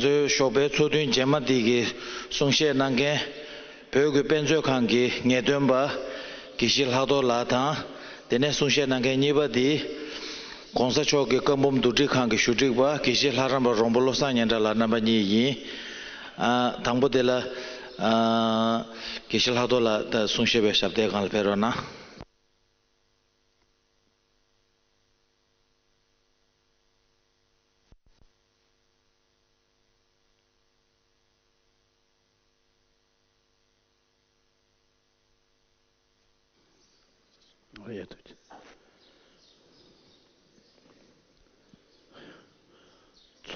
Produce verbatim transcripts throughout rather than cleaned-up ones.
ཚོའི་ཞོགས་པའི་ཚོགས་ཐུན་རྗེས་མ་འདི་གི་གསུང་བཤད་གནང་མཁན། བོད་ཀྱི་དཔེ་མཛོད་ཁང་གི་ངེས་སྟོན་པ། དགེ་བཤེས་ལྷག་རྡོར་ལགས་དང་། དེ་ནས་གསུང་བཤད་གནང་མཁན་གཉིས་པ་འདི། ༸གོང་ས་མཆོག་གི་བཀའ་འབུམ་བསྡུ་སྒྲིག་ཁང་གི་ཞུ་སྒྲིག་པ་དགེ་བཤེས་ལྷ་རམས་པ་རོང་པོ་བློ་བཟང་སྙན་གྲགས་ལགས་རྣམ་པ་གཉིས་ཡིན། ཨ། དང་པོ་དེ་ལ། ཨ། དགེ་བཤེས་ལྷག་རྡོར་ལགས་ད་གསུང་བཤད་པའི་ཞབས་སྟེགས་སྒང་ལ་ཕེབས་རོགས་གནང་།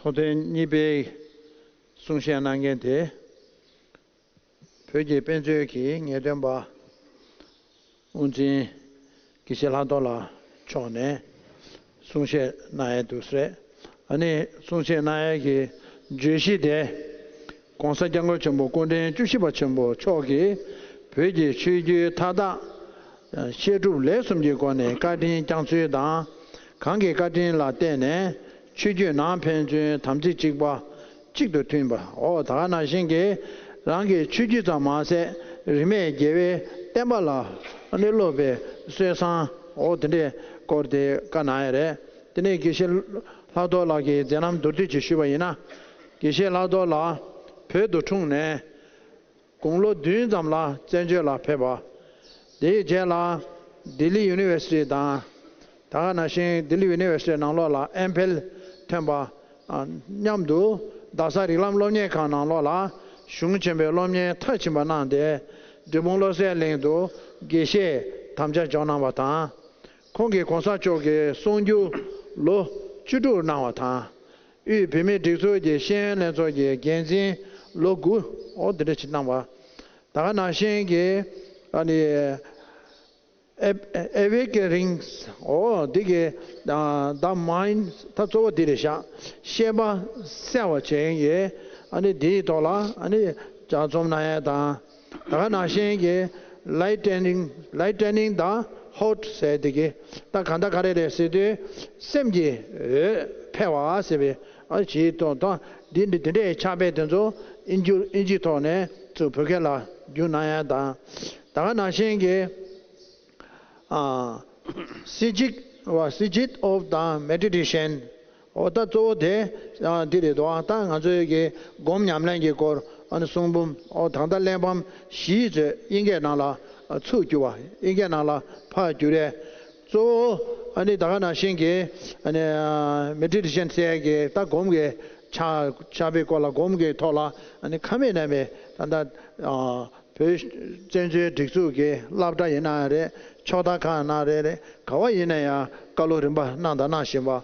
ཚོགས་ཐེངས་གཉིས་པའི་གསུང་བཤད་གནང་མཁན་དེ། བོད་ཀྱི་དཔེ་མཛོད་ཀྱི་ངེས་སྟོན་པ། དབུ་འཛིན་དགེ་བཤེས་ལྷག་རྡོར་ལགས་མཆོག་ནས་གསུང་བཤད་གནང་ཡས་འདུག་ཟེར། ཨ་ནི་གསུང་བཤད་གནང་ཡས་ཀྱི་བརྗོད་གཞི་དེ། ༸གོང་ས་༸སྐྱབས་མགོན་ཆེན་པོ་སྐུ་ཕྲེང་བཅུ་བཞི་པ་ཆེན་པོ་མཆོག་གིས་བོད་ཀྱི་ཆོས་བརྒྱུད་མཐའ་དག་བཤད་སྒྲུབ་ལས་གསུམ་གྱི་སྒོ་ནས་བཀའ་དྲིན་བསྐྱངས་ཚུལ་དང་། གང་གི་བཀའ་དྲིན་ལ་བརྟེན་ནས་ཆོས་བརྒྱུད་ནང་ཕན་ཚུན་དམ་ཚིག་གཅིག་པ། གཅིག་ཏུ་མཐུན་པ། འོ་ད་ག་ནང་བཞིན་གྱི་རང་གི་ཆོས་བརྒྱུད་ཙམ་མ་ཟད་རིས་མེད་རྒྱལ་བའི་བསྟན་པ་ལ་ཨ་ནི་སློབ་པའི་སྲོལ་བཟང་འོ་དེ་འདྲའི་སྐོར་དེ་བཀའ་གནང་ཡ་རེད། དེ་ནས་དགེ་བཤེས་ལྷག་རྡོར་ལགས་ཀྱི་མཛད་རྣམ་མདོར་བསྡུས་ཅིག་ཞུས་པ་ཡིན་ན། དགེ་བཤེས་ལྷག་རྡོར་ལགས་བོད་དུ་འཁྲུངས་ནས། དགུང་ལོ་བདུན་ཙམ་ལ་བཙན་བྱོལ་ལ་ཕེབས་པ། དེའི་རྗེས་ལ་ལྡི་ལི་ཡུ་ནི་ཝར་སི་ཊི་དང་། ད་ག་ནང་བཞིན་ལྡི་ལི་ཡུ་ནི་ཝར་སི་ཊི་ནང་ལོགས་ལ་ཨེམ་ཕིལ་ཐོན་པ། ཨ། མཉམ་དུ་རྡ་ས་རིགས་ལམ་སློབ་གཉེར་ཁང་ནང་ལོགས་ལ་གཞུང་ཆེན་པོའི་སློབ་གཉེར་མཐར་ཕྱིན་པ་གནང་སྟེ། འབྲས་སྤུངས་བློ་གསལ་གླིང་དུ་དགེ་བཤེས་དམ་བཅའ་འཇོག་གནང་བ་དང་། ཁོང་གིས་གོང་ས་མཆོག་གི་གསུང་སྒྱུར་ལོ་བཅུ་དྲུག་གནང་བ་དང་། དབུས་བོད་མིའི་སྒྲིག་འཛུགས་ཀྱི་ཤེས་ཡོན་ལྷན་ཚོགས་ཀྱི་འགན་འཛིན་ལོ་དགུ། འོ་འདི་འདྲ་ཅིག་གནང་བ། ད་ག་ནང་བཞིན་གྱི་ཨ་ནི་ཨེ་ཨེ་ཝེ་ཀེ་རིང་། འོ་འདི་གི་ཨ། The Mind། ད་གཙོ་བོ་འདི་རེད་ཤག་ཤེས་པ་གསལ་བ་བྱེད་ཡས་ཀྱི་ཨ་ནི་འདིའི་ཐོག་ལ་ཨ་ནི་ལྗགས་རྩོམ་གནང་ཡས་དང་། ད་ག་ནང་བཞིན་གྱི་Lightening, Lightening the Heart ཟེར་དེ་གི་ད་ག་འདྲ་ག་རེ་རེད་ཟེར་དུས། སེམས་ཀྱི་འོད་འཕེལ་བ་ཟེར་བའི་ཨ་ཇིའི་ཐོག་ད་འདི་འདི་འདི་འདྲའི་ཕྱག་དཔེ་དེ་ཚོ་ཨིན་ཇི་ཨིན་ཇིའི་ཐོག་ནས་ཚུར་བོད་སྐད་ལ་བསྒྱུར་གནང་ཡ་དང་། ད་ག་ནང་བཞིན་གྱི་ཨ། Sigil བ། Sigil of the Meditation། འོ་ད་གཙོ་བོ་དེ་ཨ་འདི་རེད་དོ། ད་ང་ཚོའི་གི་སྒོམ་ཉམས་ལེན་གྱི་སྐོར་ཨ་ནི་གསུང་འབུམ། འོ་ད་ལྟ་གླེགས་བམ་བཞི་ཚོས་དབྱིན་སྐད་ནང་ལ་ཨ་ཚུར་བསྒྱུར་བ། དབྱིན་སྐད་ནང་ལ་ཕར་བསྒྱུར་རེད། གཙོ་བོ་ཨ་ནི་ད་ག་ནང་བཞིན་གྱི་ཨ་ནི་ཨ་མེ་ཌི་ཊེ་ཤན་ཟེར་ཡས་ཀྱི་ད་སྒོམ་གྱི་ཕྱག་ཕྱག་དཔེའི་སྐོར་ལ་སྒོམ་གྱི་ཐོག་ལ་ཨ་ནི་ཁ་མེད་ནས་མེད་ད་ལྟ་ཨ། བོད་བཙན་བྱོལ་སྒྲིག་འཛུགས་ཀྱི་སློབ་གྲྭ་ཡིན་ན་རེད། ཕྱོགས་མཐའ་ཁག་ན་རེད་རེད། ག་བ་ཡིན་ན་ཡང་བཀའ་སློབ་རིམ་པ་གནང་དང་གནང་བཞིན་པ།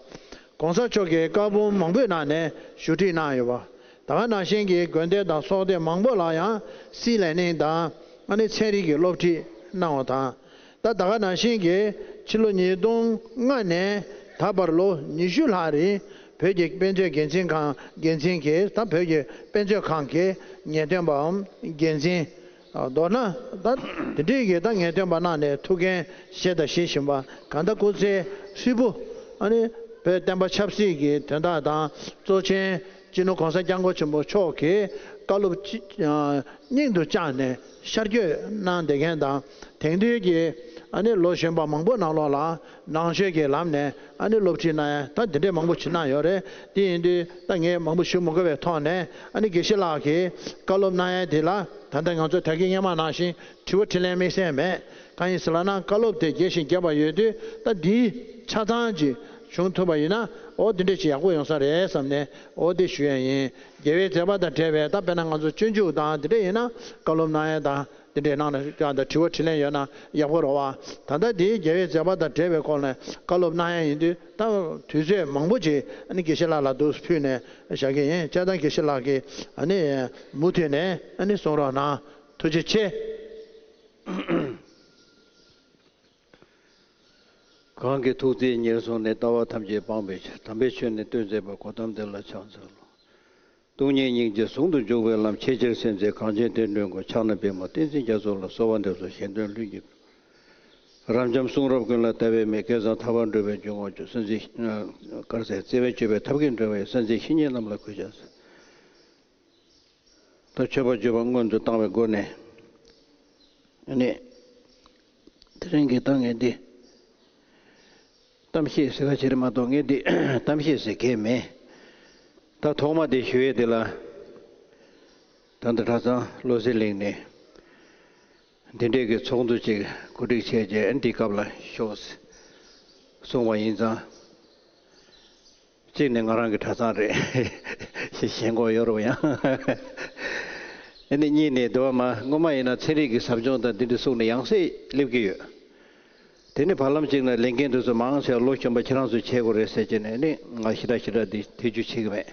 གོང་ས་མཆོག་གིས་བཀའ་འབུམ་མང་པོའི་ནང་ནས་ཞུ་སྒྲིག་གནང་ཡོད་པ། ད་ག་ནང་བཞིན་གྱི་དགོན་སྡེ་དང་ཚོགས་སྡེ་མང་པོ་ལ་ཡང་སིལ་ལེ་ནིང་དང་ཨ་ནི་ཚན་རིག་གི་སློབ་ཁྲིད་གནང་བ་དང་། ད་ད་ག་ནང་བཞིན་གྱི་ཕྱི་ལོ་ཉིས་སྟོང་ལྔ་ནས་ད་བར་ལོ་ཉི་ཤུ་ལྷག་རིང་བོད་ཀྱི་དཔེ་མཛོད་འགན་འཛིན་ཁང་འགན་འཛིན་གྱིས་ད་བོད་ཀྱི་དཔེ་མཛོད་ཁང་གི་ངེས་སྟོན་པའམ་འགན་འཛིན། མདོར་ན་ད་དེ་འདྲའི་གི་ད་ངེས་སྟོན་པ་གནང་ནས་ཐུགས་འགན་བཞེས་དང་བཞེས་བཞིན་པ། གང་ལྟར་སྐུ་ཚེ་ཧྲིལ་པོ་ཨ་ནི་བོད་བསྟན་པ་ཆབ་སྲིད་ཀྱི་དོན་དག་དང་། གཙོ་ཆེན་སྤྱི་ནོར་༸གོང་ས་༸སྐྱབས་མགོན་ཆེན་པོ་མཆོག་གི་བཀའ་སློབ་ཅི་ཨ་སྙིང་དུ་བཅངས་ནས་ཤར་བསྐྱོད་གནང་བསྡད་མཁན་དང་། དེང་དུས་ཀྱི་ཨ་ནི་ལོ་གཞོན་པ་མང་པོ་ནང་ལོགས་ལ་ནང་ཆོས་ཀྱི་ལམ་ནས་ཨ་ནི་སློབ་ཁྲིད་གནང་ཡ་ད་འདི་འདྲའི་མང་པོ་ཞིག་གནང་ཡོད་རེད། དེ་ཡིན་དུས་ད་ངས་མང་པོ་ཞུ་མི་དགོས་པའི་ཐོག་ནས། ཨ་ནི་དགེ་བཤེས་ལགས་ཀྱིས་བཀའ་སློབ་གནང་ཡ་དེ་ལ་ད་ལྟ་ང་ཚོ་ད་གིན་སྔོན་མ་ནང་བཞིན་དྲི་བ་དྲིས་ལན་དམིགས་བསལ་མེད། གང་ཡིན་ཟེར་ལབ་ན། བཀའ་སློབ་དེ་རྒྱས་ཤིང་རྒྱས་པ་ཡོད་དུས། ད་འདིའི་ཆ་ཚང་ཅིག་བྱུང་ཐུབ་པ་ཡིན་ན། འོ་དེ་འདྲ་ཅིག་ཡག་པོ་ཡོང་ས་རེད་བསམ་ནས། འོ་དེ་ཞུ་ཡ་ཡིན། རྒྱལ་བའི་མཛད་པ་དང་འབྲེལ་བའི་ད་དཔེར་ན་ང་ཚོ་སྤྱོད་འཇུག་དང་དེ་འདྲ་ཡིན་ན་བཀའ་སློབ་གནང་ཡ་དང་དེ་འདྲའི་ནང་ལ་ཀྱང་ད་དྲི་བ་དྲིས་ལན་ཡོད་ན་ཡག་པོ་རེད་བ། ད་ལྟ་འདིའི་རྒྱལ་བའི་མཛད་པ་དང་འབྲེལ་བའི་སྐོར་ནས་བཀའ་སློབ་གནང་ཡ་ཡིན་དུས། ད་དུས་ཚོད་མང་པོ་ཅིག་ཨ་ནི་དགེ་བཤེས་ལགས་ལ་འདུག་ཕུལ་ནས་བཞག་གི་ཡིན། བྱས་ཙང་དགེ་བཤེས་ལགས་ཀྱིས་ཨ་ནི་མུ་མཐུད་ནས་ཨ་ནི་གསུང་རོགས་གནང་། ཐུགས་རྗེ་ཆེ། གང་གི་ཐུགས་བརྩེས་ཉེར་བཟུང་ནས། ལྟ་བ་ཐམས་ཅད་སྤང་བའི་ཕྱིར། དམ་པའི་ཆོས་ནི་སྟོན་མཛད་པ། གོ་ཏམ་དེ་ལ་ཕྱག་འཚལ་ལོ། སྟོང་ཉིད་སྙིང་རྗེ་ཟུང་དུ་འཇུག་པའི་ལམ། ཆེས་ཆེར་གསལ་མཛད་གངས་ཅན་བསྟན་འགྲོའི་མགོན། ཕྱག་ན་པདྨོ་བསྟན་འཛིན་རྒྱ་མཚོ་ལ། གསོལ་བ་འདེབས་སོ་གཞན་དོན་ལྷུན་གྱིས་གྲུབ། རབ་འབྱམས་གསུང་རབ་ཀུན་ལ་ལྟ་བའི་མིག། བསྐལ་བཟང་ཐར་པར་འགྲོ་བའི་འཇུག་ངོགས་སྤྱོད། གསན་བྱེད། ག་རེ་ཟེར། བརྩེ་བས་སྤྱོད་པའི་ཐབས་ཀྱིས་འགྲོ་བའི། གསན་བྱེད་བཤེས་གཉེན་རྣམས་ལ་གུས་ཕྱག་འཚལ། ད་མཆོད་པ་བརྗོད་པ་སྔོན་དུ་བཏང་བའི་སྒོ་ནས། ཨ་ནི། དེ་རིང་གི་ད་ངས་འདི། གཏམ་བཤད་ཟེར་བ་ཞིག་རེད་མ་གཏོགས་ངས་འདི་གཏམ་བཤད་ཟེར་མཁན་མེད། ད་ཐོག་མ་དེ་ཞུ་ཡས་དེ་ལ། ད་ལྟ་གྲྭ་ཚང་བློ་གསལ་གླིང་ནས། འདི་འདྲའི་གི་ཚོགས་འདུ་ཅིག་གོ་སྒྲིག་བྱས་རྗེས་འདི་སྐབས་ལ་ཤོག་གསུངས་པ་ཡིན་ཙང་། གཅིག་ནས་ང་རང་གི་གྲྭ་ཚང་རེད། ཞེས་ཞེན་ཁོག་ཡོད་རུང་ཡང་། ཨ་ནི་གཉིས་ནས་འདི་བ་མ་སྔོན་མ་ཡིན་ན་ཚན་རིག་གི་ཟབ་སྦྱོང་དང་འདི་འདྲ་གསུངས་ནས་ཡང་སེ་སླེབས་ཀྱི་ཡོད། དེ་ནི་བར་ལམ་གཅིག་ན་ལས་འགན་དེ་ཚོ་མང་ཆེ་བ་ལོ་གཞོན་པ་ཁྱེད་རང་ཚོས་བྱེད་དགོས་རེད་ཟེར་བྱས་ནས་ནི་ང་ཞེ་དྲག་ཞེ་དྲག་འདི་ཐེ་ཇུས་བྱེད་ཀྱི་མེད།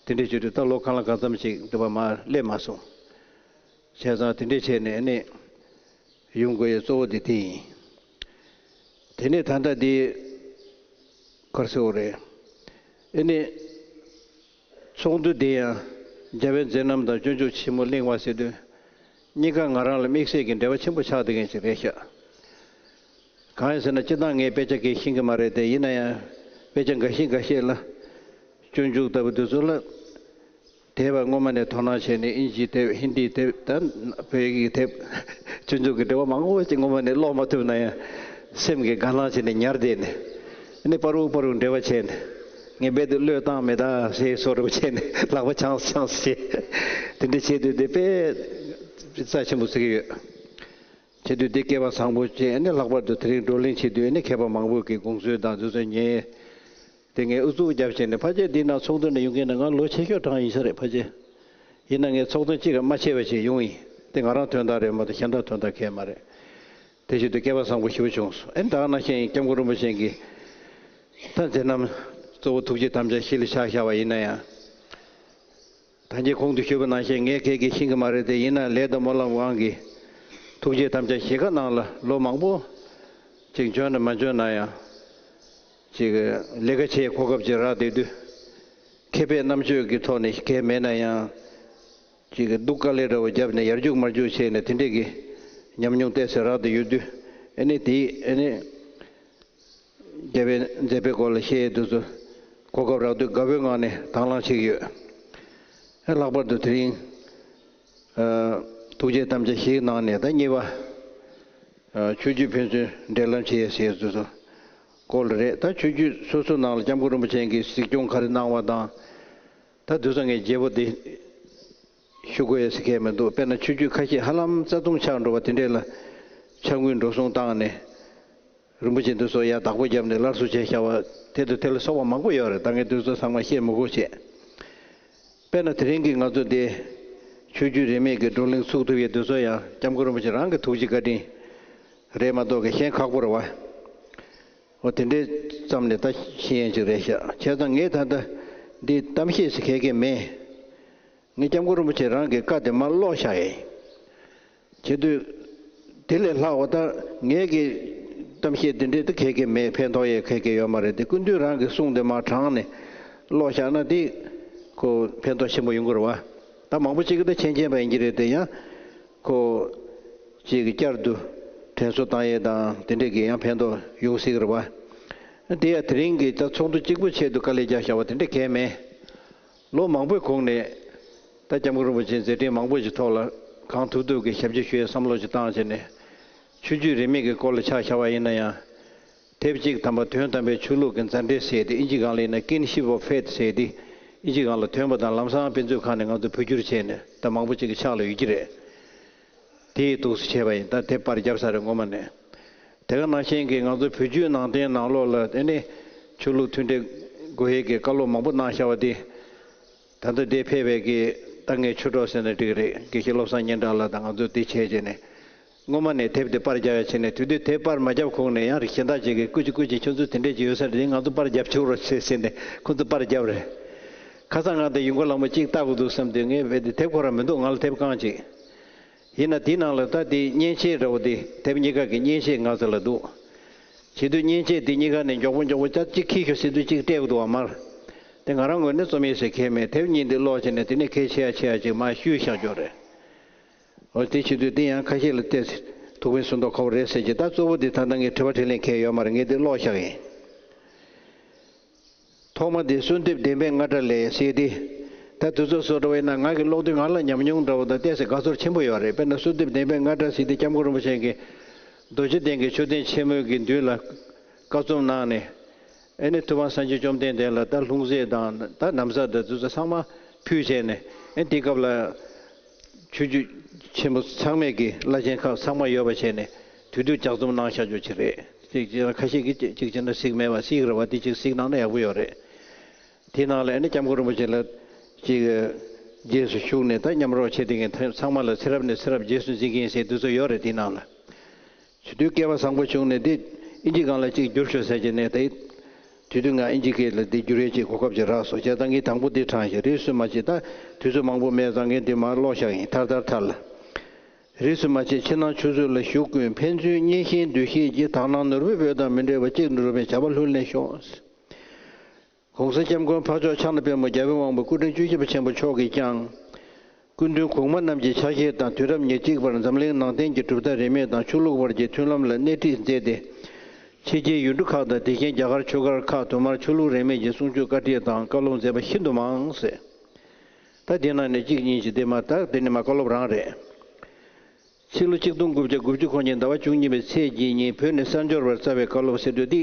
དེ་འདྲ་བྱེད་དུས་ད་ལོ་གང་ལ་གང་འཚམ་ཞིག་འདི་བ་མ་སླེབས་མ་སོང་། བྱས་ཙང་དེ་འདྲ་བྱས་ནས་ནི། ཡོང་དགོས་ཡའི་གཙོ་བོ་དེ་དེ་ཡིན། དེ་ནས་ད་ལྟ་འདི་གར་སེའོ་རེད། ཨེ་ནི། ཚོགས་འདུ་འདི་ཡང་རྒྱལ་བའི་མཛད་རྣམ་དང་སྤྱོད་འཇུག་ཆེན་མོ་གླེང་བ་ཟེར་དུས། གཉིས་ཀ་ང་རང་ལ་དམིགས་བསལ་གྱི་འབྲེལ་བ་ཆེན་པོ་ཆགས་བསྡད་མཁན་ཞིག་རེད་ཤག་གང་ཡིན་ཟེར་ན་སྤྱིར་བཏང་ངས་དཔེ་ཆ་གང་ཤེས་ཀྱི་མ་རེད་དེ་ཡིན་ན་ཡང་དཔེ་ཆ་འགའ་ཤས་འགའ་ཤས་ལ། སྤྱོད་འཇུག་ལྟ་བུ་དེ་ཚོ་ལ། དེབ་སྔོན་མ་ནས་དོ་སྣང་བྱས་ནས་ཨིན་ཇིའི་དེབ་ཧིན་དིའི་དེབ་དང་བོད་ཡིག་གི་དེབ། སྤྱོད་འཇུག་གི་འགྲེལ་པ་མང་པོ་ཅིག་སྔོན་མ་ནས་ཀློག་མ་ཐུབ་ན་ཡང་སེམས་ཀྱི་དགའ་སྣང་བྱས་ནས་ཉར་བསྡད་ནས། ཨ་ནི་པར་རུ་པར་རུ་འགྲེལ་པ་བྱས་ནས་ངས་རྦད་དེ་བློས་བཏང་མེད་ད་ཟེར་བཟོ་འདྲ་པོ་བྱས་ནས་ལག་པ་འཆང་འཆང་ཟེར། དེ་འདྲ་བྱས་དུས་དེ་དཔེ་རྩ་ཆེན་པོ་བརྩི་གི་ཡོད། བྱེད་དུས་འདི་སྐལ་བ་བཟང་པོ་བཅས་ནི་ལྷག་པར་དུ་དེ་རིང་བགྲོ་གླེང་བྱེད་དུས་ནི་མཁས་པ་མང་པོ་གི་དགོངས་ཚུལ་དང་འདི་ཚོ་ཉན། དེ་ངས་ཨུ་ཚུགས་རྒྱབ་བྱས་ནས་ཕལ་ཆེར་འདི་ན་ཚོགས་འདུ་ནས་ཡོང་མཁན་ནི་ང་ལོ་ཆེ་ཤོས་གྲངས་ཡིན་ས་རེད་ཕལ་ཆེར། ཡིན་ན་ངས་ཚོགས་ཐེངས་གཅིག་གམ་མ་ཆེ་བ་ཞིག་ཡོང་ཡིན། དེ་ང་རང་དོན་དག་རེད་མ་གཏོགས་གཞན་དག་དོན་དག་གང་ཡང་མ་རེད། དེ་བཞིན་དུ་སྐལ་བ་བཟང་པོ་ཞེ་པོ་བྱུང་སོང་། ཨེ་ད་ག་ནང་བཞིན་སྐྱབས་མགོན་རིན་པོ་ཆེ་གི་ད་མཛད་རྣམ་གཙོ་བོ་ཐུགས་རྗེ་དམ་བཅའ་གཞི་ལ་ཆགས་བཞག་པ་ཡིན་ན་ཡང་། ད་གིན་གོང་དུ་ཞུས་པ་ནང་བཞིན་ངས་གང་ཡང་ཤེས་ཀྱི་མ་རེད་དེ་ཡིན་ན་ལས་དང་སྨོན་ལམ་དབང་གིས་ཐུགས་རྗེ་དམ་བཅའ་བཞེས་ཁ་ནང་ལ་ལོ་མང་པོ་ཅིག་འཇོན་ན་མ་འཇོན་ན་ཡང་ཅིག་ལས་ཀ་བྱེད་གོ་སྐབས་ཅིག་རག་བསྡད་དུས་མཁས་པའི་རྣམ་དཔྱོད་ཀྱི་ཐོག་ནས་གང་ཡང་མེད་ན་ཡང་ཅིག་སྡུག་དཀའ་ལས་འདྲ་བོ་བརྒྱབ་ནས་ཡར་རྒྱུག་མར་རྒྱུག་བྱས་ནས་དེ་འདྲས་ཀྱི་ཉམས་མྱོང་ཏོག་ཙམ་རག་བསྡད་ཡོད་དུས་ཨེ་ནི་དེ་ཨེ་ནི། རྒྱལ་བའི་མཛད་པའི་སྐོར་ལ་བཤད་ཡས་དེ་ཚོ་གོ་སྐབས་རག་དུས་དགའ་པོའི་ངང་ནས་དང་བླངས་བྱེད་ཀྱི་ཡོད། ལྷག་པར་དུ་དེ་རིང་ཐུགས་རྗེ་དམ་བཅའ་བཞིའི་ནང་ནས་ད་གཉིས་པ་ཆོས་བརྒྱུད་ཕན་ཚུན་འབྲེལ་ལམ་བྱེད་ཡས་ཟེར་ཡས་དེ་ཚོ་སྐོར་ལ་རེད། ད་ཆོས་བརྒྱུད་སོ་སོའི་ནང་ལ་སྐྱབས་མགོན་རིན་པོ་ཆེ་གིས་གཟིགས་སྐྱོང་ག་རེ་གནང་བ་དང་། ད་དུས་སང་ངས་རྒྱས་པོ་འདི་ཞུ་དགོས་ཡ་ཟེར་མཁན་མི་འདུག་དཔེར་ན་ཆོས་བརྒྱུད་ཁ་ཤས་ཧ་ལམ་རྩ་ལྟུང་ཆགས་འགྲོ་བ་དེ་འདྲས་ལ་ཕྱག་དངུལ་འགྲོ་སོང་བཏང་ནས་རིན་པོ་ཆེ་འདི་ཚོ་ཡར་བདག་པོ་བརྒྱབ་ནས་སླར་གསོ་བྱས་བཞག་པ་དེ་དང་དེ་ལ་སོགས་པ་མང་པོ་ཡོད་རེད། ད་ངས་འདི་ཚོ་ཚང་མ་བཤད་མི་དགོས་བྱས། དཔེར་ན་དེ་རིང་གི་ང་ཚོ་འདི་ཆོས་བརྒྱུད་རིས་མེད་ཀྱི་བགྲོ་གླེང་ཚུགས་ཐུབ་ཡས་འདི་ཚོ་ཡང་སྐྱབས་མགོན་རིན་པོ་ཆེ་རང་གི་ཐུགས་རྗེ་བཀའ་དྲིན་རེད་མ་གཏོགས་གི་གཞན་ཁག་པོ་རེད་བ། འོ་དེ་འདྲའི་ཙམ་ནས་ད་ཤེས་ཡན་ཅིག་རེད་ཤག་བྱས་ཙང་ངས་ད་ལྟ་འདི་གཏམ་བཤད་ཟེར་མཁན་གང་མེད། ངས་སྐྱབས་མགོན་རིན་པོ་ཆེ་རང་གི་བཀའ་དེ་མར་ཀློག་བཞག་ཡིན། བྱེད་དུས། དེ་ལས་ལྷག་པ་ད་ངས་ཀྱི་གཏམ་བཤད་འདི་འདྲའི་ད་གང་གང་མེད། ཕན་ཐོགས་ཡས་གང་གང་ཡོད་མ་རེད་དེ་སྐུ་མདུན་རང་གི་གསུང་དེ་མར་དྲངས་ནས་ཀློག་བཞག་ན་དེ་ཁོ་ཕན་ཐོགས་ཆེན་པོ་ཡོང་གི་རེད་བ། ད་མང་པོ་ཅིག་གི་ད་མཁྱེན་མཁྱེན་པ་ཡིན་གྱི་རེད་དེ་ཡང་ཁོ་ཅིག་གི་བསྐྱར་དུ་དྲན་གསོ་བཏང་ཡས་དང་དེ་འདྲས་ཀྱི་ཡང་ཕན་ཐོགས་ཡོང་སྲིད་ཀྱི་རེད་བ། དེ་ཡང་དེ་རིང་གི་ད་ཚོགས་འདུ་གཅིག་པུ་ཆེད་དུ་དཀའ་ལས་རྒྱག་བཞག་པ་དེ་འདྲས་གང་མེད། ལོ་མང་པོའི་གོང་ནས་ད་སྐྱབས་མགོན་རིན་པོ་ཆེའི་མཛད་འཕྲིན་མང་པོ་ཞིག་ཐོག་ལ་གང་ཐུབ་ཐུབ་ཀྱི་ཞབས་ཕྱི་ཞུ་ཡའི་བསམ་བློ་ཞིག་བཏང་བྱས་ནས་ཆོས་བརྒྱུད་རིས་མེད་ཀྱི་སྐོར་ལ་ཆ་བཞག་པ་ཡིན་ན་ཡང་། དེབ་གཅིག་དམ་པ་དོན་དམ་པའི་ཆོས་ལུགས་ཀྱི་མཛའ་འབྲེལ་ཟེར་ཏེ་ཨིན་ཇི་སྒང་ལ་ཡིན་ན་Kinship of Faith ཟེར་ཏེ་ཨིན་ཇི་སྒང་ལ་ཐོན་པ་དང་ལམ་སང་དཔེ་མཛོད་ཁང་ནས་ང་ཚོ་བོད་བསྒྱུར་བྱས་ནས་ད་མང་པོ་ཅིག་གི་ཕྱག་ལ་ཡོད་ཀྱི་རེད། དེའི་འདུག་སེ་བྱས་པ་ཡིན། ད་དེབ་པར་བརྒྱབ་ས་རེད་སྔོན་མ་ནས། དེ་ག་ནང་བཞིན་གྱི་ང་ཚོ་བོད་བརྒྱུད་ནང་བསྟན་ནང་ལོགས་ལ་དེ་ནི་ཆོས་ལུགས་མཐུན་འབྲེལ་དགོས་ཡས་ཀྱི་བཀའ་སློབ་མང་པོ་གནང་བཞག་པ་དེ། ད་ལྟ་འདིར་ཕེབས་པའི་གི་ད་ངའི་ཆོས་གྲོགས་ཟེར་ན་འགྲིག་རེད། དགེ་བཤེས་བློ་བཟང་སྙན་གྲགས་ལགས་དང་ང་ཚོ་འདི་བྱས་བྱས་ནས་སྔོན་མ་ནས་དེབ་དེ་པར་རྒྱག་ཡ་བྱས་ནས་དུས་དུས་དེབ་པར་མ་བརྒྱབ་གོང་ནས་ཡང་རིགས་གཞན་དག་ཅིག་གིས་སྐུ་མཁྱེན་སྐུ་མཁྱེན་ཁྱོད་ཚོ་དེ་འདྲས་ཅིག་ཡོད་ས་རེད། ང་ཚོ་པར་རྒྱབ་ཆོག་རོགས་བྱེད་ཟེར་ནས་ཁོ་ཚོ་པར་བརྒྱབ་རེད། ཁ་སང་ང་དང་ཡུལ་སྐོར་ལངས་པ་གཅིག་ལྟ་དགོས་འདུག་བསམ་དུས་ངས་བས་དེ་དེབ་ཁོ་རང་མི་འདུག་ང་ལ་དེབ་རྐང་གཅིག་ཡིན་ན་དེའི་ནང་ལ་ད་དེ་མཉེན་ཆས་འདྲ་བོ་དེ་དེབ་གཉིས་ཀ་གི་མཉེན་ཆས་ང་ཚོ་ལ་འདུག་བྱེད་དུས་མཉེན་ཆས་དེ་གཉིས་ཀ་ནས་མགྱོགས་པོ་མགྱོགས་པོ་ཅག་གཅིག་ཁྱེར་ཤོག་ཟེར་དུས་གཅིག་སྤྲད་དགོས་འདུག་བ་མར། དེ་ང་རང་ངོས་ནས་རྩོམ་ཡིག་ཟེར་མཁན་མེད། དེབ་གཉིས་འདི་ཀློག་བྱས་ནས་དེ་ནས་གལ་ཆེ་ཡ་ཆེ་ཡ་ཅིག་མར་བཤུས་བཞག་རྒྱུ་རེད། འོ་དེ་བྱེད་དུས་དེ་ཡང་ཁ་ཤས་ལ་བལྟས་ཚེ་ཐུགས་ཕན་གསོས་མདོག་ཁ་པོ་རེད་ཟེར་གྱི། ད་གཙོ་བོ་དེ་ད་ལྟ་ངས་དྲི་བ་དྲིས་ལན་གང་ཡང་ཡོད་མ་རེད། ངས་དེ་ཀློག་བཞག་ཡིན། ཐོག་མ་དེ་གསོལ་འདེབས་བདེན་པའི་རྔ་སྒྲ་ལས་ཟེར་ཏེ། ད་དུས་ཚོད་སོགས་འདྲ་བ་ཡིན་ན་ང་གི་ཀློག་དུས་ང་ལ་ཉམས་མྱོང་འདྲ་བ་དང་ཏོག་ཙམ་དགའ་ཚོར་ཆེན་པོ་ཡོད་རེད། དཔེར་ན་གསོལ་འདེབས་བདེན་པའི་རྔ་སྒྲ་ཟེར་དེ་སྐྱབས་མགོན་རིན་པོ་ཆེ་གིས་རྡོ་རྗེ་གདན་གྱི་མཆོད་རྟེན་ཆེན་མོའི་གི་མདུན་ལ་བཀའ་རྩོམ་གནང་ནས། ཨེ་ནི་ཐུབ་དབང་སངས་རྒྱས་བཅོམ་ལྡན་འདས་ལ་ད་ལྷུང་བཟེད་དང་ད་ན་བཟའ་དང་དེ་ཚོ་ཚང་མ་ཕུལ་བྱས་ནས། ཨེ་དེ་སྐབས་ལ་ཆོས་བརྒྱུད་ཆེན་པོ་ཚང་མས་ཀྱི་བླ་ཆེན་ཁག་ཚང་མ་ཡོད་པ་བྱས་ནས་དུས་དུས་ལྗགས་རྩོམ་གནང་བཞག་རྒྱུ་ཅིག་རེད། ཅིག་ཅིག་ཁ་ཤས་ཀྱིས་ཅིག་ཅིག་བྱས་ན་གཟིགས་མེད་པ་གཟིགས་རེད་བ། དེ་ཅིག་གཟིགས་གནང་ན་ཡག་པོ་ཡོད་རེད། དེའི་ནང་ལ་ཨེ་ནི་སྐྱབས་མགོན་རིན་པོ་ཆེ་ལ་ཅིག་རྗེས་སུ་ཞུགས་ནས་ད་མཉམ་རོགས་བྱེད་བསྡད་མཁན་ཚང་མ་ལ་ཚེ་རབས་ནས་ཚེ་རབས་རྗེས་སུ་འཛིན་གྱིན་ཟེར་དུས་ཚོད་ཡོད་རེད། དེའི་ནང་ལ་བྱེད་དུས་སྐལ་བ་བཟང་པོ་བྱུང་ནས་འདི་ཨིན་ཇི་སྒང་ལ་ཅིག་བསྒྱུར་ཤོག་ཟེར་གྱི་ནས་ད་དུས་དུས་ང་ཨིན་ཇི་སྐད་ལ་འདི་བསྒྱུར་ཡས་ཅིག་གོ་སྐབས་ཅིག་རག་སོང་། བྱས་ཙང་ངས་དང་པོ་འདི་དྲངས་ཤིག་རིས་སུ་མ་ཆད་ད་དུས་ཚོད་མང་པོ་མེད་ཙང་ངས་འདི་མར་ཀློག་བཞག་ཡིན། ཐར་ཐར་ཐར་ལ། རིས་སུ་མ་ཆད་ཕྱི་ནང་ཆོས་སྲིད་ལ་ཞུགས་ཀུན་ཕན་ཚུན་མཉེས་ཤིང་འདུ་ཤེས་ཀྱིས། དག་སྣང་ནོར་བུའི་འོད་དང་མི་འབྲལ་བར། གཅིག་ཏུ་འགྲོ་བའི་བྱ་བ་ལྷུར་ལེན་ཤོག་གོང་ས་སྐྱབས་མགོན་འཕགས་མཆོག་ཕྱག་ན་པདྨོ་རྒྱལ་བའི་དབང་པོ་སྐུ་ཕྲེང་བཅུ་བཞི་པ་ཆེན་པོ་མཆོག་གིས་ཀྱང་། སྐུ་མདུན་གོང་མ་རྣམས་ཀྱི་ཕྱག་བཞེས་དང་དུས་རབས་ཉེར་གཅིག་པར་འཛམ་གླིང་ནང་བསྟན་གྱི་གྲུབ་མཐའ་རིས་མེད་དང་ཆོས་ལུགས་བར་གྱི་མཐུན་ལམ་ལ་སྣེ་ཁྲིད་མཛད་དེ། ཕྱི་རྒྱལ་ཡུལ་གྲུ་ཁག་དང་དེ་བཞིན་རྒྱ་གར་ཆོས་སྒར་ཁག་དུ་མར་ཆོས་ལུགས་རིས་མེད་ཀྱི་གསུང་ཆོས་བཀའ་ཁྲིད་དང་བཀའ་སློབ་མཛད་པ་ཤིན་ཏུ་མང་ཟེར། ད་དེ་ནང་ནས་གཅིག་གཉིས་ཀྱིས་དེ་མ་ད་དེ་ནི་མ་བཀའ་སློབ་རང་རེད། ཕྱི་ལོ་ཆིག་སྟོང་དགུ་བརྒྱ་དགུ་བཅུ་གོ་གཉིས་ཟླ་བ་བཅུ་གཉིས་པའི་ཚེས་གཅིག་ཉིན་བོད་ནས་གསར་འབྱོར་བར་བྱ་བའི་བཀའ་སློབ་ཟེར་དུས་འདི།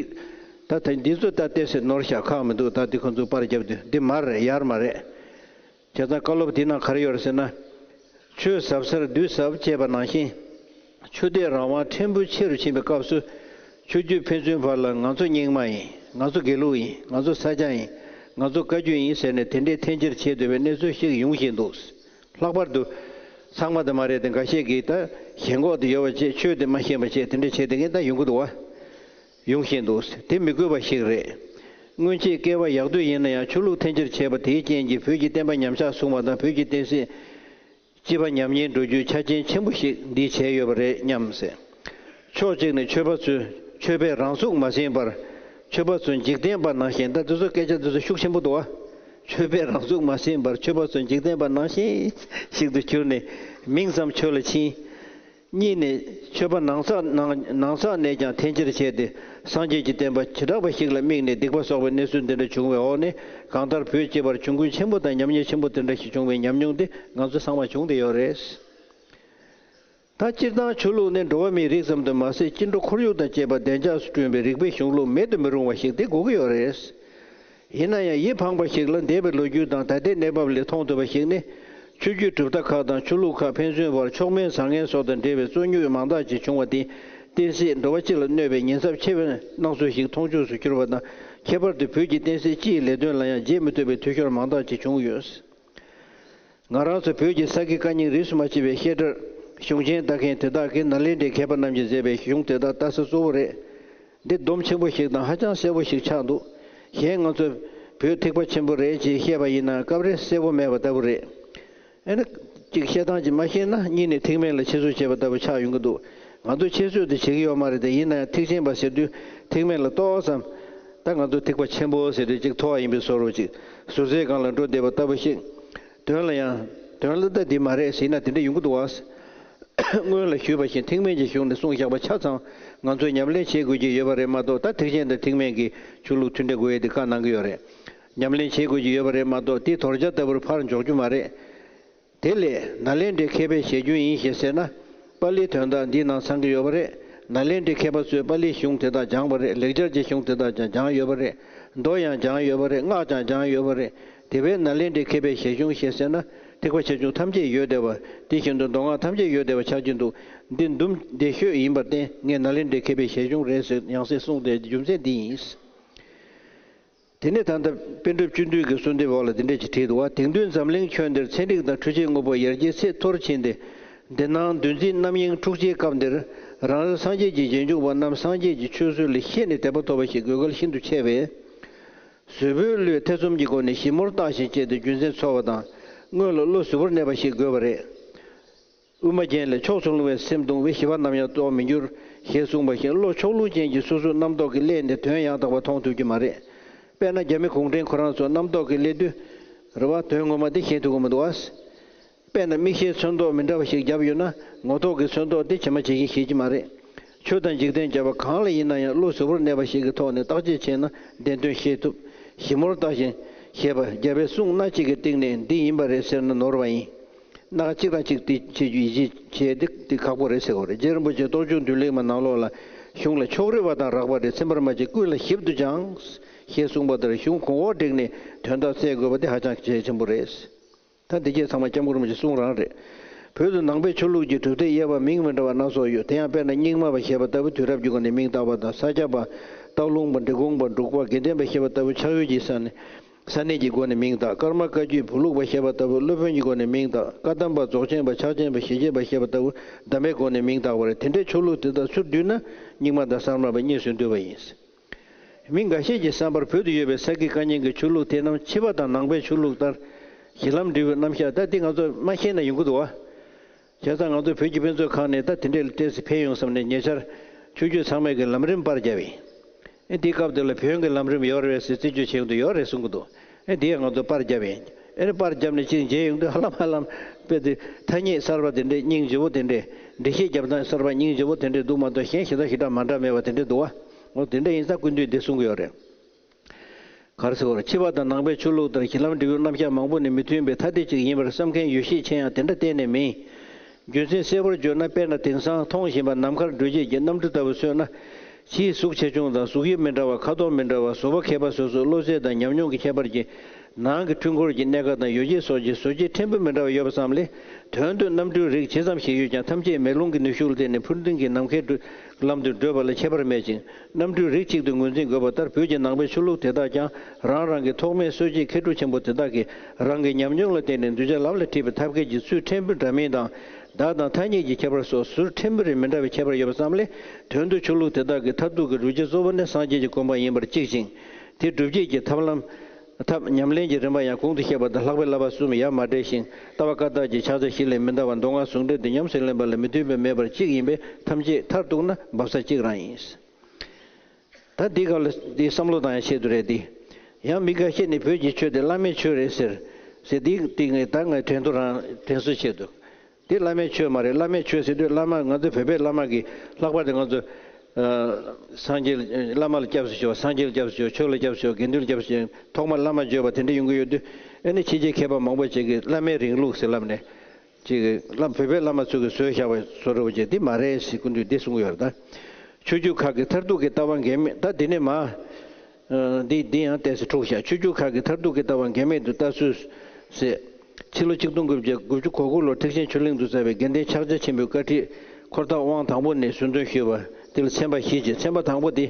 ད་ད་འདི་ཚོ་ད་ཏོག་ཙམ་ནོར་བཞག་ཁག་མི་འདུག་ད་འདི་ཁོ་ཚོ་པར་བརྒྱབ་དུས་འདི་མར་རེད། ཡར་མ་རེད། བྱས་ཙང་བཀའ་སློབ་འདི་ནང་ག་རེ་ཡོད་རེད་ཟེར་ན། ཆོས་ཟབ་གསལ་བསྡུས་ཟབ་ཅེས་པ་ནང་བཞིན། ཆོས་དད་རང་དབང་ཕྲན་བུ་ཆེ་རུ་ཕྱིན་པའི་སྐབས་སུ། ཆོས་བརྒྱུད་ཕན་ཚུན་བར་ལ་ང་ཚོ་རྙིང་མ་ཡིན། ང་ཚོ་དགེ་ལུགས་ཡིན། ང་ཚོ་ས་སྐྱ་ཡིན། ང་ཚོ་བཀའ་བརྒྱུད་ཡིན་ཟེར་ནས་དེ་འདྲའི་འཐེན་འཁྱེར་བྱེད་འདོད་པའི་གནས་ཚུལ་ཞིག་ཡོང་བཞིན་འདུག་ལྷག་པར་དུ། ཚང་མ་དེ་མ་རེད་དེ་འགའ་ཤས་ཀྱིས་ད་ཞེན་ཁོག་དེ་ཡོད་པ་བྱས། ཆོས་དེ་མ་ཤེས་པ་བྱས། དེ་འདྲ་བྱས་དེ་ངས་ད་ཡོང་གི་འདུག་བ། ཡོང་བཞིན་འདུག་དེ་མི་དགོས་པ་ཞིག་རེད། སྔོན་ཆད་སྐལ་བ་ཡག་དུས་ཡིན་ན་ཡང་ཆོས་ལུགས་འཐེན་འཁྱེར་བྱས་པ་དེའི་རྐྱེན་གྱིས་བོད་ཀྱི་བསྟན་པ་ཉམས་ཆག་སོང་བ་དང་བོད་ཀྱི་བསྟན་སྲིད་སྤྱི་པ་ཉམས་ཉེན་འགྲོ་རྒྱུའི་ཆ་རྐྱེན་ཆེན་པོ་ཞིག་འདིས་བྱས་ཡོད་པ་རེད་སྙམ་ཟེར། ཕྱོགས་གཅིག་ནས་ཆོས་པ་ཚོས་ཆོས་པས་རང་ཚུགས་མ་ཟིན་པར། ཆོས་པ་ཚོ་འཇིག་རྟེན་པ་ནང་བཞིན། ད་དེ་ཚོ་སྐད་ཆ་དེ་ཚོ་ཤུགས་ཆེན་པོ་འདུག་བ། ཆོས་པས་རང་ཚུགས་མ་ཟིན་པར་ཆོས་པ་ཚོ་འཇིག་རྟེན་པ་ནང་བཞིན་ཞིག་ཏུ་གྱུར་ནས་མིང་ཙམ་ཆོས་ལ་ཕྱིན། གཉིས་ནས་ཆོས་པ་ནང་ཚགས་ནང་ནང་ཚགས་ནས་ཀྱང་འཐེན་འཁྱེར་བྱས་ཏེ་སངས་རྒྱས་ཀྱི་བསྟན་པ་བྱེ་བྲག་པ་ཞིག་ལ་དམིགས་ནས་སྡིག་པ་གསོག་པའི་གནས་ཚུལ་འདི་འདྲ་བྱུང་བའི་འོག་ནས་གང་ལྟར་བོད་སྤྱི་པར་གྱོང་གུན་ཆེན་པོ་དང་ཉམས་ཉེས་ཆེན་པོ་དེ་འདྲ་ཞིག་བྱུང་བའི་ཉམས་མྱོང་དེ་ང་ཚོ་ཚང་མ་བྱུང་བསྡད་ཡོད་རེད། ད་སྤྱིར་བཏང་ཆོས་ལུགས་ནི་འགྲོ་བ་མིའི་རིགས་ཙམ་དུ་མ་ཟད་སྐྱེ་འགྲོ་འཁོར་ཡུག་དང་བཅས་པ་བདེ་འཇགས་སུ་བསྐྲུན་པའི་རིག་པའི་གཞུང་ལུགས་མེད་དུ་མི་རུང་བ་ཞིག་དེ་དགོས་ཀྱི་ཡོད་རེད། ཡིན་ན་ཡང་ཡིད་ཕངས་པ་ཞིག་ལ་འདས་པའི་ལོ་རྒྱུས་དང་ད་ལྟའི་གནས་བབ་ལས་མཐོང་ཐུབ་པ་ཞིག་ནི། ཆོས་བརྒྱུད་གྲུབ་མཐའ་ཁག་དང་ཆོས་ལུགས་ཁག་ཕན་ཚུན་བར་མཆོག་དམན་བཟང་ངན་སོགས་དང་འབྲེལ་བའི་རྩོད་རྙོག་མང་དག་ཅིག་བྱུང་བ་དེས་བསྟན་སྲིད་འགྲོ་བ་སྤྱི་ལ་གནོད་པའི་ཉེན་ཚབས་ཆེ་བའི་སྣང་ཚུལ་ཞིག་མཐོང་ཆོས་སུ་གྱུར་པ་དང་། ཁྱད་པར་དུ་བོད་ཀྱི་བསྟན་སྲིད་སྤྱི་ཡི་ལས་དོན་ལ་ཡང་བརྗེད་མི་ཐུབ་པའི་འཐུས་ཤོར་མང་དག་ཅིག་བྱུང་ཡོད། ང་རང་ཚོ་བོད་ཀྱི་ས་དགེ་བཀའ་རྙིང་རིས་སུ་མ་ཆད་པའི་བཤད་གྲྭར་གཞུང་ཆེན་ལྟ་མཁན་དེ་དག་གིས་ནཱ་ལེནྡྲའི་མཁས་པ་རྣམས་ཀྱིས་མཛད་པའི་གཞུང་དེ་དག་ལྟ་ས་གཙོ་བོ་རེད། འདི་སྡོམ་ཆེན་པོ་ཞིག་དང་ཧ་ཅང་གསལ་པོ་ཞིག་ཆགས་འདུག་གཞན་ང་ཚོས་བོད་ཐེག་པ་ཆེན་པོ་རེད་ཅེས་བཤད་པ་ཡིན་ན་སྐབས་རེ་གསལ་པོ་མེད་པ་ལྟ་བུ་རེད། ཨེ་ན། གཅིག་བཤད་སྟངས་ཀྱིས་མ་ཤེས་ན་གཉིས་ནས་ཐེག་དམན་ལ་ཆེད་བཟོ་བྱས་པ་ལྟ་བུ་ཆགས་ཡོང་གི་འདུག་ང་ཚོ་ཆེད་བཟོས་དེ་བྱེད་ཀྱི་ཡོད་མ་རེད་དེ། ཡིན་ན་ཡང་ཐེག་ཆེན་པ་ཟེར་དུས་ཐེག་དམན་ལ་ཏོག་ཙམ། ད་ང་ཚོ་ཐེག་པ་ཆེན་པོ་ཟེར་དུས་གཅིག་མཐོ་བ་ཡིན་པའི་བཟོ་འདྲ་ཅིག་ཟུར་ཟའི་སྒང་ལ་འགྲོ་བསྡད་པ་ལྟ་བུ་ཞིག་དོན་ལ་ཡང་། དོན་ལ་ད་འདི་མ་རེད་ཟེར་ན་དེ་འདྲ་ཡོང་གི་འདུག་བ། སྔོན་ལ་ཞུས་པ་བཞིན་ཐེག་དམན་གྱི་གཞུང་ནས་གསུངས་བཞག་པ་ཆ་ཚང་ང་ཚོས་ཉམས་ལེན་བྱེད་དགོས་ཀྱི་ཡོད་པ་རེད་མ་གཏོགས། ད་ཐེག་ཆེན་དང་ཐེག་དམན་གྱི་ཆོས་ལུགས་མཐུན་འབྲེལ་དགོས་ཡས་དེ་བཀའ་གནང་གི་ཡོད་རེད། ཉམས་ལེན་བྱེད་དགོས་ཀྱི་ཡོད་པ་རེད་མ་གཏོགས། དེ་དོར་བྱ་ལྟ་བུར་ཕར་འཇོག་རྒྱུ་མ་རེད། དེ་ལས་ནཱ་ལེནྡྲའི་མཁས་པས་བཞེད་རྒྱུ་ཡིན་ཞེས་ཟེར་ན། པཱ་ལིའི་དོན་དག་འདིའི་ནང་ཚང་གི་ཡོད་པ་རེད། ནཱ་ལེནྡྲའི་མཁས་པ་ཚོས་པཱ་ལིའི་གཞུང་དེ་དག་སྦྱངས་པ་རེད། ལེགས་སྦྱར་གྱི་གཞུང་དེ་དག་ཀྱང་སྦྱངས་ཡོད་པ་རེད། མདོ་ཡང་སྦྱངས་ཡོད་པ་རེད། སྔགས་ཀྱང་སྦྱངས་ཡོད་པ་རེད། དེ་བས་ནཱ་ལེནྡྲའི་མཁས་པས་བཞེད་གཞུང་ཞེས་ཟེར་ན། ཐེག་པ་ཆེ་ཆུང་ཐམས་ཅད་ཡོད་བསྡད་པ། དེ་བཞིན་དུ་མདོ་སྔགས་ཐམས་ཅད་ཡོད་བསྡད་པ་ཆགས་ཀྱི་འདུག་འདི་འདུམ་འདི་ཤོད་ཡིན་པར་བརྟེན་ངས་ནཱ་ལེནྡྲའི་མཁས་པས་བཞེད་གཞུང་རེད་ཟེར་ཡང་སེ་གསུངས་ཏེ་རྒྱུ་མཚན་འདི་ཡིན། དེ་ནས་ད་ལྟ་པཎ་གྲུབ་བཅུ་བདུན་གྱི་གསོལ་འདེབས་འོག་ལ་འདི་འདྲ་ཅིག་བྲིས་འདུག་བ། དེང་དུས་འཛམ་གླིང་ཁྱོན་འདིར་ཚན་རིག་དང་འཕྲུལ་ཆས་དངོས་པོ་ཡར་རྒྱས་ཚད་མཐོར་ཕྱིན་ཏེ། འདི་སྣང་འདུ་འཛི་རྣམ་གཡེང་འཁྲུག་ཆེའི་སྐབས་འདིར། རང་རེ་སངས་རྒྱས་ཀྱི་རྗེས་འཇུག་པ་རྣམས་སངས་རྒྱས་ཀྱི་ཆོས་སྲོལ་ལ་ཤེས་ནས་དད་པ་ཐོབ་པ་ཞིག་དགོས་གལ་ཤིན་ཏུ་ཆེ་བས། བཟོད་པའི་བློས་ཐེ་ཚོམ་གྱི་སྒོ་ནས་ཞིབ་མོར་བརྟག་ཞིང་དཔྱད་དེ་རྒྱུ་མཚན་འཚོལ་བ་དང་། སྔོན་ལ་བློ་གཟུ་བོར་གནས་པ་ཞིག་དགོས་པ་རེད། དབུ་མ་རྒྱན་ལས། ཕྱོགས་སུ་ལྷུང་བའི་སེམས་གདུང་བས། ཞི་བ་ནམ་ཡང་རྟོགས་མི་འགྱུར། ཞེས་གསུངས་པ་བཞིན་བློ་ཕྱོགས་ལྷུང་ཅན་གྱི་སོ་སོའི་རྣམ་རྟོག་གིས་བསླད་ནས་དོན་ཡང་དག་པ་མཐོང་ཐུབ་ཀྱི་མ་རེད། དཔེར་ན་རྒྱ་མི་གུང་ཁྲན་ཁོ་རང་ཚོ་རྣམ་རྟོག་གིས་བསླད་དུས། རེད་བ། དོན་ངོ་མ་དེ་ཤེས་ཐུབ་ཀྱི་མི་འདུག་བ། དཔེར་ན་མིག་ཤེལ་ཚོན་མདོག་མི་འདྲ་བ་ཞིག་བརྒྱབ་ཡོད་ན། ངོ་ཐོག་གི་ཚོན་མདོག་དེ་ཇི་མ་ཇི་བཞིན་ཤེས་ཀྱི་མ་རེད། ཆོས་དང་འཇིག་རྟེན་བྱ་བ་གང་ལ་ཡིན་ན་ཡང་བློ་གཟུ་བོར་གནས་པ་ཞིག་གི་ཐོག་ནས་བརྟག་དཔྱད་བྱས་ན་བདེན་དོན་ཤེས་ཐུབ། ཞིབ་མོར་བརྟག་ཅིང་ ཞེས་པ་རྒྱལ་བའི་གསུང་སྣ་གཅིག་གི་སྟེང་ནས་འདི་ཡིན་པ་རེད་ཟེར་ན་ནོར་བ་ཡིན། སྣ་ཁ་གཅིག་དང་གཅིག་དེ་བྱེད་རྒྱུ་ཡིད་ཆེས་བྱས་ཏེ་དེ་ཁག་པོ་རེད་ཟེར་བ་རེད། རྗེ་རིན་པོ་ཆེ་རྟོགས་བརྗོད་མདུན་ལེགས་མ་ནང་ལོགས་ལ་གཞུང་ལ་ཕྱོགས་རིས་པ་དང་རགས་པ་རེ་ཚིམ་པར་མ་བྱེད། ཀུན་ལ་ཞིབ་ཏུ་སྦྱངས། ཞེས་གསུངས་པ་ལྟར་གཞུང་གོང་འོག་བསྒྲིགས་ནས་དོན་དག་བཙལ་དགོས་པ་དེ་ཧ་ཅང་གལ་ཆེན་པོ་རེད། ད་འདི་གས་ཚང་མ་སྐྱབས་མགོན་རིན་པོ་ཆེ་གསུང་རང་རེད། བོད་དུ་ནང་པའི་ཆོས་ལུགས་ཀྱི་གྲུབ་མཐས་དབྱེ་བ་མིང་མི་འདྲ་བ་སྣ་ཚོགས་ཡོད། དེ་ཡང་དཔེར་ན་རྙིང་མ་བ་ཞེས་པ་ལྟ་བུ་དུས་རབས་ཀྱི་སྒོ་ནས་མིང་བཏགས་པ་དང་། ས་སྐྱ་པ། སྟག་ལུང་པ། འབྲི་གུང་པ། འབྲུག་པ། དགེ་ལྡན་པ་ཞེས་པ་ལྟ་བུ་ཆགས་ཡུལ་གྱི་ས་ནས་ས་གནས་ཀྱི་སྒོ་ནས་མིང་བཏགས། ཀརྨ་བཀའ་བརྒྱུད། བུ་ལུགས་པ་ཞེས་པ་ལྟ་བུ་སློབ་དཔོན་གྱི་སྒོ་ནས་མིང་བཏགས། བཀའ་གདམས་པ། རྫོགས་ཆེན་པ། ཕྱག་ཆེན་པ། ཞི་བྱེད་པ་ཞེས་པ་ལྟ་བུ་གདམས་པའི་སྒོ་ནས་མིང་བཏགས་པ་རེད། དེ་འདྲའི་ཆོས་ལུགས་དེ་དག་ཚུར་བསྡུས་ན་རྙིང་མ་དང་གསར་མ་བ་གཉིས་སུ་འདུས་པ་ཡིན། མི་འགའ་ཤས་ཀྱི་བསམ་པར་བོད་དུ་ཡོད་པའི་ས་དགེ་བཀའ་རྙིང་གི་ཆོས་ལུགས་དེ་རྣམས་ཕྱི་པ་དང་ནང་པའི་ཆོས་ལུགས་ལྟར་གཞི་ལམ་འབྲས་བུའི་རྣམ་གཞག་ད་འདི་ང་ཚོ་མ་ཤེས་ན་ཡོང་གི་འདུག་བ། བྱས་ཙང་ང་ཚོ་བོད་ཀྱི་དཔེ་མཛོད་ཁང་ནས་ད་དེ་འདྲའི་ལ་ཏོག་ཙམ་ཕན་ཡོང་བསམ་ནས་ཉེ་ཆར་ཆོས་བརྒྱུད་ཚང་མས་ཀྱི་ལམ་རིམ་པར་བརྒྱབ་ཡིན། ཨེ་འདིའི་སྐབས་དེ་ལ་བོན་གྱི་ལམ་རིམ་ཡོད་རེད་ཟེར་རྩད་གཅོད་བྱེད་ཀྱི་འདུག་ཡོད་རེད་གསུང་གི་འདུག་ཨེ་འདི་ཡང་ང་ཚོ་པར་བརྒྱབ་ཡིན། ཨེ་ནི་པར་བརྒྱབ་ནས་ཅིག་མཇལ་ཡོང་དུས་ཧ་ལམ་ཧ་ལམ་དཔེ་དེ་ཐ་སྙད་གསར་པ་དེ་འདྲས་སྙིང་རྗེ་བོ་དེ་འདྲས། འགྲེལ་བཤད་རྒྱབ་སྟངས་གསར་པ་སྙིང་རྗེ་བོ་དེ་འདྲས་འདུག་མ་གཏོགས་གཞན་ཞེ་དྲག་ཞེ་དྲག་མ་འདྲ་མེད་པ་དེ་འདྲས་འདུག་བ། འོ་དེ་འདྲས་ཡིན་ཙང་ཀུན་བཏུས་འདི་གསུང་གི་ཡོད་རེད། ག་རེ་ཟེར་བ་རེད། ཕྱི་པ་དང་ནང་པའི་ཆོས་ལུགས་ལྟར་གཞི་ལམ་འབྲས་བུའི་རྣམ་གཞག་མང་པོ་ནི་མི་མཐུན་པའི་ཐ་དད་ཅིག་ཡིན་པར་བསམ་མཁན་ཡོད་ཤས་ཆེ་ཡང་དེ་འདྲ་གཏན་ནས་མིན། རྒྱུ་མཚན་གསལ་པོར་བརྗོད་ན། དཔེར་ན་དེང་སང་མཐོང་བཞིན་པ་ནམ་མཁར་འགྲོ་བྱེད་ཀྱི་གནམ་གྲུ་ལྟ་བུ་མཚོན་ན། ཕྱིའི་གཟུགས་ཆེ་ཆུང་དང་གཟུགས་དབྱིབས་མི་འདྲ་བ། ཁ་དོག་མི་འདྲ་བ། བཟོ་པོ་མཁས་པ་སོ་སོའི་བློ་རྩལ་དང་ཉམས་མྱོང་གི་ཁྱད་པར་གྱིས་ནང་གི་འཕྲུལ་འཁོར་གྱི་གནད་འགག་དང་ཡོ་བྱད་སོགས་ཀྱི་བཟོ་བྱེད་ཕྲན་བུ་མི་འདྲ་བ་ཡོད་པ་ཙམ་ལས། དོན་དུ་གནམ་གྲུའི་རིགས་ཇི་ཙམ་ཞིག་ཡོད་ཀྱང་ཐམས་ཅད་མེ་རླུང་གི་ནུས་ཤུགས་ལ་བརྟེན་ནས་འཕུར་ལྡིང་གི་ནམ་མཁའི་འགྲོ་ལམ་དུ་བགྲོད་པ་ལ་ཁྱད་པར་མེད་ཅིང་། གནམ་གྲུའི་རིགས་གཅིག་ཏུ་ངོས་འཛིན་དགོས་པ་ལྟར། བོད་ཀྱི་ནང་པའི་ཆོས་ལུགས་དེ་དག་ཀྱང་རང་རང་གི་ཐོགས་མེད་གསོ་དཔྱད་མཁས་གྲུབ་ཆེན་པོ་དེ་དག་གིས་རང་གི་ཉམས་མྱོང་ལ་བརྟེན་ནས་གདུལ་བྱ་ལམ་ལ་ཁྲིད་པའི་ཐབས་མཁས་ཀྱི་ཚུལ་ཕྲན་བུ་འདྲ་མིན་དང་། བརྡ་དང་ཐ་སྙད་ཀྱི་ཁྱད་པར་སོགས་ཟུར་ཕྲན་བུ་རེ་མི་འདྲ་བའི་ཁྱད་པར་ཡོད་པ་ཙམ་ལས། དོན་དུ་ཆོས་ལུགས་དེ་དག་གི་མཐར་ཐུག་གི་སྒྲུབ་བྱེད་གཙོ་བོ་ནི་སངས་རྒྱས་ཀྱི་གོ་འཕང་ཡིན་པར་གཅིག་ཅིང་། དེ་སྒྲུབ་བྱེད་ཀྱི་ཐབས་ལམ། ཐབས་ཉམས་ལེན་གྱི་རིམ་པ་ཡང་གོང་དུ་བཤད་པ་ལྟར་ལྷག་པའི་བསླབ་པ་གསུམ་ཡ་མ་བྲལ་ཞིང་། ལྟ་བ་བཀའ་རྟགས་ཀྱི་ཕྱག་རྒྱ་བཞི་ལས་མི་འདའ་བ། མདོ་སྔགས་ཟུང་འབྲེལ་དུ་ཉམས་སུ་ལེན་པ་ལས་མི་ཐུལ་བའི་མེད་པར་གཅིག་ཡིན་པས་ཐམས་ཅད་མཐར་གཏུགས་ན་འབབ་ས་གཅིག་རང་ཡིན། ད་འདི་སྐབས་ལ་འདི་བསམ་བློ་བཏང་ཡ་ཆེད་དུ་རེད་འདི། ཡང་མི་འགའ་ཤས་ནི་བོད་ཀྱི་ཆོས་དེ་བླ་མའི་ཆོས་རེད་ཟེར། ཟེར་འདི་འདི་ངས་ད་ངས་དྲན་དུ་རང་དྲན་གསོ་ཆེད་དུ། འདི་བླ་མའི་ཆོས་མ་རེད། བླ་མའི་ཆོས་ཟེར་དུས་བླ་མ་ང་ཚོ་བོད་པའི་བླ་མ་གི་ལྷག་པར་དུ་ང་ཚོ་ཨ་སངས་རྒྱས་བླ་མ་ལ་སྐྱབས་སུ་མཆིའོ། སངས་རྒྱས་ལ་སྐྱབས་སུ་མཆིའོ། ཆོས་ལ་སྐྱབས་སུ་མཆིའོ། དགེ་འདུན་ལ་སྐྱབས་སུ་མཆིའོ། ཐོག་མར་བླ་མ་བརྗོད་པ་དེ་འདྲ་ཡོང་གི་ཡོད་དུས། ཨ་ནི་ཕྱི་རྒྱལ་མཁས་པ་མང་པོ་ཅིག་གིས་བླ་མའི་རིང་ལུགས་ཟེར་ལབ་ནས། ཅིག་བླ་བོད་པའི་བླ་མ་ཚོ་གིས་བཟོས་བཞག་པའི་བཟོ་འདྲ་བོ་ཅིག་འདི་མ་རེད་ཟེར་ཀུན་འདུས་འདི་གསུང་གི་ཡོད་རེད་ད། ཆོས་བརྒྱུད་ཁག་གི་མཐར་ཐུག་གི་ལྟ་བ་འགལ་མེད་ད་འདི་ནས་མ། ཨ་འདི་འདི་ཡང་ཏོག་ཙམ་འཁྲུག་བཞག་ཆོས་བརྒྱུད་ཁག་གི་མཐར་ཐུག་གི་ལྟ་བ་འགལ་མེད་དུ་ལྟ་ཚུལ་ཟེར། ཕྱི་ལོ་ཆིག་སྟོང་དགུ་བརྒྱ་དགུ་བཅུ་གོ་དགུ་ལོར་ཁྲི་ཆེན་ཆོས་གླིང་དུ་བསྩལ་བའི་དགེ་ལྡན་ཕྱག་རྒྱ་ཆེན་པོའི་བཀའ་ཁྲིད་འཁོར་ཐག་དབང་དང་པོ་ནས་ཟུར་འདོན་ཞུས་པ་དེ་ལ་ཚན་པ་བཞི་བྱས། ཚན་པ་དང་པོ་དེ་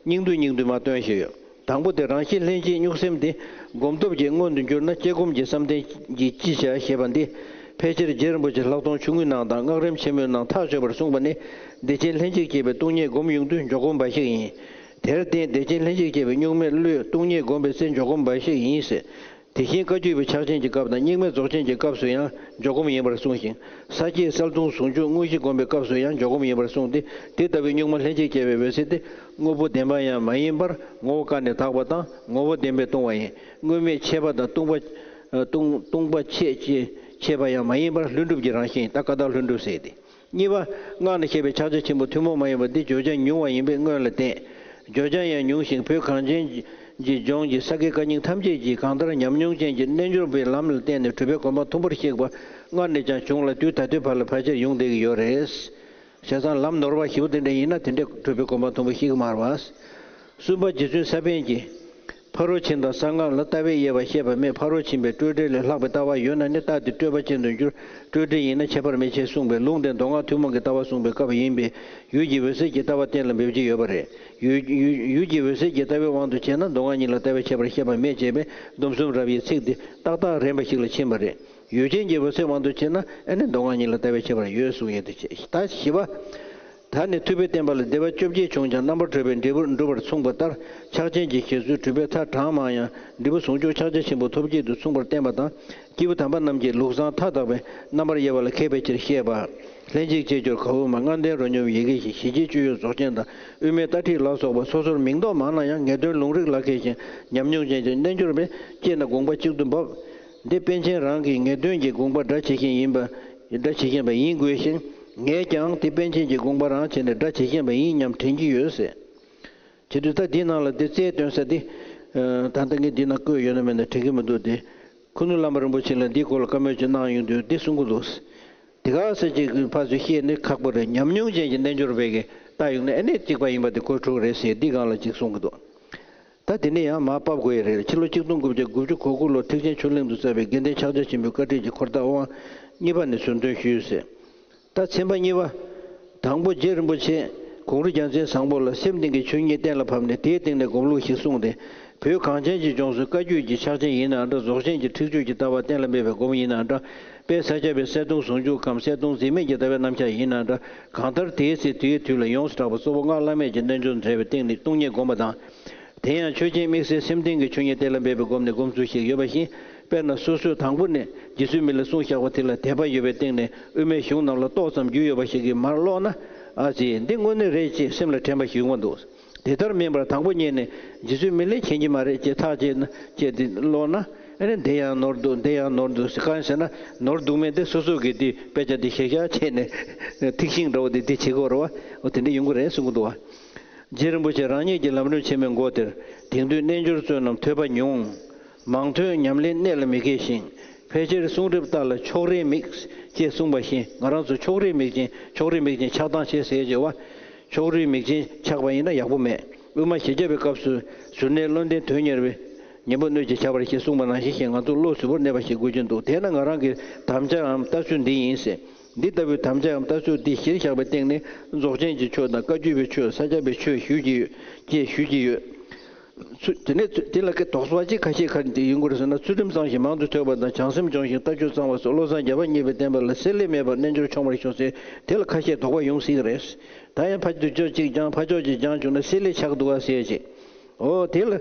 སྙིང་བསྡུས་སྙིང་བསྡུས་མར་སྟོན་བཞིན་ཡོད། དང་པོ་དེ་རང་གཤིས་ལྷན་སྐྱེས་གཉུག་སེམས་དེ་སྒོམ་སྟོབས་ཀྱིས་མངོན་དུ་གྱུར་ན་དཔྱད་སྒོམ་གྱི་བསམ་གཏན་གྱིས་ཅི་བྱ་ཞེས་པ་འདི་ཕལ་ཆེར་རྗེ་རིན་པོ་ཆེ་ལྷག་མཐོང་ཆུང་ངུའི་ནང་དང་སྔགས་རིམ་ཆེན་མོའི་ནང་ཐག་ཆོད་པར་གསུངས་པ་ནི། བདེ་ཆེན་ལྷན་ཅིག་སྐྱེས་པའི་སྟོང་ཉིད་སྒོམ་ཡོང་དུས་འཇོག་སྒོམ་འབའ་ཞིག་ཡིན། དེར་བརྟེན་བདེ་ཆེན་ལྷན་ཅིག་སྐྱེས་པའི་གཉུག་མའི་བློས་སྟོང་ཉིད་བསྒོམས་པའི་ཚེ་འཇོག་སྒོམ་འབའ་ཞིག་ཡིན་ཟེར། དེ་བཞིན་བཀའ་བརྒྱུད་པའི་ཕྱག་ཆེན་གྱི་སྐབས་དང་རྙིང་མའི་རྫོགས་ཆེན་གྱི་སྐབས་སུ་ཡང་འཇོག་སྒོམ་ཡིན་པར་གསུངས་ཤིང་། ས་བརྒྱད་གསལ་སྟོང་ཟུང་འཇུག་དངོས་གཞི་བསྒོམ་པའི་སྐབས་སུ་ཡང་འཇོག་སྒོམ་ཡིན་པར་གསུངས་ཏེ། དེ་ལྟ་བུའི་གཉུག་མ་ལྷན་ཅིག་སྐྱེས་པའི་འོད་གསལ་དེ་དངོས་པོ་བདེན་པ་ཡང་མ་ཡིན་པར་ངོ་བོ་ཀ་ནས་དག་པ་དང་ངོ་བོ་བདེན་པས་སྟོང་བ་ཡིན། དངོས་མེད་ཆད་པ་དང་སྟོང་པ། སྟོང་སྟོང་པ་ཆད་ཅེས་ཆད་པ་ཡང་མ་ཡིན་པར་ལྷུན་གྲུབ་ཀྱི་རང་བཞིན་ཡིན། ད་ཀ་དག་ལྷུན་གྲུབ་ཟེར་ཏེ། གཉིས་པ། སྔགས་ནས་བཤད་པའི་ཕྱག་རྒྱ་ཆེན་པོ་ཐུན་མོང་མ་ཡིན་པ་འདི་བརྗོད་བྱ་ཉུང་བ་ཡིན་པས་སྔོན་ལ་བསྟན། བརྗོད་བྱ་ཡང་ཉུང་ཞིང་བོད་གངས་ཅན་གྱི་ལྗོངས་ཀྱི་ས་དགེ་བཀའ་རྙིང་ཐམས་ཅད་ཀྱིས་གང་ལྟར་ཉམས་མྱོང་ཅན་གྱི་རྣལ་འབྱོར་པའི་ལམ་ལ་བརྟེན་ནས་གྲུབ་པའི་གོ་འཕང་མཐོན་པོར་གཤེགས་པ་སྔར་ནས་ཀྱང་བྱུང་ལ་དུས་ད་ལྟའི་བར་ལ་ཕལ་ཆེར་ཡོང་བསྡད་ཀྱི་ཡོད་རེད། བྱས་ཙང་ལམ་ནོར་བ་ཞེ་པོ་དེ་འདྲ་ཡིན་ན་དེ་འདྲའི་གྲུབ་པའི་གོ་འཕང་མཐོན་པོ་གཤེགས་ཀྱི་མ་རེད་པ། གསུམ་པ། རྗེ་བཙུན་ས་པཎ་གྱིས། ཕ་རོལ་ཕྱིན་དང་གསང་སྔགས་ལ་ལྟ་བས་དབྱེ་བ་བཤད་པ་མེད། ཕ་རོལ་ཕྱིན་པའི་སྤྲོས་བྲལ་ལས་ལྷག་པའི་ལྟ་བ་ཡོད་ན་ནི་རྟགས་དེ་སྤྲོས་པ་ཅན་དུ་འགྱུར། སྤྲོས་བྲལ་ཡིན་ན་ཁྱད་པར་མི་ཕྱེད་གསུངས་པའི་ལུང་དེ་མདོ་སྔགས་ཐུན་མོང་གི་ལྟ་བ་གསུངས་པའི་སྐབས་ཡིན་པས་ཡུལ་གྱི་འོད་གསལ་གྱི་ལྟ་བ་གཏན་ལ་འབེབས་ཀྱི་ཡོད་པ་རེད། ཡུལ་ཡུལ་ཡུལ་གྱི་འོད་གསལ་གྱི་ལྟ་བའི་དབང་དུ་བྱས་ན་མདོ་སྔགས་གཉིས་ལ་ལྟ་བའི་ཁྱད་པར་བཤད་པ་མེད་ཅེས་པའི་སྡོམ་གསུམ་རབ་དབྱེའི་ཚིག་དེ་ཏག་ཏག་རན་པ་ཞིག་ལ་ཕྱིན་པ་རེད། ཡུལ་ཅན་གྱི་འོད་གསལ་དབང་དུ་བྱས་ན་ཨ་ནི་མདོ་སྔགས་གཉིས་ལ་ལྟ་བའི་ཁྱད་པར་ཡོད་གསུངས་ཡོད་དེ། ད་བཞི་པ། ད་ནི་ཐུབ་པའི་བསྟན་པ་ལ་སྡེ་པ་བཅོ་བརྒྱད་བྱུང་ཀྱང་རྣམ་པར་གྲོལ་བའི་འབྲས་བུར་འགྲུབ་པར་མཚུངས་པ་ལྟར་ཕྱག་ཆེན་གྱི་བཞེད་ཚུལ་གྲུབ་པའི་མཐའ་གྲངས་མང་ཡང་འབྲས་བུ་ཟུང་འཇུག་ཕྱག་རྒྱ་ཆེན་པོ་ཐོབ་བྱེད་དུ་མཚུངས་པར་བསྟན་པ་དང་། སྐྱེས་བུ་དམ་པ་རྣམས་ཀྱིས་ལུགས་བཟང་མཐའ་དག་པའི་རྣམ་པར་དབྱེ་བ་ལ་མཁས་པའི་ཕྱིར་བཤད་པ། ལྷན་ཅིག་སྐྱེས་སྦྱོར་ག་འོག་མ། ལྔ་ལྡན་རོ་སྙོམས་ཡི་གེ་བཞི། ཞི་བྱེད་སྤྱོད་ཡུལ་རྫོགས་ཆེན་དང་། དབུ་མའི་ལྟ་ཁྲིད་ལ་སོགས་པ་སོ་སོར་མིང་འདོགས་མང་ན་ཡང་ངེས་དོན་ལུང་རིགས་ལ་མཁས་ཤིང་ཉམས་མྱོང་ཅན་གྱི་རྣལ་འབྱོར་པས་དཔྱད་ན་དགོངས་པ་གཅིག་ཏུ་འབབ། འདི་པཎ་ཆེན་རང་གི་ངེས་དོན་གྱི་དགོངས་པ་སྒྲ་ཇི་བཞིན་ཡིན་པ། སྒྲ་ཇི་བཞིན་པ་ཡིན་དགོས་ཤིང་། ངས་ཀྱང་དེ་པཎ་ཆེན་གྱི་དགོངས་པ་རང་བྱས་ནས་སྒྲ་ཇི་བཞིན་པ་ཡིན་སྙམ་དྲན་གྱི་ཡོད་ཟེར། བྱེད་དུས་ད་འདིའི་ནང་ལ་འདི་རྩལ་སྟོན་ས་འདི། ད་ལྟ་ངས་འདི་ན་བཀོད་ཡོད་ན་མེད་ན་དྲན་གྱི་མི་འདུག་སྟེ། ཁུ་ནུ་བླ་མ་རིན་པོ་ཆེ་ལ་འདིའི་སྐོར་ལ་བཀའ་མོལ་ཅིག་གནང་ཡོང་དུས་འདི་གསུང་གི་འདུག་དེ་ག་ས་ཅིག་ཕར་ཚུར་བཤད་ནི་ཁག་པོ་རེད། ཉམས་མྱོང་ཅན་གྱི་རྣལ་འབྱོར་པས་ཀྱི་ལྟ་ཡོང་ན་ཨ་ནི་གཅིག་པ་ཡིན་པ་དེ་གོ་འཕྲོད་རེད་ཟེར་འདི་སྒང་ལ་ཅིག་གསུང་གི་འདུག་ད་དེ་ནས་ཡང་མར་ཕབ་དགོས་ཡ་རེད། ཕྱི་ལོ་ཆིག་སྟོང་དགུ་བརྒྱ་དགུ་བཅུ་གོ་དགུ་ལོར་ཐེག་ཆེན་ཆོས་གླིང་དུ་བསྩལ་བའི་དགེ་ལྡན་ཕྱག་རྒྱ་ཆེན་པོའི་བཀའ་ཁྲིད་ཀྱི་འཁོར་ཐག་དབང་གཉིས་པ་ནས་ཟུར་འདོན་ཞུས་ཟེར། ད་ཚན་པ་གཉིས་པ། དང་པོ་རྗེ་རིན་པོ་ཆེ་གུང་རི་རྒྱལ་མཚན་བཟང་པོ་ལ་སེམས་གཏིང་གི་ཆོས་ཉིད་གཏན་ལ་ཕབ་ནས་དེའི་སྟེང་ནས་སྒོམ་ལུགས་ཤིག་གསུངས་ཏེ། བོད་གངས་ཅན་གྱི་ལྗོངས་སུ་བཀའ་བརྒྱུད་ཀྱི་ཕྱག་ཆེན་ཡིན་ནའང་འདྲ། རྫོགས་ཆེན་གྱི་ཁྲེགས་ཆོད་ཀྱི་ལྟ་བ་གཏན་ལ་འབེབས་པའི་སྒོམ་ཡིན་ནའང་འདྲ། དཔལ་ས་སྐྱ་པའི་གསལ་སྟོང་ཟུང་འཇུག་གམ་གསལ་སྟོང་འཛིན་མེད་ཀྱི་ལྟ་བའི་རྣམ་གཞག་ཡིན་ནའང་འདྲ། གང་ལྟར་དེའི་ཚེ་དེའི་དུས་ལ་ཡོངས་སུ་གྲགས་པ་གཙོ་བོ་སྔགས་བླ་མེད་ཀྱི་རྣལ་འབྱོར་འབྲེལ་བའི་སྟེང་ནས་སྟོང་ཉིད་སྒོམ་པ་དང་། དེ་ཡང་ཆོས་ཅན་དམིགས་བསལ་སེམས་གཏིང་གི་ཆོས་ཉིད་གཏན་ལ་འབེབས་པའི་སྒོམ་ནས་སྒོམ་ཚུལ་ཞིག་ཡོད་པ་བཞིན། དཔེར་ན་སོ་སོས་དང་པོ་ནས་རྗེ་བཙུན་མི་ལས་གསུངས་བཞག་པ་དེ་ལ་དད་པ་ཡོད་པའི་སྟེང་ནས་དབུ་མའི་གཞུང་རྣམས་ལ་ཏོག་ཙམ་རྒྱུས་ཡོད་པ་ཞིག་གིས་མར་ཀློག་ན། ཨ་ཙི། འདི་དངོས་གནས་རེད་ཅེས་སེམས་ལ་དྲན་པ་ཞིག་ཡོང་བ་འདུག་དེ་ལྟར་མིན་པར་དང་པོ་ཉིད་ནས་རྗེ་བཙུན་མི་ལས་མཁྱེན་གྱི་མ་རེད་ཅེས་ཐག་བཅད་ན་བཅད་དེ་ཀློག་ན། ཨ་ནི་འདི་ཡང་ནོར་འདུག་འདི་ཡང་ནོར་འདུག་ཟེར། གང་ཟེར་ན་ནོར་འདུག་མིན་དེ་སོ་སོ་གིས་དེ་དཔེ་ཆ་དེ་ཤེས་བཞག་བྱས་ནས་ཐིག་ཤིང་འདྲ་བོ་དེ་འདི་བྱེད་དགོས་རེད་བ། འོ་དེ་འདྲ་ཡོང་གི་རེད་གསུང་གི་འདུག་བ། རྗེ་རིན་པོ་ཆེ་རང་ཉིད་ཀྱི་ལམ་རིམ་ཆེན་མོའི་མགོ་དེར། དེང་དུས་རྣལ་འབྱོར་བསོད་ནམས་ཐོས་པ་ཉུང་། མང་ཐོས་ཉམས་ལེན་གནད་ལ་མི་འཁེལ་ཞིང་། ཕལ་ཆེར་གསུང་རབ་ལྟ་ལ་ཕྱོགས་རིས་དམིགས། ཅེས་གསུངས་པ་བཞིན། ང་རང་ཚོ་ཕྱོགས་རིས་དམིགས་ཅན། ཕྱོགས་རིས་དམིགས་ཅན་ཆགས་སྡང་ཆེ་ཟེར་བྱས་བ། ཕྱོགས་རིས་དམིགས་ཅན་ཆགས་པ་ཡིན་ན་ཡག་པོ་མེད། དབུ་མ་བཞི་བརྒྱ་པའི་སྐབས་སུ་གཞུག་ནས་བློ་ལྡན་དོན་གཉེར་བས། ཉན་པ་སྣོད་ཀྱི་ཆགས་པར་ཞེས་གསུངས་པ་ནང་བཞིན། ང་ཚོ་བློ་གཟུ་བོར་གནས་པ་ཞིག་དགོས་ཀྱི་འདུག་དེས་ན་ང་རང་གི་དམ་བཅའ་འམ་ལྟ་ཚུལ་འདི་ཡིན་ཟེར། འདི་ལྟ་བུའི་དམ་བཅའ་འམ་ལྟ་ཚུལ་འདི་གཞིར་བཞག་པའི་སྟེང་ནས་རྫོགས་ཆེན་གྱི་ཆོས་དང་བཀའ་བརྒྱུད་པའི་ཆོས། ས་སྐྱ་པའི་ཆོས་ཞུ་གི་ཡོད། ཅེས་ཞུ་གི་ཡོད། ཚུ་དེ་ནས་ཚུ་དེ་ལ་ཀའི་དོགས་པ་ཅིག་ཁ་ཤས་ཁ་ཅིག་ཡོང་གི་རེད་ཟེར་ན། ཚུལ་ཁྲིམས་གཙང་ཞིང་མང་དུ་ཐོས་པ་དང་། བྱང་སེམས་སྦྱོང་ཞིང་ལྟ་སྤྱོད་གཙང་བ་སོགས་བློ་བཟང་རྒྱལ་བ་གཉིས་པའི་བསྟན་པ་ལ་བསྲེ་ལྷད་མེད་པར་རྣལ་འབྱོར་མཆོང་བར་ཤོག་ཟེར། དེ་ལ་ཁ་ཤས་དོགས་པ་ཡོང་སྲིད་ཀྱི་རེད། ད་ཡང་ཕར་ཕྱོགས་གཅིག་སྦྱང་། ཕར་ཕྱོགས་གཅིག་སྦྱང་བྱུང་ན་བསྲེ་ལྷད་ཆགས་འདུག་ག་ཟེར་ཅིག་འོ་དེ་ལ་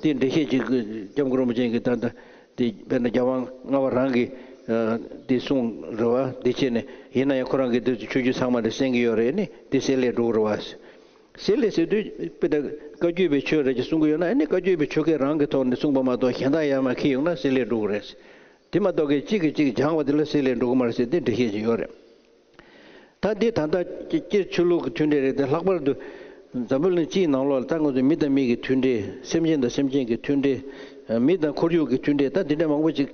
དེ་འགྲེལ་བཤད་ཅིག་སྐྱབས་མགོན་རིན་པོ་ཆེ་གིས་ད་ལྟ་དེ་དཔེར་ན་རྒྱལ་དབང་ལྔ་པ་རང་གིས་དེ་གསུངས་རེད་བ། དེ་བྱས་ནས་ཡིན་ན་ཡང་ཁོ་རང་གིས་དེ་ཆོས་བརྒྱུད་ཚང་མ་ལ་གསན་གྱི་ཡོད་རེད། ནི་དེ་བསྲེ་ལྷད་འགྲོ་གི་རེད་བ། བསྲེ་ལྷད་ཟེར་དུས་དཔེ་ད་བཀའ་བརྒྱུད་པའི་ཆོས་རེད་ཅེས་གསུང་གི་ཡོད་ན། ཨ་ནི་བཀའ་བརྒྱུད་པའི་ཆོས་སྐད་རང་གི་ཐོག་ནས་གསུངས་པ་མ་གཏོགས་གཞན་དག་ཡར་མར་འཁྱེར་ཡོང་ན་བསྲེ་ལྷད་འགྲོ་གི་རེད། དེ་མ་གཏོགས་ཀྱི་གཅིག་གིས་གཅིག་སྦྱང་བ་དེ་ལ་བསྲེ་ལྷད་འགྲོ་གི་མ་རེད་ཟེར་དེ་འགྲེལ་བཤད་ཅིག་ཡོད་རེད། ད་འདི་ད་ལྟ་སྤྱིར་ཆོས་ལུགས་ཀྱི་མཐུན་འབྲེལ་རེད་དེ། ལྷག་པར་དུ་འཛམ་བུ་གླིང་སྤྱིའི་ནང་ལོགས་ལ་ད་ང་ཚོ་མི་དང་མི་གི་མཐུན་འབྲེལ། སེམས་ཅན་དང་སེམས་ཅན་གྱི་མཐུན་འབྲེལ། མི་དང་ཁོར་ཡུག་གི་མཐུན་འབྲེལ། ད་འདི་འདྲ་མང་པོ་ཅིག་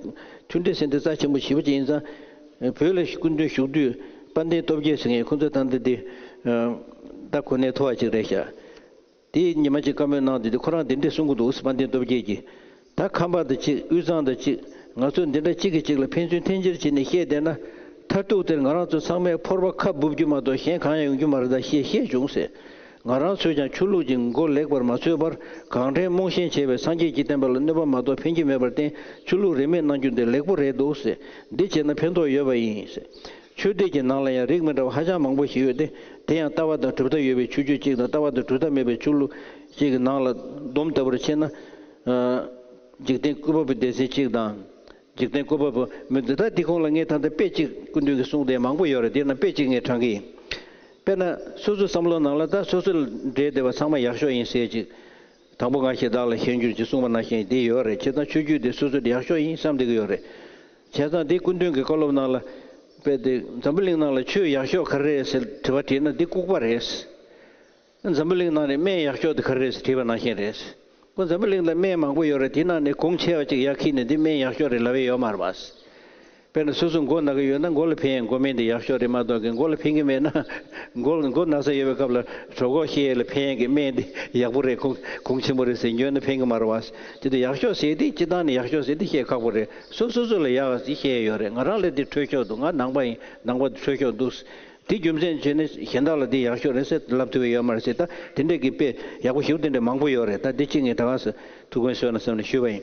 མཐུན་འབྲེལ་ཟེར་འདི་རྩ་ཆེན་པོ་ཞེ་པོ་ཅིག་ཡིན་ཙང་། བོད་ལ་སྐུ་མདུན་བཞུགས་དུས་དཔལ་ལྡན་སྟོབས་རྒྱས་ཟེར་མཁན། ཁོང་ཚོ་ད་ལྟ་འདི་ད་གོ་གནས་མཐོ་བ་ཅིག་རེད་ཤག་དེས་ཉི་མ་གཅིག་བཀའ་མོལ་གནང་དུས་དེ་ཁོ་རང་དེ་འདྲས་གསུང་གི་འདུག་དཔལ་ལྡན་སྟོབས་རྒྱས་ཀྱིས། ད་ཁམས་པ་དང་གཅིག་དབུས་གཙང་དང་གཅིག་ང་ཚོ་འདི་འདྲ་གཅིག་གིས་གཅིག་ལ་ཕན་ཚུན་འཐེན་འཁྱེར་བྱས་ནས་བཤད་བསྡད་ན། མཐར་ཐུག་དེར་ང་རང་ཚོ་ཚང་མས་ཕོར་པ་ཁ་སྦུབ་རྒྱུ་མ་གཏོགས་གཞན་གང་ཡང་ཡོང་རྒྱུ་མ་རེད་ད་ཞེས་བཤད་བྱུང་ཟེར། ང་རང་ཚོས་ཀྱང་ཆོས་ལུགས་ཀྱི་མགོ་ལེགས་པར་མ་ཚོས་པར། གང་དྲན་རྨོངས་ཞེན་བྱས་པས་སངས་རྒྱས་ཀྱི་བསྟན་པ་ལ་གནོད་པ་མ་གཏོགས་ཕན་གྱི་མེད་པར་བརྟེན། ཆོས་ལུགས་རིས་མེད་གནང་རྒྱུ་འདི་ལེགས་པོ་རེད་འདུག་ཟེར། འདི་བྱས་ན་ཕན་ཐོགས་ཡོད་པ་ཡིན་ཟེར། ཆོས་སྡེ་གྱི་ནང་ལ་ཡང་རིགས་མི་འདྲ་བ་ཧ་ཅང་མང་པོ་ཞིག་ཡོད་དེ། དེ་ཡང་ལྟ་བ་དང་གྲུབ་མཐའ་ཡོད་པའི་ཆོས་བརྒྱུད་གཅིག་དང་། ལྟ་བ་དང་གྲུབ་མཐའ་མེད་པའི་ཆོས་ལུགས་གཅིག་གི་ནང་ལ་བསྡོམས་ལྟ་བུར་ཕྱེ་ན། ཨ། འཇིག་རྟེན་བཀོད་པ་པོའི་སྡེ་ཚན་གཅིག་དང་། འཇིག་རྟེན་བཀོད་པ་པོ་མི་འདི་ལྟར་འདི་གོང་ལ་ངས་ད་ལྟ་དཔེ་གཅིག་སྐུ་མདུན་གྱིས་གསུངས་ཏེ་མང་པོ་ཡོད་རེད། དེ་ན་དཔེ་གཅིག་ངས་དྲངས་ཀྱི་ཡིན། དཔེར་ན་སོ་སོའི་བསམ་བློ་ནང་ལ་ད་སོ་སོ་ལ་འབྲེལ་བསྡད་པ་ཚང་མ་ཡག་ཤོས་ཡིན་ཟེར་ཅིག་དང་པོ་ང་ཞེ་དྲག་ལ་ཞེན་གྱུར་ཅིག་གསུངས་པ་ནང་བཞིན་དེ་ཡོད་རེད། བྱས་ཙང་ཆོས་བརྒྱུད་དེ་སོ་སོ་དེ་ཡག་ཤོས་ཡིན་བསམ་བསྡད་ཀྱི་ཡོད་རེད། བྱས་ཙང་དེ་སྐུ་མདུན་གྱི་བཀའ་སློབ་ནང་ལ་དཔེ་དེ་འཛམ་བུ་གླིང་ནང་ལ་ཆོས་ཡག་ཤོས་ག་རེ་རེད་ཟེར་དྲི་བ་དྲིས་ན་འདི་ལྐུགས་པ་རེད། འཛམ་བུ་གླིང་ནང་ནས་སྨན་ཡག་ཤོས་དེ་ག་རེ་རེད་ཟེར་དྲིས་པ་ནང་བཞིན་རེད། ཁོ་འཛམ་བུ་གླིང་ལ་སྨན་མང་པོ་ཡོད་རེད། དེ་ནང་ནས་གོང་ཆེ་བ་ཅིག་ཡར་འཁྱེར་ནས་འདི་སྨན་ཡག་ཤོས་རེད་ལབ་ཡས་ཡོད་མ་རེད་པ། དཔེར་ན་སོ་སོ་མགོ་ན་གི་ཡོད་ན་མགོ་ལ་ཕན་ཡས་མགོ་སྨན་དེ་ཡག་ཤོས་རེད་མ་གཏོགས་ཀྱི་མགོ་ལ་ཕན་གྱི་མེད་ན། མགོ་མགོ་ན་ས་ཡོད་པའི་སྐབས་ལ་གྲོད་ཁོག་བཤལ་ཡས་ལ་ཕན་ཡས་ཀྱི་སྨན་དེ་ཡག་པོ་རེད། གོང་གོང་ཆེན་པོ་རེད་ཟེར་ཉོས་ན་ཕན་གྱི་མ་རེད་པ། དེ་དུས་ཡག་ཤོས་ཟེར་དེ་སྤྱིར་བཏང་ནས་ཡག་ཤོས་ཟེར་དེ་བཤད་ཁག་པོ་རེད། སོ་སོ་སོ་ལ་ཡག་ཟེར་བཤད་ཡས་ཡོད་རེད། ང་རང་ལ་དེ་འཕྲོད་ཤོས་འདུག་ང་ནང་པ་ཡིན། ནང་པ་དེ་འཕྲོད་ཤོས་འདུག་དེ་རྒྱུ་མཚན་བྱས་ནས་གཞན་དག་ལ་འདི་ཡག་ཤོས་རེད་ཟེར་ལབ་ཐུབ་ཀྱི་ཡོད་མ་རེད་ཟེར། ད་དེ་འདྲས་ཀྱི་དཔེ་ཡག་པོ་ཞེ་པོ་དེ་འདྲས་མང་པོ་ཡོད་རེད། ད་འདི་གཅིག་ངས་ད་ག་སེ་ཐུགས་ཕན་གསོས་ན་བསམ་ནས་ཞུས་པ་ཡིན།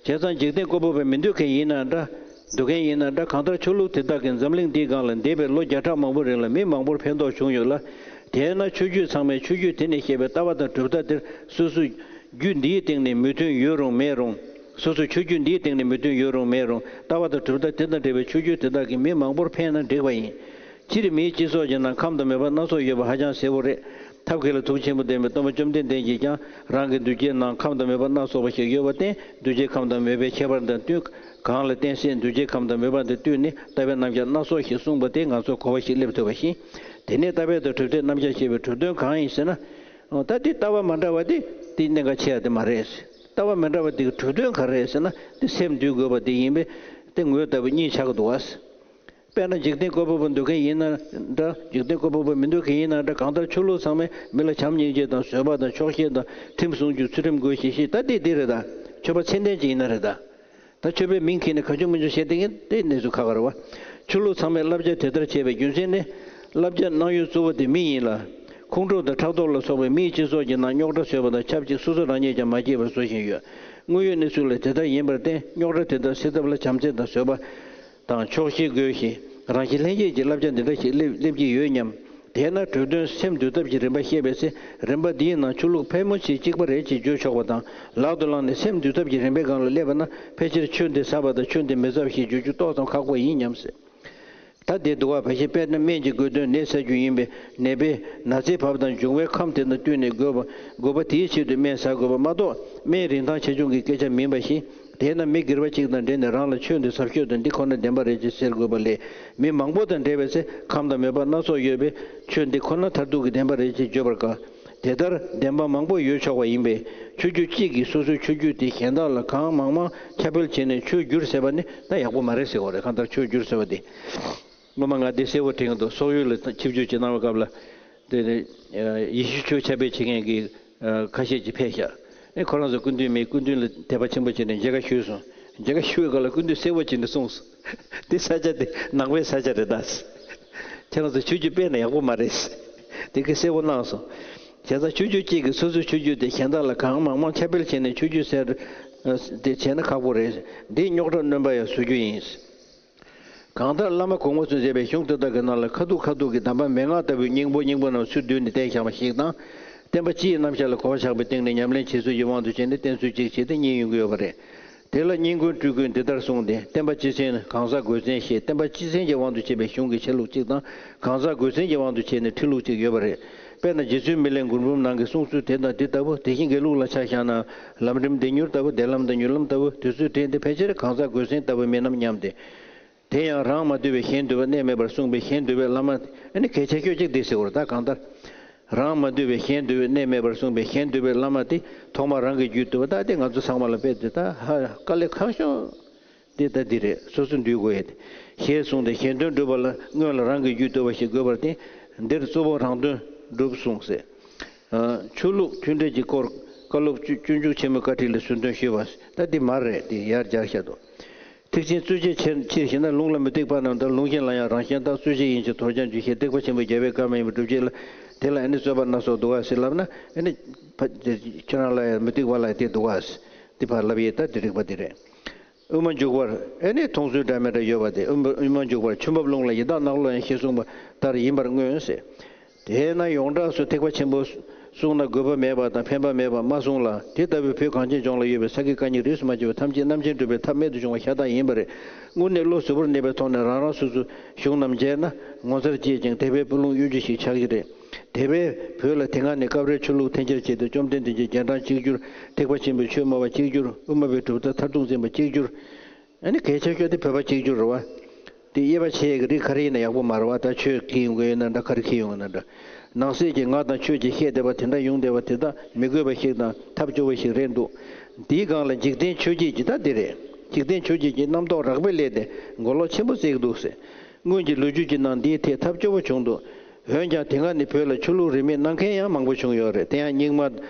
བྱས་ཙང་འཇིག་རྟེན་བཀོད་པ་པོས་མི་འདོད་མཁན་ཡིན་ན་འདྲ། འདོད་མཁན་ཡིན་ན་འདྲ། གང་ལྟར་ཆོས་ལུགས་དེ་དག་གིས་འཛམ་གླིང་འདིའི་སྒང་ལ་འདས་པའི་ལོ་བརྒྱ་ཕྲག་མང་པོའི་རིང་ལ་མི་མང་པོར་ཕན་ཐོགས་བྱུང་ཡོད་ལ། དེས་ན་ཆོས་བརྒྱུད་ཚང་མས་ཆོས་བརྒྱུད་དེ་ནས་བཤད་པའི་ལྟ་བ་དང་གྲུབ་མཐའ་དེར་སོ་སོའི་རྒྱུད་འདིའི་སྟེང་ནས་མོས་མཐུན་ཡོད་རུང་མེད་རུང་། སོ་སོའི་ཆོས་བརྒྱུད་འདིའི་སྟེང་ནས་མོས་མཐུན་ཡོད་རུང་མེད་རུང་། ལྟ་བ་དང་གྲུབ་མཐའ་དེ་དང་འབྲེལ་བའི་ཆོས་བརྒྱུད་དེ་དག་གིས་མི་མང་པོར་ཕན་ན་འགྲིག་པ་ཡིན། སྤྱིར་མིའི་སྤྱི་ཚོགས་ཀྱི་ནང་ཁམས་དང་མོས་པ་སྣ་ཚོགས་ཡོད་པ་ཧ་ཅང་གསལ་པོ་རེད། ཐབས་མཁས་ལ་ཐུགས་ཆེན་པོ་ལྡན་པའི་སྟོན་པ་བཅོམ་ལྡན་འདས་ཀྱིས་ཀྱང་རང་གི་འདུལ་བྱའི་ནང་ཁམས་དང་མོས་པ་སྣ་ཚོགས་པ་ཞིག་ཡོད་པར་བརྟེན། འདུལ་བྱེད་ཁམས་དང་མོས་པའི་ཁྱད་པར་དང་བསྟུན། གང་ལ་བརྟེན་སའི་འདུལ་བྱེད་ཁམས་དང་མོས་པ་དང་བསྟུན་ནས་ལྟ་བའི་རྣམ་གཞག་སྣ་ཚོགས་ཤིག་གསུངས་པ་དེ་ང་ཚོར་གོ་བ་ཞིག་སླེབས་ཐུབ་པ་ཡིན། དེ་ནས་ལྟ་བའི་དང་གྲུབ་མཐའི་རྣམ་གཞག་ཅེས་པའི་གྲུབ་དོན་གང་ཡིན་ཟེར་ན། ད་དེ་ལྟ་བ་མ་འདྲ་བ་དེ་དེ་གནད་འགག་ཆེ་བ་དེ་མ་རེད། ལྟ་བ་མི་འདྲ་བ་དེ་གི་གྲུབ་དོན་ག་རེ་རེད་ཟེར་ན། དེ་སེམས་འདུལ་དགོས་པ་དེ་ཡིན་པས། དེ་ངོས་ལྟ་བུ་གཉིས་ཆགས་ཀྱི་འདུག་བ། དཔེར་ན་འཇིག་རྟེན་བཀོད་པ་པོ་འདུག་མཁན་ཡིན་ན་འདྲ། འཇིག་རྟེན་བཀོད་པ་པོ་མི་འདུག་མཁན་ཡིན་ན་འདྲ། གང་ལྟར་ཆོས་ལུགས་ཚང་མས་མི་ལ་བྱམས་སྙིང་རྗེ་དང་བཟོད་པ་དང་ཆོག་ཤེས་དང་ཁྲིམས་སྲུང་རྒྱུ། ཚུལ་ཁྲིམས་སྒོས་ཤིག་ཤིག་ད་དེ་དེ་རེད་ད། ཆོས་པ་ཚད་ལྡན་ཅིག་ཡིན་ན་རེད་ད། ད་ཆོས་པའི་མིང་ཁྱེར་ནས་ག་ཆུང་མི་ཆུང་བཤད་བསྡད་མཁན་དེ་གནས་ཚུལ་ཁག་ཁག་རེད་བ། ཆོས་ལུགས་ཚང་མས་བསླབ་བྱ་དེ་ལྟར་བྱས་པའི་རྒྱུ་མཚན་ནི། བསླབ་བྱ་གནང་ཡུལ་གཙོ་བོ་དེ་མི་ཡིན་ལ། ཁོང་ཁྲོ་དང་ཕྲག་དོག་ལ་སོགས་པའི་མིའི་སྤྱི་ཚོགས་ཀྱི་ནང་རྙོག་དྲ་བཟོས་པ་དང་ཆབས་ཅིག་སོ་སོ་རང་ཉིད་ཀྱང་མ་སྐྱིད་པ་བཟོ་བཞིན་ཡོད། དངོས་ཡོད་གནས་ཚུལ་ལ་དེ་ལྟར་ཡིན་པར་བརྟེན། རྙོག་དྲ་དེ་དག་སེལ་ཐབས་ལ་བྱམས་བརྩེ་དང་བཟོད་པ་དང་ཆོག་ཤེས་དགོས་ཤིང་། རང་བཞིན་ལྷན་སྐྱེས་ཀྱི་བསླབ་བྱ་འདི་འདྲ་ཞིག་སླེབས་སླེབས་ཀྱི་ཡོད་སྙམ། དེས་ན་གྲུབ་དོན་སེམས་འདུལ་ཐབས་ཀྱི་རིམ་པ་བཤད་པའི་ཚེ། རིམ་པ་འདིའི་ནང་ཆོས་ལུགས་ཕལ་མོ་ཆེ་གཅིག་པ་རེད་ཅེས་བརྗོད་ཆོག་པ་དང་། ལག་ཏུ་བླངས་ནས་སེམས་འདུལ་ཐབས་ཀྱི་རིམ་པའི་སྒང་ལ་སླེབས་པ་ན། ཕལ་ཆེར་ཆོས་འདི་ཟབ་པ་དང་ཆོས་འདི་མི་ཟབ་ཞེས་བརྗོད་རྒྱུ་ཏོག་ཙམ་ཁག་པོ་ཡིན་སྙམ་ཟེར། ད་དེ་འདུག་བ། བ་ཞིག་དཔེར་ན་སྨན་གྱི་དགོས་དོན་ནད་བསལ་རྒྱུ་ཡིན་པས། ནད་པས་ན་ཚའི་བབ་དང་འབྱུང་བའི་ཁམས་དེ་དང་བསྟུན་ནས་དགོས་པ་དགོས་པ་དེའི་ཆེད་དུ་སྨན་ཟ་དགོས་པ་མ་གཏོགས། སྨན་རིན་ཐང་ཆེ་ཆུང་གི་སྐད་ཆ་མིན་པ་ཞིག་དེས་ན་མི་སྒེར་པ་གཅིག་དང་འབྲེལ་ནས་རང་ལ་ཆོས་འདི་ཟབ་ཤོས་དང་འདི་ཁོ་ན་བདེན་པ་རེད་ཅེས་ཟེར་དགོས་པ་ལས། མི་མང་པོ་དང་འབྲེལ་བའི་ཚེ་ཁམས་དང་མོས་པ་སྣ་ཚོགས་ཡོད་པས། ཆོས་འདི་ཁོ་ན་མཐར་ཐུག་གི་བདེན་པ་རེད་ཅེས་བརྗོད་པར་དཀའ། དེ་ལྟར་བདེན་པ་མང་པོ་ཡོད་ཆོག་པ་ཡིན་པས། ཆོས་བརྒྱུད་གཅིག་གིས་སོ་སོའི་ཆོས་བརྒྱུད་དེ་གཞན་དག་ལ་གང་མང་མང་ཁྱབ་སྤེལ་བྱས་ནས་ཆོས་བསྒྱུར་ཟེར་བ་ནི་ད་ཡག་པོ་མ་རེད་ཟེར་བ་རེད། གང་ལྟར་ཆོས་བསྒྱུར་ཟེར་བ་དེ། སྔོན་མ་ང་འདི་གསལ་པོ་དྲན་གྱི་འདུག་སོག་ཡུལ་ལ་ཆིབས་བསྒྱུར་ཅིག་གནང་བའི་སྐབས་ལ། དེ་ནས་ཡེ་ཤུ་ཆོས་ཁྱབ་སྤེལ་བྱེད་མཁན་གྱི་ཁ་ཤས་ཀྱིས་ཕེབས་ཤག་ཨེ་ཁོ་རང་ཚོ་སྐུ་མདུན་མེད། སྐུ་མདུན་ལ་དད་པ་ཆེན་པོ་བྱས་ནས་མཇལ་ཁ་ཞུས་སོང་། མཇལ་ཁ་ཞུ་བའི་སྐབས་ལ་སྐུ་མདུན་གསལ་པོ་བྱས་ནས་གསུངས་སོང་། འདི་ས་ཆ་དེ་ནང་པའི་ས་ཆ་རེད་ད། ཁྱེད་རང་ཚོ་ཆོས་བརྒྱུད་སྤེལ་ན་ཡག་པོ་མ་རེད། དེ་གི་གསལ་པོ་གནང་སོང་། བྱས་ཙང་ཆོས་བརྒྱུད་གཅིག་གིས་སོ་སོའི་ཆོས་བརྒྱུད་དེ་གཞན་དག་ལ་གང་མང་མང་ཁྱབ་སྤེལ་བྱས་ནས་ཆོས་བརྒྱུད་ཟེར་དེ་བྱས་ན་ཁག་པོ་རེད། འདིས་རྙོག་དྲ་སྣོན་པ་ཡང་བཟོ་རྒྱུ་ཡིན། གང་ལྟར་བླ་མ་གོང་མ་ཚོས་མཛད་པའི་གཞུང་དེ་དག་གི་ནང་ལ་ཁ་ཐུག་ཁ་ཐུག་གི་གདམས་པ་མན་ངག་ལྟ་བུའི་སྙིང་པོ་སྙིང་པོ་རྣམས་ཚུར་བསྡུས་ནས་བསྟན་བཞག་པ་ཞིག་དང་། བསྟན་པ་སྤྱིའི་རྣམ་གཞག་ལ་གོ་བ་ཆགས་པའི་སྟེང་ནས་ཉམས་ལེན་བྱེད་ཚུལ་གྱི་དབང་དུ་བྱས་ནས་བསྟན་ཚུལ་གཅིག་བྱས་ཏེ་གཉིས་ཡོང་གི་ཡོད་པ་རེད། དེ་ལ་སྙིང་ཁུང་སྤྲུལ་སྐུས་འདི་ལྟར་གསུངས་ཏེ། བསྟན་པ་སྤྱི་མཚན་གང་ཟག་དགོས་མཚན་ཞེས། བསྟན་པ་སྤྱི་མཚན་གྱི་དབང་དུ་བྱས་པའི་གཞུང་གི་ཆེ་ལུགས་གཅིག་དང་། གང་ཟག་དགོས་མཚན་གྱི་དབང་དུ་བྱས་ནས་ཁྲིད་ལུགས་གཅིག་ཡོད་པ་རེད། དཔེར་ན་རྗེ་བཙུན་མི་ལའི་མགུར་འབུམ་ནང་གི་གསུང་ཚུལ་དེ་དང་དེ་ལྟ་བུ། དེ་བཞིན་དགེ་ལུགས་ལ་ཆ་བཞག་ན། ལམ་རིམ་བདེ་མྱུར་ལྟ་བུ། བདེ་ལམ་དང་མྱུར་ལམ་ལྟ་བུ། དེ་ཚོའི་འགྲེལ་འདི་ཕལ་ཆེར་གང་ཟག་དགོས་མཚན་ལྟ་བུ་མིན་ནམ་སྙམ་སྟེ། དེ་ཡང་རང་མ་འདུལ་བའི་གཞན་འདུལ་བའི་གནས་མེད་པར་གསུངས་པའི་གཞན་འདུལ་བའི་བླ་མ། ཨ་ནི་གལ་ཆེ་ཤོས་གཅིག་འདི་ཟེར་བ་རེད་ད། གང་ལྟར། རང་མ་འདུལ་བའི་གཞན་འདུལ་བའི་གནས་མེད་པར་གསུངས་པའི་གཞན་འདུལ་བའི་བླ་མ་དེ་ཐོག་མར་རང་གི་རྒྱུད་བཏུལ་བ་ད་དེ་ང་ཚོ་ཚང་མ་ལ་དཔེ་དེ་ད་ཧ་དཀའ་ལས་ཁག་ཤོས་དེ་ད་འདི་རེད། སོ་སོ་འདུལ་དགོས་ཡས་དེ། ཞེས་གསུངས་ཏེ། གཞན་དོན་སྒྲུབ་པ་ལ་སྔོན་ལ་རང་གི་རྒྱུད་བཏུལ་བ་ཞིག་དགོས་པར་བརྟེན། འདིར་གཙོ་བོ་རང་དོན་སྒྲུབ་གསུངས་ཟེར། ཆོས་ལུགས་མཐུན་སྒྲིལ་གྱི་སྐོར་བཀའ་སློབ་སྤྱི་སྤྱི་འཇུག་ཆེན་མོའི་བཀའ་ཁྲིད་ལས་ཟུར་འདོན་ཞུས་པ་ད་འདི་མ་རེད། འདི་ཡར་སྦྱར་བཞག་འདུག་ཐེག་ཆེན་རྩོད་བྱེད་ཕྱིར་ཕྱིར་ཞེ་ན། ལུང་ལ་མུ་སྟེགས་པ་རྣམས་དང་། ལུང་གཞན་ལ་ཡང་རང་གཞན་དག་རྩོད་བྱེད་ཡིན་ཕྱིར་དོར་བྱང་ཆུབ་ཤེས། སྟེགས་པ་ཆེན་པོའི་རྒྱལ་བའི་བཀའ་མ་ཡིན་པར་སྒྲུབ་བྱེད་ལ། དེ་ལ་ཨ་ནི་རྩོད་པ་སྣ་ཚོགས་འདུག་ག་ཟེར་ལབ་ན། ཨ་ནི་ཕ་ཁྱོད་རང་ལ་ཡང་མུ་སྟེགས་པ་ལ་ཡང་དེ་འདུག་ག་ཟེར། དེ་ཕར་ལབ་ཡས་ད་དེ་རིགས་པ་དེ་རེད། དབུ་མ་འཇུག་པར་ཨེ་ནི་མཐོང་ཚུལ་འདྲ་མི་འདྲ་ཡོད་པ་དེ། དབུ་མ་དབུ་མ་འཇུག་པར་ཆུ་འབབ་ཀླུང་ལ་ཡི་དྭགས་ནག་ལོ་ཡང་ཞེས་གསུངས་པ་ལྟར་ཡིན་པར་མངོན་ཟེར། དེས་ན་ཡོངས་གྲགས་སུ་ཐེག་པ་ཆེན་པོ་གསུངས་ན་དགོས་པ་མེད་པ་དང་ཕན་པ་མེད་པ་མ་གསུངས་ལ། དེ་ལྟ་བུའི་བོད་གངས་ཅན་ལྗོངས་ལ་ཡོད་པའི་ས་དགེ་བཀའ་རྙིང་རིས་སུ་མ་ཆད་པ་ཐམས་ཅད་རྣམ་མཁྱེན་སྒྲུབ་པའི་ཐབས་རྨད་དུ་བྱུང་བ་ཤ་སྟག་ཡིན་པ་རེད། དངོས་གནས་བློ་གཟུ་བོར་གནས་པའི་ཐོག་ནས་རང་རང་སོ་སོའི་གཞུང་རྣམས་མཇལ་ན་ངོ་མཚར་སྐྱེས་ཀྱང་དད་པའི་སྤུ་ལོང་གཡོ་སྒྱུ་ཞིག་ཆགས་ཀྱི་རེད། དེ་བས་བོད་ལ་དེ་སྔ་ནས་སྐབས་རེ་ཆོས་ལུགས་འཐེན་འཁྱེར་བྱས་ཏེ་བཅོམ་ལྡན་འདས་ཀྱི་རྗེས་འབྲང་གཅིག་གྱུར། ཐེག་པ་ཆེན་པོའི་ཆོས་སྨྲ་བ་གཅིག་གྱུར། དབུ་མ་པའི་གྲུབ་མཐའ་མཐར་ཐུག་འཛིན་པ་གཅིག་གྱུར། ཨ་ནི་གལ་ཆེ་ཤོས་དེ་བོད་པ་གཅིག་གྱུར་རེད་བ། དེ་དབྱེ་བ་ཕྱེ་ཡས་ཀྱི་རིགས་ག་རེ་ཡིན་ན་ཡག་པོ་མ་རེད་བ། ད་ཆོས་ཁྱེར་ཡོང་གི་ཡོད་ན་འདྲ། ག་རེ་ཁྱེར་ཡོང་གི་ན་འདྲ། ནང་གསེས་ཀྱི་ང་དང་ཆོས་ཀྱི་བཤད་བསྡད་པ་དེ་འདྲ་ཡོང་བསྡད་པ་དེ་དག་མི་དགོས་པ་ཞིག་དང་ཐབས་སྐྱོ་བོ་ཞིག་རེད་འདུག་འདིའི་སྒང་ལ་འཇིག་རྟེན་ཆོས་བརྒྱད་ཀྱི་ད་འདི་རེད། འཇིག་རྟེན་ཆོས་བརྒྱད་ཀྱི་རྣམ་རྟོག་རགས་པས་བསླད་དེ་མགོ་ལོག་ཆེན་པོ་བསྩལ་གྱི་འདུག་ཟེར། སྔོན་གྱི་ལོ་རྒྱུས་ཀྱི་ནང་འདིའི་ཐད་ཐབས་སྐྱོ་བོ་བྱུང་འདུག་འོན་ཀྱང་དེ་སྔ་ནས་བོད་ལ་ཆོས་ལུགས་རིས་མེད་གནང་མཁན་ཡང་མང་པོ་བྱུང་ཡོད་རེད། དེ་ཡང་རྙིང་མ་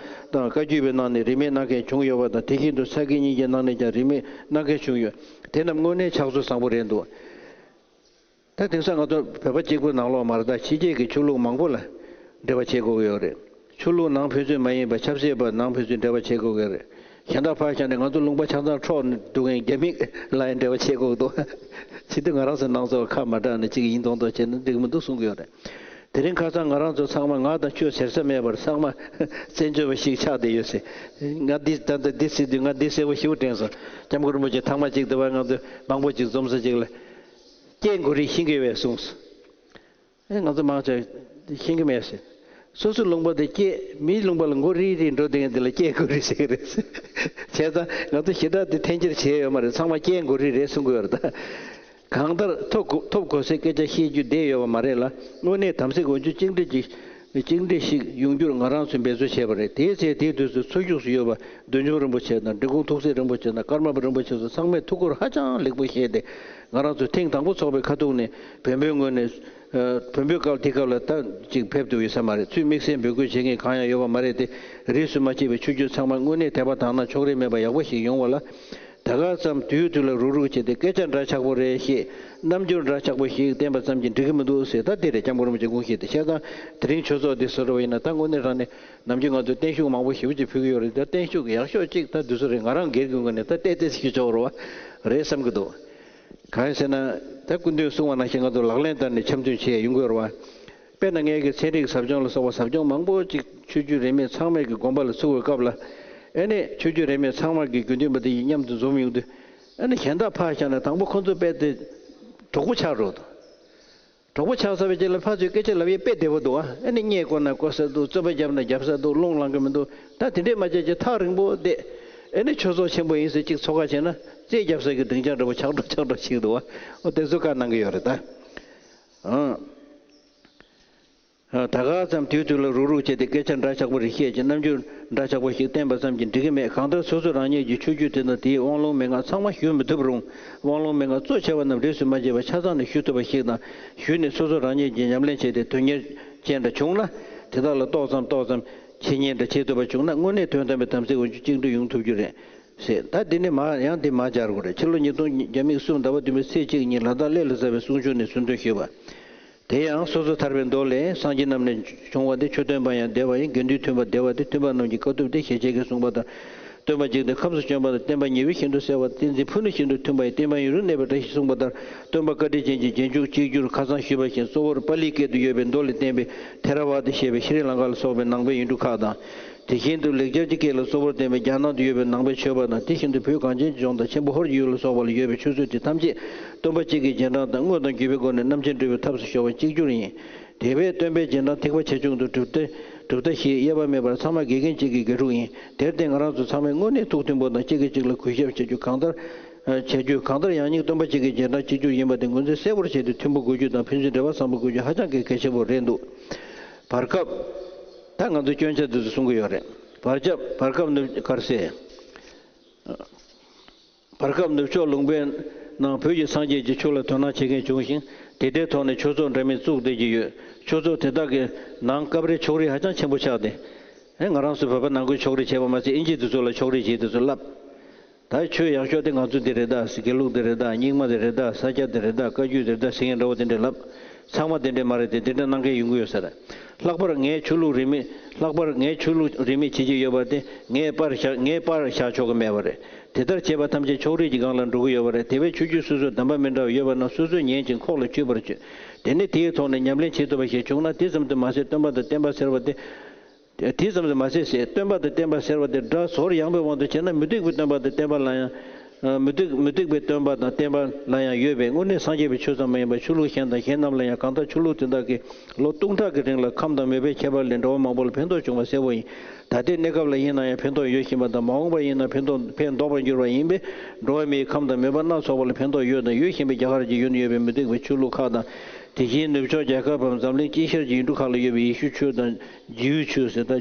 དང་བཀའ་བརྒྱུད་པའི་ནང་ནས་རིས་མེད་གནང་མཁན་བྱུང་ཡོད་པ་དང་། དེ་བཞིན་དུ་ས་དགེ་བསྙེན་བརྒྱད་ནང་ནས་ཀྱང་རིས་མེད་གནང་མཁན་བྱུང་ཡོད། དེ་རྣམས་དངོས་གནས་ཕྱག་སྲོལ་བཟང་པོ་རེད་འདུག་ད་དེང་སང་ང་ཚོ་བོད་པ་གཅིག་པུ་ནང་ལོགས་མ་རེད། ད་ཕྱི་རྒྱལ་གྱི་ཆོས་ལུགས་མང་པོ་ལ་འབྲེལ་བ་བྱེད་དགོས་ཀྱི་ཡོད་རེད། ཆོས་ལུགས་ནང་ཕན་ཚུན་མ་ཡིན་པ་ཆབ་སྲིད་པ་ནང་ཕན་ཚུན་འབྲེལ་བ་བྱེད་དགོས་ཀྱི་རེད། གཞན་དག་ཕར་བཞག་ནས་ང་ཚོ་ལུང་པ་ཆ་ཚང་འཕྲོག་ནས་འདུག་མཁན་རྒྱ་མི་ལ་ཡང་འབྲེལ་བ་བྱེད་དགོས་ཀྱི་འདུག་ཇི་སྟེ་ང་རང་ཚོ་ནང་ཚོ་ཁ་མ་གྲགས་ནས་གཅིག་ཡིན་མདོག་མདོག་བྱས་ན་འགྲིག་མི་འདུག་གསུང་གི་ཡོད་རེད། དེ་རིང་ཁ་སང་ང་རང་ཚོ་ཚང་མ་ང་དང་ཁྱོད་ཟེར་ས་མེད་པར་ཚང་མ་བཙན་བྱོལ་བ་ཞིག་ཆགས་བསྡད་ཡོད་ཟེར། ང་འདི་ད་ལྟ་འདི་ཟེར་དུས་ང་འདི་གསལ་པོ་ཞེ་པོ་དྲན་སོང་། སྐྱབས་མགོན་རིན་པོ་ཆེ་ཐེངས་མ་གཅིག་དེ་བར་ང་ཚོ་མང་པོ་ཅིག་འཛོམས་ས་ཅིག་ལ། སྐད་མགོ་རིལ་ཤེས་ཀྱི་ཡོད་པས་གསུངས་སོང་། ཨེ་ང་ཚོ་མང་ཆེ་ཤེས་ཀྱི་མེད་ཟེར། སོ་སོ་ལུང་པ་དེ་སྐད་མིའི་ལུང་པ་ལ་མགོ་རིལ་རིལ་འགྲོ་བསྡད་མཁན་དེ་ལ་སྐད་མགོ་རིལ་ཟེར་གྱི་རེད་ཟེར། བྱས་ཙང་ང་ཚོ་ཞེ་དྲག་དེ་འཐེན་འཁྱེར་བྱས་ཡོད་མ་རེད། ཚང་མ་སྐད་མགོ་རིལ་རེད་གསུང་གི་ཡོད་རེད་ད། གང་ལྟར་ཐོབ་གོ་ཐོབ་གོ་སའི་སྐད་ཆ་བཤད་རྒྱུ་བསྡད་ཡོད་པ་མ་རེད་ལ། དངོས་གནས་དམ་ཚིག་འོན་ཆོས་གཅིག་འདྲེས་ཀྱི་ གཅིག་འདྲེས་ཤིག་ཡོང་རྒྱུར་ང་རང་ཚོས་འབད་རྩོལ་བྱས་པ་རེད། དེའི་ཚེ་དེའི་དུས་སུ་ཚུར་ཞུགས་སུ་ཡོད་པ་བདུད་འཇོམས་རིན་པོ་ཆེ་དང་འབྲི་གུང་ཐུགས་སྲས་རིན་པོ་ཆེ་དང་ཀརྨ་པ་རིན་པོ་ཆེ་སོགས་ཚང་མས་ཐུགས་ཁུར་ཧ་ཅང་ལེགས་པོ་བཞེས་ཏེ། ང་རང་ཚོ་ཐེངས་དང་པོ་ཚོགས་པའི་ཁ་ཐུག་ནས་བོན་པོའི་ངོས་ནས། ཨ། བོན་པོའི་སྐབས་དེ་སྐབས་ལ་ད་ཅིག་ཕེབས་ཐུབ་ཡོད་ས་མ་རེད། ཚུར་དམིགས་བསལ་འབོད་སྐུལ་བྱེད་མཁན་གང་ཡང་ཡོད་པ་མ་རེད་དེ། རིས་སུ་མ་ཆད་པའི་ཆོས་བརྒྱུད་ཚང་མ་དངོས་གནས་དད་པ་དག་ན་ཕྱོགས་རིས་མེད་པ་ཡག་པོ་ཞིག་ཡོང་བ་ལ། ད་ག་ཙམ་དུས་དུས་ལ་རུག་རུག་བྱས་ཏེ་སྐད་ཆ་འདྲ་ཆགས་པོ་རེ་བཤད། རྣམ་འགྱུར་འདྲ་ཆགས་པོ་ཞིག་བསྟན་པ་ཙམ་གྱིས་འགྲིག་གི་མི་འདུག་ཟེར། ད་འདི་རེད། སྐྱབས་མགོན་རིན་པོ་ཆེ་དགོངས་བཞེས་ཏེ། བྱས་ཙང་དེ་རིང་ཆོས་ཚོགས་འདི་བཟོ་འདྲ་བ་ཡིན་ན། ད་དངོས་གནས་དྲང་གནས་ནམ་རྒྱུན་ང་ཚོས་བརྟན་བཞུགས་མང་པོ་ཞེ་པོ་ཅིག་ཕུལ་གྱི་ཡོད་རེད། ད་བརྟན་བཞུགས་ཀྱི་ཡག་ཤོས་གཅིག་ད་འདི་ཚོ་རེད། ང་རང་སྒེར་གྱི་ངོས་ནས་ད་ཏོག་ཙམ་ཞིག་ཆོག་རོགས་རེད་བསམ་གྱི་འདུག་གང་ཡིན་ཟེར་ན། ད་སྐུ་མདུན་གསུངས་པ་ནང་བཞིན་ང་ཚོ་ལག་ལེན་བསྟར་ནས་འཆམ་མཐུན་བྱས་ཡོང་དགོས་རེད་བ། དཔེར་ན་ངེད་ཀྱི་ཚན་རིག་ཟབ་སྦྱོང་ལ་སོགས་པ་ཟབ་སྦྱོང་མང་པོ་ཅིག་ཆོས་བརྒྱུད་རིས་མེད་ཚང་མས་ཀྱི་དགོངས་པ་ལ་ཚུད་པའི་སྐབས་ལ། ཨེ་ནི་ཆོས་བརྒྱུད་རིས་མེད་ཚང་མ་གི་དགེ་འདུན་པ་དེ་ཡིས་མཉམ་དུ་འཛོམས་ཡོང་དུས། ཨེ་ནི་གཞན་དག་ཕར་བཞག་ན་དང་པོ་ཁོ་ཚོ་དཔེ་དེ་གྲོགས་པོ་ཆགས་འགྲོ་འདུག་གྲོགས་པོ་ཆགས་ཚར་བའི་རྗེས་ལ་ཕར་ཚུར་སྐད་ཆ་ལབ་ཡས་དཔེ་བདེ་པོ་འདུག་ཨ། ཨེ་ནི་བརྙས་བཀོལ་ན་བཀོལ་ས་འདུག་རྩོད་པ་བརྒྱབ་ན་བརྒྱབ་ས་འདུག་རླུང་ལངས་གི་མི་འདུག་ད་དེ་འདྲས་མ་བྱས་ཀྱི་ཐག་རིང་པོ་བསྡད། ཨེ་ནི་ཆོས་ཚོགས་ཆེན་པོ་ཡིན་ཟེར་གཅིག་ཚོགས་ཁ་བྱས་ན་རྩེད་རྒྱབ་ས་གི་སྡིངས་ཆ་འདྲ་པོ་ཆགས་འགྲོ་ཆགས་འགྲོ་ཞིག་འདུག་ཨ། འོ་དེ་ཚོ་བཀའ་གནང་གི་ཡོད་རེད་ད། ཨང་། ད་ག་ཙམ་དུས་དུས་ལ་རུག་རུག་བྱས་ཏེ་སྐད་ཆ་འདྲ་ཆགས་པོ་རེ་བཤད་ཀྱི་རྣམ་འགྱུར་འདྲ་ཆགས་པོ་ཞིག་བསྟན་པ་ཙམ་གྱིས་འགྲིག་གི་མེད། གང་ལྟར་སོ་སོ་རང་ཉིད་ཀྱི་ཆོས་བརྒྱུད་དེ་དང་དེའི་དབང་ལུང་མན་ངག་ཚང་མ་ཞུ་མི་ཐུབ་རུང་། དབང་ལུང་མན་ངག་གཙོ་ཆེ་བ་རྣམས་རིས་སུ་མ་ཆད་པར་ཆ་ཚང་ནས་ཞུ་ཐུབ་པ་ཞིག་དང་། ཞུས་ནས་སོ་སོ་རང་ཉིད་ཀྱིས་ཉམས་ལེན་བྱས་ཏེ་དོན་གཉེར་ཅན་འདྲ་བྱུང་ན། དེ་དག་ལ་ཏོག་ཙམ་ཏོག་ཙམ་འཆད་ཉན་འདྲ་བྱེད་ཐུབ་པ་བྱུང་ན། དངོས་གནས་དོན་དམ་པའི་དམ་ཚིག་དབང་ཕྱུག་གཅིག་འདྲ་ཡོང་ཐུབ་རྒྱུ་རེད། ཟེར། ད་འདི་ནས་མར་ཡང་འདི་མར་སྦྱར་དགོས་རེད། ཕྱི་ལོ་ཉིས་སྟོང་བརྒྱ་མེད་གསུམ་ཟླ་བ་བདུན་པའི་ཚེས་གཅིག་ཉིན་ལ་དྭགས་གླེ་ལ་གསལ་བའི་གསུང་ཆོས་ནས་གསུང་དོན་ཞུས་པ། དེ་ཡང་སོ་སོ་ཐར་པའི་མདོ་ལས། སངས་རྒྱས་རྣམས་ནས་བྱུང་བ་སྟེ། ཆོས་སྟོན་པ་ཡང་བདེ་བ་ཡིན། དགེ་འདུན་མཐུན་པ་བདེ་བ་སྟེ། མཐུན་པ་རྣམས་ཀྱི་དཀའ་ཐུབ་སྟེ། ཞེས་བྱས་ཀྱིས་གསུངས་པ་ལྟར། སྟོན་པ་གཅིག་སྟེ་ཁམས་སུ་བྱོན་པ་དང་། བསྟན་པ་ཉི་འོད་བཞིན་དུ་གསལ་བ་དང་། བསྟན་འཛིན་ཕུ་ནུ་བཞིན་དུ་མཐུན་པ་ཡི། བསྟན་པ་ཡུན་རིང་གནས་པའི་བཀྲ་ཤིས་གསུངས་པ་ལྟར། སྟོན་པ་བཀའ་དྲིན་ཅན་གྱི་རྗེས་འཇུག་གཅིག་གྱུར་ཁ་སང་ཞུས་པ་བཞིན་གཙོ་བོར་པཱ་ལིའི་སྐད་དུ་ཡོད་པའི་མདོ་ལས་བསྟན་པའི་ཐེ་ར་ཝཱ་ད་ཞེས་པའི་ཤྲི་ལང་ཀ་ལ་སོགས་པའི་ནང་པའི་ཡུལ་གྲུ་ཁག་དང་། དེ་བཞིན་དུ་ལེགས་སྦྱར་གྱི་སྐད་ལ་གཙོ་བོར་བསྟན་པའི་རྒྱ་ནག་ཏུ་ཡོད་པའི་ནང་པའི་ཆོས་པ་དང་། དེ་བཞིན་དུ་བོད་གངས་ཅན་གྱི་ལྗོངས་དང་ཆེན་པོ་ཧོར་གྱི་ཡུལ་ལ་སོགས་པ་ལ་ཡོད་པའི་ཆོས་ཚོགས་དེ་ཐམས་ཅད་སྟོན་པ་གཅིག་གི་རྗེས་འབྲང་དང་། དངོས་དང་བརྒྱུད་པའི་སྒོ་ནས་རྣམ་མཁྱེན་སྒྲུབ་པའི་ཐབས་སུ་ཤོར་བ་གཅིག་གྱུར་ཡིན། དེ་བས་སྟོན་པའི་རྗེས་འབྲང་ཐེག་པ་ཆེ་ཆུང་དུ་གྲུབ་མཐའ་གྲུབ་མཐའ་ཞེས་དབྱེ་བ་མེད་པར་ཚང་མ་དགེ་རྒན་གཅིག་གི་དགེ་ཕྲུག་ཡིན། དེར་བརྟེན་ང་རང་ཚོ་ཚང་མས་དངོས་གནས་ཐུགས་མཐུན་པོ་དང་གཅིག་གིས་གཅིག་ལ་གུས་ཞབས་བྱ་རྒྱུ་གང་ལྟར། བྱ་རྒྱུ་གང་ལྟར་ཡང་སྙིང་སྟོན་པ་གཅིག་གི་རྗེས་འབྲང་གཅིག་གྱུར་ཡིན་པ་དེ་ངོས་འཛིན་གསལ་པོར་བྱས་ཏེ་མཐུན་པོ་དགོས་རྒྱུ་དང་ཕན་ཚུན་འབྲེལ་བ་བཟང་པོ་དགོས་རྒྱུ་ཧ་ཅང་གི་གལ་ཆེན་པོ་རེད་འདུག་བར་སྐབས། ད་ང་ཚོ་སྐྱོན་ཆ་འདི་ཚོ་གསུང་གི་ཡོད་རེད། བར་སྐབས། བར་སྐབས་ནུབ་གར་སེ། བར་སྐབས་ནུབ་ཕྱོགས་ལུང་པའི་ནང་བོད་ཀྱི་སངས་རྒྱས་ཀྱི་ཆོས་ལ་དོ་སྣང་བྱེད་མཁན་བྱུང་ཞིང་། དེ་ལྟའི་ཐོག་ནས་ཆོས་ཚོགས་འདྲ་མིན་བཙུགས་བསྡད་ཀྱི་ཡོད། ཆོས་ཚོགས་དེ་དག་གི་ནང་སྐབས་རེ་ཕྱོགས་རིས་ཧ་ཅང་ཆེན་པོ་ཆགས་ཏེ། ཨེ། ང་རང་ཚོ་བོད་པ་ནང་ཁུལ་ཕྱོགས་རིས་བྱས་པ་མ་ཟད། ཨིན་ཇི་དེ་ཚོ་ལ་ཕྱོགས་རིས་བྱས་དེ་ཚོ་ལབ། ད་ཆོས་ཡག་ཤོས་དེ་ང་ཚོ་འདི་རེད་ད། དགེ་ལུགས་འདི་རེད་ད། རྙིང་མ་འདི་རེད་ད། ས་སྐྱ་འདི་རེད་ད། བཀའ་བརྒྱུད་འདི་རེད་ད་ཟེར་མཁན་འདྲ་བོ་དེ་འདྲས་ལབ། ཚང་མ་དེ་འདྲས་མ་རེད་དེ། དེ་འདྲས་གནང་མཁན་ཡོང་གི་ཡོད་ས་རེད། ལྷག་པར་ངས་ཆོས་ལུགས་རིས་མེད། ལྷག་པར་ངས་ཆོས་ལུགས་རིས་མེད་བྱེད་ཀྱི་ཡོད་པ་དེ་ངས་པར་བཞག་ངས་པར་བཞག་ཆོག་གི་མེད་པ་རེད། དེ་ལྟར་བྱས་པ་ཐམས་ཅད་ཕྱོགས་རིས་ཀྱི་སྒང་ལ་འགྲོ་གི་ཡོད་པ་རེད། དེ་བས་ཆོས་བརྒྱུད་སོ་སོའི་གདམས་པ་མི་འདྲ་བ་ཡོད་པ་རྣམས་སོ་སོས་ཉན་ཅིང་ཁོག་ལ་ཆུད་པར་བྱོས། དེ་ནས་དེའི་ཐོག་ནས་ཉམས་ལེན་བྱེད་ཐུབ་པ་ཞིག་བྱུང་ན། དེ་ཙམ་དུ་མ་ཟད། སྟོན་པ་དང་བསྟན་པ་ཟེར་བ་དེ། དེ་ཙམ་དུ་མ་ཟད་ཟེར། སྟོན་པ་དང་བསྟན་པ་ཟེར་བ་དེ་སྒྲ་ཟོར་ཡངས་པའི་དབང་དུ་བྱས་ན། མུ་སྟེགས་པའི་སྟོན་པ་དང་བསྟན་པ་ལ་ཡང་། མུ་སྟེགས། མུ་སྟེགས་པའི་སྟོན་པ་དང་བསྟན་པ་ལ་ཡང་ཡོད་པའི་དངོས་གནས་སངས་རྒྱས་པའི་ཆོས་ཙམ་མ་ཡིན་པར་ཆོས་ལུགས་གཞན་དང་གཞན་རྣམས་ལ་ཡང་། གང་ལྟར་ཆོས་ལུགས་དེ་དག་གིས་ལོ་སྟོང་ཕྲག་གི་རིང་ལ་ཁམས་དང་མོས་པའི་ཁྱད་པར་ལས་འགྲོ་བ་མང་པོ་ལ་ཕན་ཐོགས་བྱུང་བ་གསལ་པོ་ཡིན། ད་ལྟའི་གནས་སྐབས་ལ་ཡིན་ན་ཡང་ཕན་ཐོགས་ཡོད་བཞིན་པ་དང་། མ་འོངས་པར་ཡིན་ན་ཕན་ཐོགས་ཕན་འདོགས་པར་འགྱུར་བ་ཡིན་པས། འགྲོ་བ་མིའི་ཁམས་དང་མོས་པ་སྣ་ཚོགས་པ་ལ་ཕན་ཐོགས་ཡོད་དང་ཡོད་བཞིན་པའི་རྒྱ་གར་གྱི་ཡུལ་ན་ཡོད་པའི་མུ་སྟེགས་པའི་ཆོས་ལུགས་ཁག་དང་། དེ་བཞིན་ནུབ་ཕྱོགས་རྒྱལ་ཁབ་བམ་འཛམ་གླིང་དཀྱིལ་ཤར་གྱི་ཡུལ་གྲུ་ཁག་ལ་ཡོད་པའི་ཡེ་ཤུ་ཆོས་དང་། ཇིའུ་ཆོས་ཟེར། ད་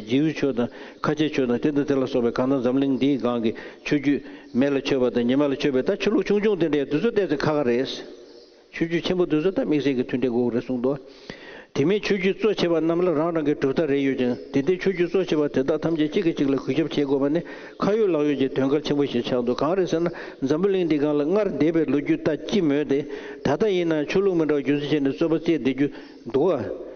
ཇིའུ་ཆོས་དང་ཁ་ཆེ་ཆོས་དང་། དེ་དང་དེ་ལ་སོགས་པའི། གང་ལྟར་འཛམ་གླིང་འདིའི་སྒང་གི་ཆོས་བརྒྱུད། མེ་ལ་མཆོད་པ་དང་ཉི་མ་ལ་མཆོད་པའི་ད་ཆོས་ལུགས་ཆུང་ཆུང་དེ་འདྲའི་འདི་ཚོ་ཏོག་ཙམ་ཁག་ཁག་རེད། ཆོས་བརྒྱུད་ཆེན་པོ་འདི་ཚོ་ད་དམིགས་བསལ་གྱི་མཐུན་འབྲེལ་དགོས་ཀྱི་རེད་གསུངས་འདུག་དེ་མིན་ཆོས་བརྒྱུད་གཙོ་ཆེ་བ་རྣམས་ལ་རང་རང་གི་གྲུབ་མཐའ་རེ་ཡོད་ཅིང་། དེ་ལྟའི་ཆོས་བརྒྱུད་གཙོ་ཆེ་བ་དེ་དག་ཐམས་ཅད་གཅིག་གིས་གཅིག་ལ་གུས་ཞབས་བྱེད་དགོས་པ་ནི་ཁ་ཡོད་ལག་ཡོད་ཀྱི་དོན་གལ་ཆེན་པོ་ཞིག་ཆགས་འདུག་གང་རེད་ཟེར་ན། འཛམ་བུ་གླིང་འདིའི་སྒང་ལ་སྔར་འདས་པའི་ལོ་རྒྱུས་ལྟར་ཅི་སྨོས་ཏེ། ད་ལྟ་ཡིན་ན་ཆོས་ལུགས་མི་འདྲ་བ་རྒྱུ་མཚན་བྱས་ནས་རྩོད་པ་རྩེད་བསྡད་རྒྱུ་འདུག་ག་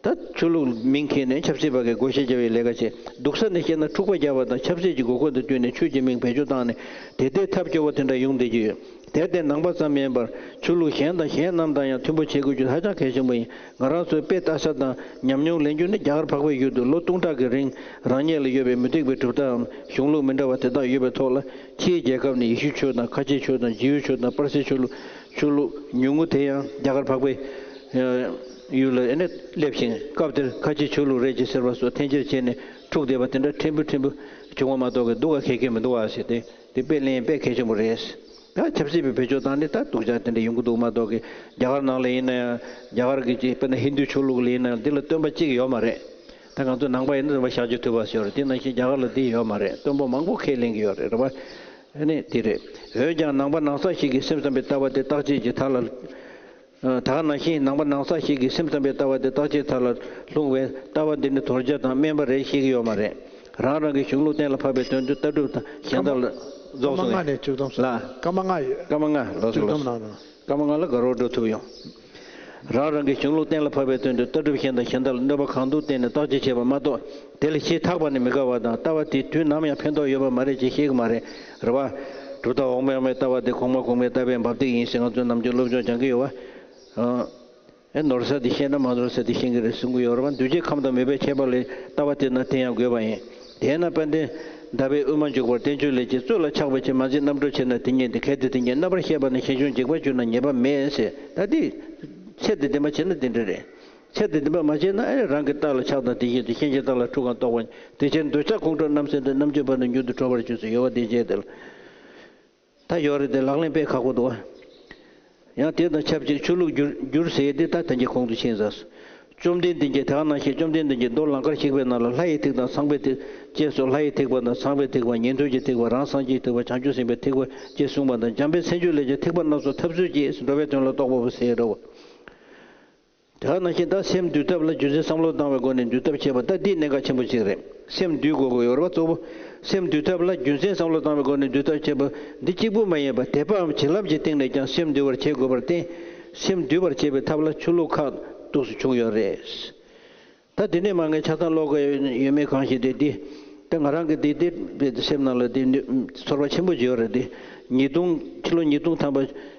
ད་ཆོས་ལུགས་མིང་འཁྱེར་ནས་ཆབ་སྲིད་པ་གི་བགོ་བཤའ་རྒྱག་པའི་ལས་ཀ་བྱེད། སྡུག་ས་ནས་བཤད་ན་འཁྲུག་པ་རྒྱག་པ་དང་ཆབ་སྲིད་ཀྱི་དགོས་མཁོ་དང་བསྟུན་ནས་ཆོས་ཀྱི་མིང་བེད་སྤྱོད་བཏང་ནས་དེ་ལྟའི་ཐབས་སྐྱོ་བོ་དེ་འདྲ་ཡོང་བསྡད་ཀྱི་ཡོད། དེར་བརྟེན་ནང་པ་ཙམ་མིན་པར་ཆོས་ལུགས་གཞན་དང་གཞན་རྣམས་དང་ཡང་མཐུན་པོ་བྱེད་དགོས་རྒྱུ་ཧ་ཅང་གལ་ཆེན་པོ་ཡིན། ང་རང་ཚོའི་དཔེ་ལྟ་ས་དང་ཉམས་མྱོང་ལེན་རྒྱུ་ནི། རྒྱ་གར་འཕགས་པའི་ཡུལ་དུ་ལོ་སྟོང་ཕྲག་གི་རིང་རང་ཉིད་ལ་ཡོད་པའི་མུ་སྟེགས་པའི་གྲུབ་མཐའམ་གཞུང་ལུགས་མི་འདྲ་བ་དེ་དག་ཡོད་པའི་ཐོག་ལ། ཕྱིའི་རྒྱལ་ཁབ་ནས་ཡེ་ཤུ་ཆོས་དང་། ཁ་ཆེ་ཆོས་དང་། ཇིའུ་ཆོས་དང་། པར་སིའི་ཆོས་ལུགས། ཆོས་ལུགས་ཉུང་ངུ་དེ་ཡང་རྒྱ་གར་འཕགས་པའི་ཡུལ་ལ་ཨེ་ནས་སླེབས་ཤིང་། སྐབས་དེར་ཁ་ཆེ་ཆོས་ལུགས་རེད་ཅེས་ཟེར་བ་སོགས་འཐེན་འཁྱེར་བྱས་ནས་འཁྲུག་བསྡད་པ་དེ་འདྲ་ཕྲན་བུ་ཕྲན་བུ་བྱུང་བ་མ་གཏོགས་ཀྱི་སྡུག་ག་གལ་གལ་མི་འདུག་བ་ཟེར་ཏེ། དེ་དཔེ་ལེན་དཔེ་གལ་ཆེན་པོ་རེད། ད་ཆབ་སྲིད་པའི་བེད་སྤྱོད་བཏང་ནས་ད་སྡུག་ཅག་དེ་འདྲ་ཡོང་གི་འདུག་མ་གཏོགས་ཀྱི། རྒྱ་གར་ནང་ལ་ཡིན་ན་ཡང་རྒྱ་གར་གྱི་ཅིག་དཔེར་ན་ཧིན་རྡུ་ཆོས་ལུགས་ལ་ཡིན་ན་ཡང་འདི་ལ་སྟོན་པ་གཅིག་ཡོད་མ་རེད། ད་ང་ཚོ་ནང་པ་ཡིན་ན་རིན་པོ་ཤཱཀྱ་ཐུབ་པ་ཞིག་ཡོད་རེད། དེ་ནང་བཞིན་རྒྱ་གར་ལ་འདི་ཡོད་མ་རེད། སྟོན་པ་མང་པོ་ཁས་ལེན་གྱི་ཡོད་རེད། རེད་བ། ཨ་ནི་འདི་རེད། འོན་ཀྱང་ནང་པ་ནང་གསང་ཞིག་གིས་སེམས་ཙམ་པའི་ལྟ་བ་དེ་རྟག་དཔྱད་ཀྱི་མཐའ་ལ། ད་ག་ནང་བཞིན་ནང་པ་ནང་གསང་ཞིག་གིས་སེམས་ཙམ་པའི་ལྟ་བ་དེ་རྟག་དཔྱད་མཐའ་ལ་ལྷུང་བས་ལྟ་བ་འདི་ནི་དོར་བྱ་དང་དམན་པ་རེད་ཤེས་ཀྱི་ཡོད་མ་རེད། རང་རང་གི་གཞུང་ལུགས་གཏན་ལ་ཕབ་པའི་དོན་དུ་ལྟ་གྲུབ་དང་གཞན་དག་ལ་རྫོགས་སོང་ངས། ལ། སྐར་མ་ལྔ་ཡོད། སྐར་མ་ལྔ་ལོ་སོ་ལོ། སྐར་མ་ལྔ་ལ་དགའ་རོགས་འགྲོ་ཐུབ་ཡོང་། རང་རང་གི་གཞུང་ལུགས་གཏན་ལ་ཕབ་པའི་དོན་དུ་ལྟ་གྲུབ་གཞན་དང་གཞན་དག་ལ་གནོད་པ་གང་ཐུབ་བསྟན་ནས་བརྟག་དཔྱད་བྱེད་པ་མ་གཏོགས། དེ་ལ་ཞེ་ཐག་པ་ནི་མི་དགའ་བ་དང་ལྟ་བ་དེ་དུས་ནམ་ཡང་ཕན་ཐོགས་ཡོད་པ་མ་རེད་ཅེས་བཤད་ཀྱི་མ་རེད། རེད་བ། གྲུབ་མཐའ་འོག་མའི་ལྟ་བ་དེ་གོང་མ་གོང་མའི་ལྟ་བའི་འབབ་སྟེགས་ཡིན་ཟེར་ང་ཚོ་ནམ་རྒྱུན་སློབ་སྦྱོང་སྦྱང་གི་ཡོད་བ། ཨེ་ནོར་ས་དེ་ཤེས་ན་མ་ནོར་ས་དེ་ཤེས་ཀྱི་རེད་གསུང་གི་ཡོད་རེད་བ། འདུས་བྱས་ཁམས་དང་མོས་པའི་ཁྱད་པར་ལས་ལྟ་བ་དེ་ན་དེ་ཡང་དགོས་པ་ཡིན། དེས་ན་དཔལ་ལྡན་ཟླ་བའི་དབུ་མ་འཇུག་པར་བསྟན་བཅོས་ལས་ཀྱི་གཙོད་ལ་ཆགས་པ་ཕྱིར་མ་འཛིན་རྣམ་གྲོལ་ཕྱིར་ན་དེ་ཉིད་དེ་གལ་ཏེ་དེ་ཉིད་རྣམ་པར་ཤེས་པ་ན་ཞེ་ཆུང་འཇིགས་པར་གྱུར་ན་ཉེས་པ་མེད་ཟེར། ད་དེ་ཚད་དེ་བདེན་པ་བྱས་ན་དེ་འདྲ་རེད། ཚད་དེ་བདེན་པ་མ་བྱས་ན་ཨེ་རང་གི་རྟགས་ལ་ཆགས་དང་དེ་བཞིན་དུ་ཤན་འབྱེད་རྟགས་ལ་འཁྲུལ་གང་རྟོགས་པ་དེ་ཕྱིར་འདོད་ཆགས་ཁོང་ཁྲོ་རྣམ་སེལ་ཏེ་རྣམ་དཔྱོད་པ་ནི་མྱུར་དུ་གྲོལ་བར་འགྱུར་ཟེར་ཡོད་པ་དེ་བྱས་ཏེ། ད་ཡོད་རེད་དེ་ལག་ལེན་དཔེ་ཁག་པོ་འདུག་ཨ། ཡང་དེ་དང་ཆབས་ཅིག་ཆོས་ལུགས་བསྒྱུར་བསྒྱུར་ཟེར་དེ་ད་ཐན་གྱི་ཁོང་དུ་ཕྱིན་ཟེར། བཅོམ་ལྡན་འདས་ཀྱིས་དེ་ག་ནང་བཞིན་བཅོམ་ལྡན་འདས་ཀྱིས་མདོ་ལང་ཀར་གཤེགས་པའི་ནང་ལ་ལྷ་ཡི་ཐེག་དང་ཚངས་པའི་ཐེག་ཅེས་སོགས་ལྷ་ཡི་ཐེག་པ་དང་ཚངས་པའི་ཐེག་པ་ཉན་ཐོས་ཀྱི་ཐེག་པ་རང་སངས་རྒྱས་ཐེག་པ་བྱང་ཆུབ་སེམས་དཔའི་ཐེག་པ་ཅེས་གསུངས་པ་དང་འཇམ་དཔལ་མཚན་བརྗོད་ལས་ཀྱང་ཐེག་པ་སྣ་ཚོགས་འཐབ་རྩོད་ཀྱིས་འགྲོ་བའི་དོན་ལ་རྟོགས་པ་པོ་ཟེར་འགྲོ། དེ་ག་ནང་བཞིན་ད་སེམས་འདུལ་ཐབས་ལ་རྒྱུ་མཚན་བསམ་བློ་བཏང་བའི་སྒོ་ནས་འདུལ་ཐབས་བྱེད་པ་ད་འདི་གནད་འགག་ཆེན་པོ་གཅིག་རེད། སེམས་འདུལ་དགོས་ཀྱི་ཡོད་རེད་བ། གཙོ་བོ་སེམས་འདུལ་ཐབས་ལ་རྒྱུ་མཚན་བསམ་བློ་བཏང་བའི་སྒོ་ནས་འདུལ་ཐབས་བྱེད་པ་འདི་གཅིག་པུ་མ་ཡིན་པར་དད་པའམ་བྱིན་རླབས་ཀྱི་སྟེང་ནས་ཀྱང་སེམས་འདུལ་བར་བྱེད་དགོས་པར་བརྟེན། སེམས་འདུལ་བར་བྱེད་པའི་ཐབས་ལ་ཆོས་ལུགས་ཁག་ཏུ་བྱུང་ཡོད་རེད། ད་དེ་ནས་མ་ངས་ཆ་ཚང་ཀློག་གི་ཡོད་མེད་གང་ཤེས་ཏེ་འདི། ད་ང་རང་གི་འདི་འདི་དཔེ་སེམས་ནང་ལ་འདི་ཚོར་བ་ཆེན་པོ་ཅིག་ཡོད་རེད་འདི། ཉིས་སྟོང་ཕྱི་ལོ་ཉིས་སྟོང་ཐམ་པ་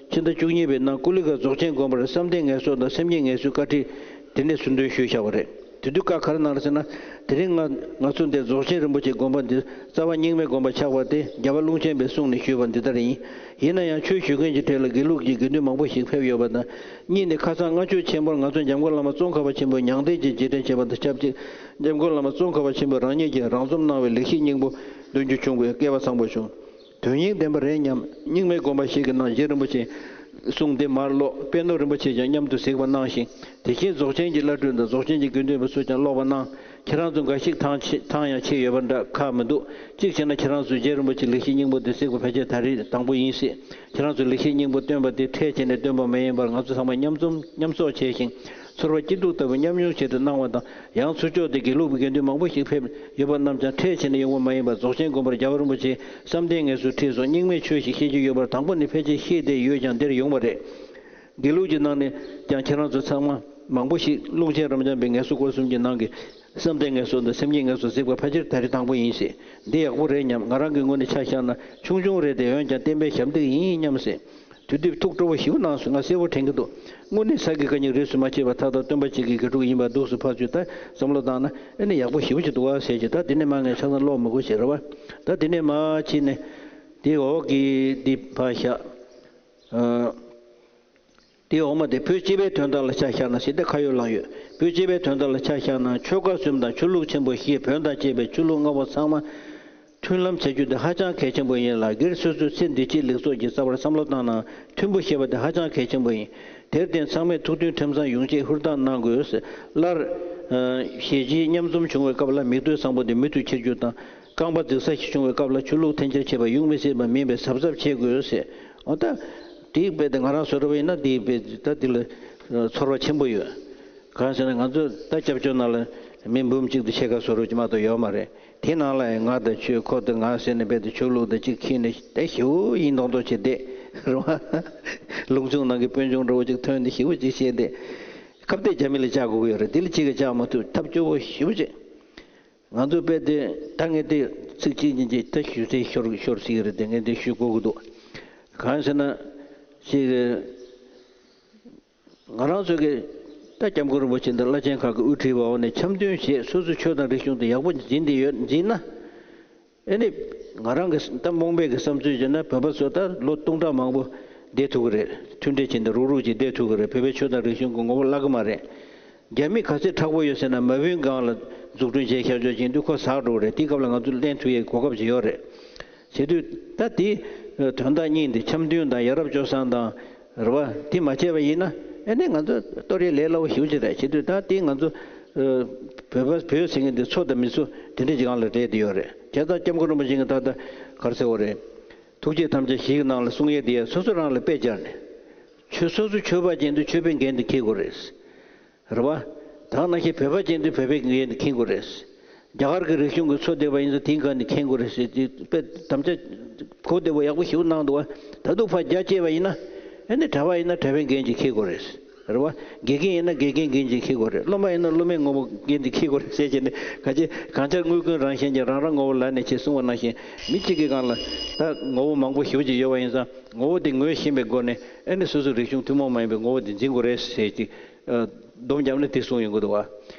ཕྱི་ཟླ་བཅུ་གཉིས་པའི་ནང་ཀུ་ལི་ཀ་རྫོགས་ཆེན་དགོན་པར་བསམ་གཏན་ངལ་གསོ་དང་སེམས་ཉིད་ངལ་གསོའི་བཀའ་ཁྲིད་དེ་ནས་ཟུར་འདོན་ཞུས་བཞག་པ་རེད། དེ་དུས་བཀའ་ག་རེ་གནང་རེད་ཟེར་ན། དེ་རིང་ང་ང་ཚོ་འདིར་རྫོགས་ཆེན་རིན་པོ་ཆེ་དགོན་པ་འདིར་རྩ་བ་རྙིང་མའི་དགོན་པ་ཆགས་པ་སྟེ་རྒྱལ་བ་ཀློང་ཆེན་པའི་གསུང་ནས་ཞུས་པ་འདི་ལྟར་ཡིན། ཡིན་ན་ཡང་ཆོས་ཞུ་མཁན་གྱི་གྲས་ལ་དགེ་ལུགས་ཀྱི་དགེ་འདུན་མང་པོ་ཞིག་ཕེབས་ཡོད་པ་དང་། གཉིས་ནས་ཁ་སང་སྔ་ཕྱོགས་ཆེན་པོར་ང་ཚོ་འཇམ་མགོན་བླ་མ་ཙོང་ཁ་པ་ཆེན་པོས་མྱང་འདས་ཀྱི་རྗེས་དྲན་བྱས་པ་དང་ཆབས་ཅིག་འཇམ་མགོན་བླ་མ་ཙོང་ཁ་པ་ཆེན་པོས་རང་ཉིད་ཀྱིས་རང་རྩོམ་གནང་བའི་ལེགས་བཤད་སྙིང་པོ་འདོན་རྒྱུ་བྱུང་བས་སྐལ་བ་བཟང་པོ་བྱུང་། དོན་སྙིང་ལྡན་པ་རེད་སྙམ། རྙིང་མའི་དགོན་པ་ཞིག་གི་ནང་རྗེ་རིན་པོ་ཆེའི་གསུང་འདི་མར་ཀློག་པད་ནོར་རིན་པོ་ཆེས་ཀྱང་མཉམ་དུ་གཟིགས་པ་གནང་ཞིང་། དེ་བཞིན་རྫོགས་ཆེན་གྱི་བླ་སྤྲུལ་དང་རྫོགས་ཆེན་གྱི་དགེ་འདུན་པ་ཚོས་ཀྱང་ཀློག་པ་གནང་། ཁྱེད་རང་ཚོ་འགའ་ཞིག་ཐང་ཆད་ཐང་ཡང་ཆད་ཡོད་པ་འདྲ་ཁག་མི་འདུག་གཅིག་བྱས་ན་ཁྱེད་རང་ཚོས་རྗེ་རིན་པོ་ཆེའི་ལེགས་བཤད་སྙིང་པོ་འདི་གཟིགས་པ་ཕལ་ཆེར་ད་རེས་དང་པོ་ཡིན་སྲིད། ཁྱེད་རང་ཚོས་ལེགས་བཤད་སྙིང་པོ་བཏོན་པ་དེ་ཁྲལ་བྱས་ནས་བཏོན་པ་མ་ཡིན་པར་ང་ཚོ་ཚང་མ་མཉམ་འཛོམས་མཉམ་གསོག་བྱས་ཤིང་ཚོར་བ་སྐྱིད་སྡུག་ལྟ་བུ་མཉམ་མྱོང་བྱེད་དུ་གནང་བ་དང་། ཡང་ཚུར་ཕྱོགས་དེ་དགེ་ལུགས་པའི་དགེ་འདུན་མང་པོ་ཞིག་ཕེབས་ཡོད་པ་རྣམས་ཀྱང་ཁྲལ་བྱས་ནས་ཡོང་བ་མ་ཡིན་པར་རྫོགས་ཆེན་དགོན་པར་རྒྱལ་བ་རིན་པོ་ཆེས་བསམ་གཏན་ངལ་གསོའི་ཁྲིད་སོགས་རྙིང་མའི་ཆོས་ཤིག་བཤད་ཀྱི་ཡོད་པར་དང་པོ་ནས་ཕལ་ཆེར་ཤེས་བསྡད་ཡོད་ཀྱང་འདིར་ཡོང་བ་རེད། དགེ་ལུགས་ཀྱི་ནང་ནས་ཀྱང་ཁྱེད་རང་ཚོ་ཚང་མ་མང་པོ་ཞིག་ཀློང་ཆེན་རབ་འབྱམས་པའི་ངལ་གསོ་སྐོར་གསུམ་གྱི་ནང་གི་བསམ་གཏན་ངལ་གསོ་དང་སེམས་ཉིད་ངལ་གསོ་གཟིགས་པ་ཕལ་ཆེར་ད་རེས་དང་པོ་ཡིན་སྲིད། འདི་ཡག་པོ་རེད་སྙམ། ང་རང་གི་ངོས་ནས་ཆ་བཞག་ན་ཆུང་ཆུང་རེད་དེ་འོན་ཀྱང་བསྟན་པའི་ཞབས་འདེགས་ཡིན་སྙམ་སྲིད། དེ་དུས་ཐུགས་སྤྲོ་བོ་ཞེ་པོ་གནང་སོང་། ང་གསལ་པོ་དྲན་གྱི་འདུག་དངོས་གནས་ས་དགེ་བཀའ་རྙིང་རིས་སུ་མ་ཆད་པ་མཐའ་དག་སྟོན་པ་གཅིག་གི་དགེ་ཕྲུག་ཡིན་པ་འདུག་སེ་ཕར་ཚུར་ད་བསམ་བློ་བཏང་ན་ཨེ་ནི་ཡག་པོ་ཞེ་པོ་ཅིག་འདུག་བ་ཟེར་གྱི། ད་དེ་ནས་མར་ངས་ཆ་ཚང་ཀློག་མི་དགོས་ཟེར་རེད་བ། ད་དེ་ནས་མར་ཕྱིན་ནས་དེ་འོག་གི་འདི་ཕར་བཞག་ཨ། དེའི་འོག་མ་དེ་བོད་སྤྱི་པའི་དོན་དག་ལ་ཆ་བཞག་ན་ཟེར་ཏེ་ཁ་ཡོད་ལག་ཡོད། བོད་སྤྱི་པའི་དོན་དག་ལ་ཆ་བཞག་ན་ཆོལ་ཁ་གསུམ་དང་ཆོས་ལུགས་ཆེན་པོ་བཞི་བོན་དང་བཅས་པའི་ཆོས་ལུགས་ལྔ་པོ་ཚང་མ་མཐུན་ལམ་བྱ་རྒྱུ་དེ་ཧ་ཅང་གལ་ཆེན་པོ་ཡིན་ལ། སྒེར་སོ་སོའི་ཚེ་འདི་ཕྱིའི་ལེགས་ཚོགས་ཀྱི་རྩ་བར་བསམ་བློ་བཏང་ནའང་མཐུན་པོ་ཞེས་པ་དེ་ཧ་ཅང་གལ་ཆེན་པོ་ཡིན། དེར་བརྟེན་ཚང་མས་ཐུགས་མཐུན་ཁྲིམས་གཙང་ཡོང་ཆེད་ཧུར་ཐག་གནང་དགོས། སླར་ཞལ་མཇལ་མཉམ་འཛོམས་བྱུང་བའི་སྐབས་ལ་མིག་ལྟོས་བཟང་པོ་དེ་མུ་མཐུད་འཁྱེར་རྒྱུ་དང་། རྐང་པ་འཛེག་ས་ཞིག་བྱུང་བའི་སྐབས་ལ་ཆོས་ལུགས་འཐེན་འཁྱེར་བྱེད་པ་ཡོང་མི་སྲིད་པ་མིན་པའི་གཟབ་གཟབ་བྱེད་དགོས་ཟེར། འོ་ད། དེའི་དཔེ་དེ་ང་རང་བཟོ་འདྲ་བ་ཡིན་ན་དེའི་དཔེ་ད་འདི་ལ་ཚོར་བ་ཆེན་པོ་ཡོད། གང་ཟེར་ན་ང་ཚོ་ད་སྐྱབས་བཅོལ་ནང་ལ་མི་འབུམ་གཅིག་དང་ཕྱེད་ཀ་བཟོ་འདྲ་ཅིག་མ་གཏོགས་ཡོད་མ་རེད། དེ་ནང་ལ་ཡང་ང་དང་ཁྱོད་ཁོ་དང་ང་ཟེར་ནས་དཔེ་དེ་ཆོས་ལུགས་དང་གཅིག་འཁྱེར་ནས་དེ་ཞེ་པོ་ཡིན་མདོག་མདོག་བྱས་བསྡད་རེད་བ། ལུང་ཆུང་ནང་གི་དཔོན་ཆུང་འདྲ་བོ་ཅིག་ཐོན་ཏེ་ཞེ་པོ་ཅིག་བཤད་བསྡད། ཁ་གཏད་རྒྱ་མི་ལ་བཅག་དགོས་ཀྱི་ཡོད་རེད། དེ་ལ་གཅིག་གིས་བཅག་མ་ཐུབ། ཐབས་སྐྱོ་པོ་ཞེ་པོ་ཅིག་ང་ཚོ་དཔེ་དེ་ད་ངས་དེ་ཚིག་གཅིག་གཉིས་ཀྱིས་ད་ཞུ་ཚེ་ཤོར་ཤོར་སྲིད་ཀྱི་རེད་དེ། ངས་དེ་ཞུ་དགོས་ཀྱི་འདུག་གང་ཟེར་ན་ཅིག་ང་རང་ཚོ་གི་ད་སྐྱབས་མགོན་རིན་པོ་ཆེ་འདི་བླ་ཆེན་ཁག་གི་དབུ་ཁྲིད་པ་འོག་ནས་འཆམ་མཐུན་བྱས་སོ་སོའི་ཆོས་དང་རིག་གཞུང་དེ་ཡག་པོ་འཛིན་བསྡད་ཡོད། འཛིན་ན་ཨེ་ནི་ང་རང་གི་ད་རྨོངས་པའི་གི་བསམ་ཚུལ་བྱས་ན་བོད་པ་ཚོ་ད་ལོ་སྟོང་ཕྲག་མང་པོ་བསྡད་ཐུབ་ཀྱི་རེད། མཐུན་སྒྲིལ་བྱས་ནས་རུག་རུག་ཅིག་བསྡད་ཐུབ་ཀྱི་རེད། བོད་པའི་ཆོས་དང་རིག་གཞུང་གི་ངོ་བོ་བརླག་གི་མ་རེད། རྒྱ་མི་ག་ཚད་མཁྲེགས་པོ་ཡོད་ཟེར་ན་མ་བུན་སྒང་ལ་འཛུགས་སྐྲུན་བྱས་བཞག་ཆོག་ཅིག་དུས་ཁོ་ཟག་འགྲོ་གི་རེད། དེའི་སྐབས་ལ་ང་ཚོ་ལེན་ཐུབ་ཡས་གོ་སྐབས་ཅིག་ཡོད་རེད། བྱེད་དུས་ད་དེ་ དོན་དག་གཉིས་འདི་འཆམ་མཐུན་དང་ཡ་རབས་སྤྱོད་བཟང་དང་རེད་བ། འདི་མ་བྱས་པ་ཡིན་ན་ཨེ་ནི་ང་ཚོ་གཏོར་ཡ་ལས་སླ་བོ་ཞེ་པོ་ཅིག་རེད། བྱེད་དུས་ད་འདི་ང་ཚོ་བོད་པ་བོད་ཟེར་མཁན་འདི་ཚོ་དང་མི་ཚོ་དེ་འདྲ་ཅིག་སྒང་ལ་རེད་དེ་ཡོད་རེད། བྱས་ཙང་སྐྱབས་མགོན་རིན་པོ་ཆེ་གིས་ད་ལྟ་ག་རེ་ཟེར་བ་རེད། ཐུགས་རྗེས་ཐམས་ཅད་གཞིའི་ནང་ལ་གསུང་ཡས་དེ་ཡ་སོ་སོ་རང་ལ་དཔེ་སྦྱར་ནས། ཆོས་སོ་སོ་ཆོས་པ་ཅན་དུ་ཆོས་པའི་འགན་དུ་འཁྱེར་དགོས་རེད། རེད་བ། ད་ནང་བཞིན་བོད་པ་ཅན་དུ་བོད་པའི་འགན་དུ་འཁྱེར་དགོས་རེད། རྒྱ་གར་གྱི་རིག་གཞུང་གི་འཚོ་བསྡད་པ་ཡིན་ཙང་དེའི་འགན་དུ་འཁྱེར་དགོས་རེད་ཟེར་དེ་དཔེ་དམ་བཅའ་གོ་བདེ་པོ་ཡག་པོ་ཞིག་གནང་འདུག་བ། ད་དུང་ཕར་རྒྱ་བསྐྱེད་པ་ཡིན་ན། ཨེ་ནི་གྲྭ་པ་ཡིན་ན་གྲྭ་པའི་འགན་ཅིག་འཁྱེར་དགོས་རེད། རེད་བ། དགེ་རྒན་ཡིན་ན་དགེ་རྒན་འགན་ཅིག་འཁྱེར་དགོས་རེད། སློབ་མ་ཡིན་ན་སློབ་མའི་ངོ་བོ་འགན་ཅིག་འཁྱེར་དགོས་རེད་ཟེར་བྱས་ནས་ག་ཅི་གང་ཅར་དངུལ་ཀུན་རང་བཞིན་གྱིས་རང་རང་ངོ་བོ་ལ་ནས་ཅེས་གསུངས་པ་ནང་བཞིན། མི་གཅིག་གི་སྒང་ལ་ད་ངོ་བོ་མང་པོ་ཞེ་པོ་ཅིག་ཡོད་པ་ཡིན་ཙང་། ངོ་བོ་དེ་ངོས་ཤེས་པའི་སྒོ་ནས་ཨེ་ནི་སོ་སོའི་རིག་གཞུང་ཐུན་མོང་མ་ཡིན་པའི་ངོ་བོ་དེ་འཛིན་དགོས་རེད་ཟེར་ཅིག་སྡོམ་བརྒྱབ་ནས་དེ་གསུངས་ཡོང་གི་འདུག་བ།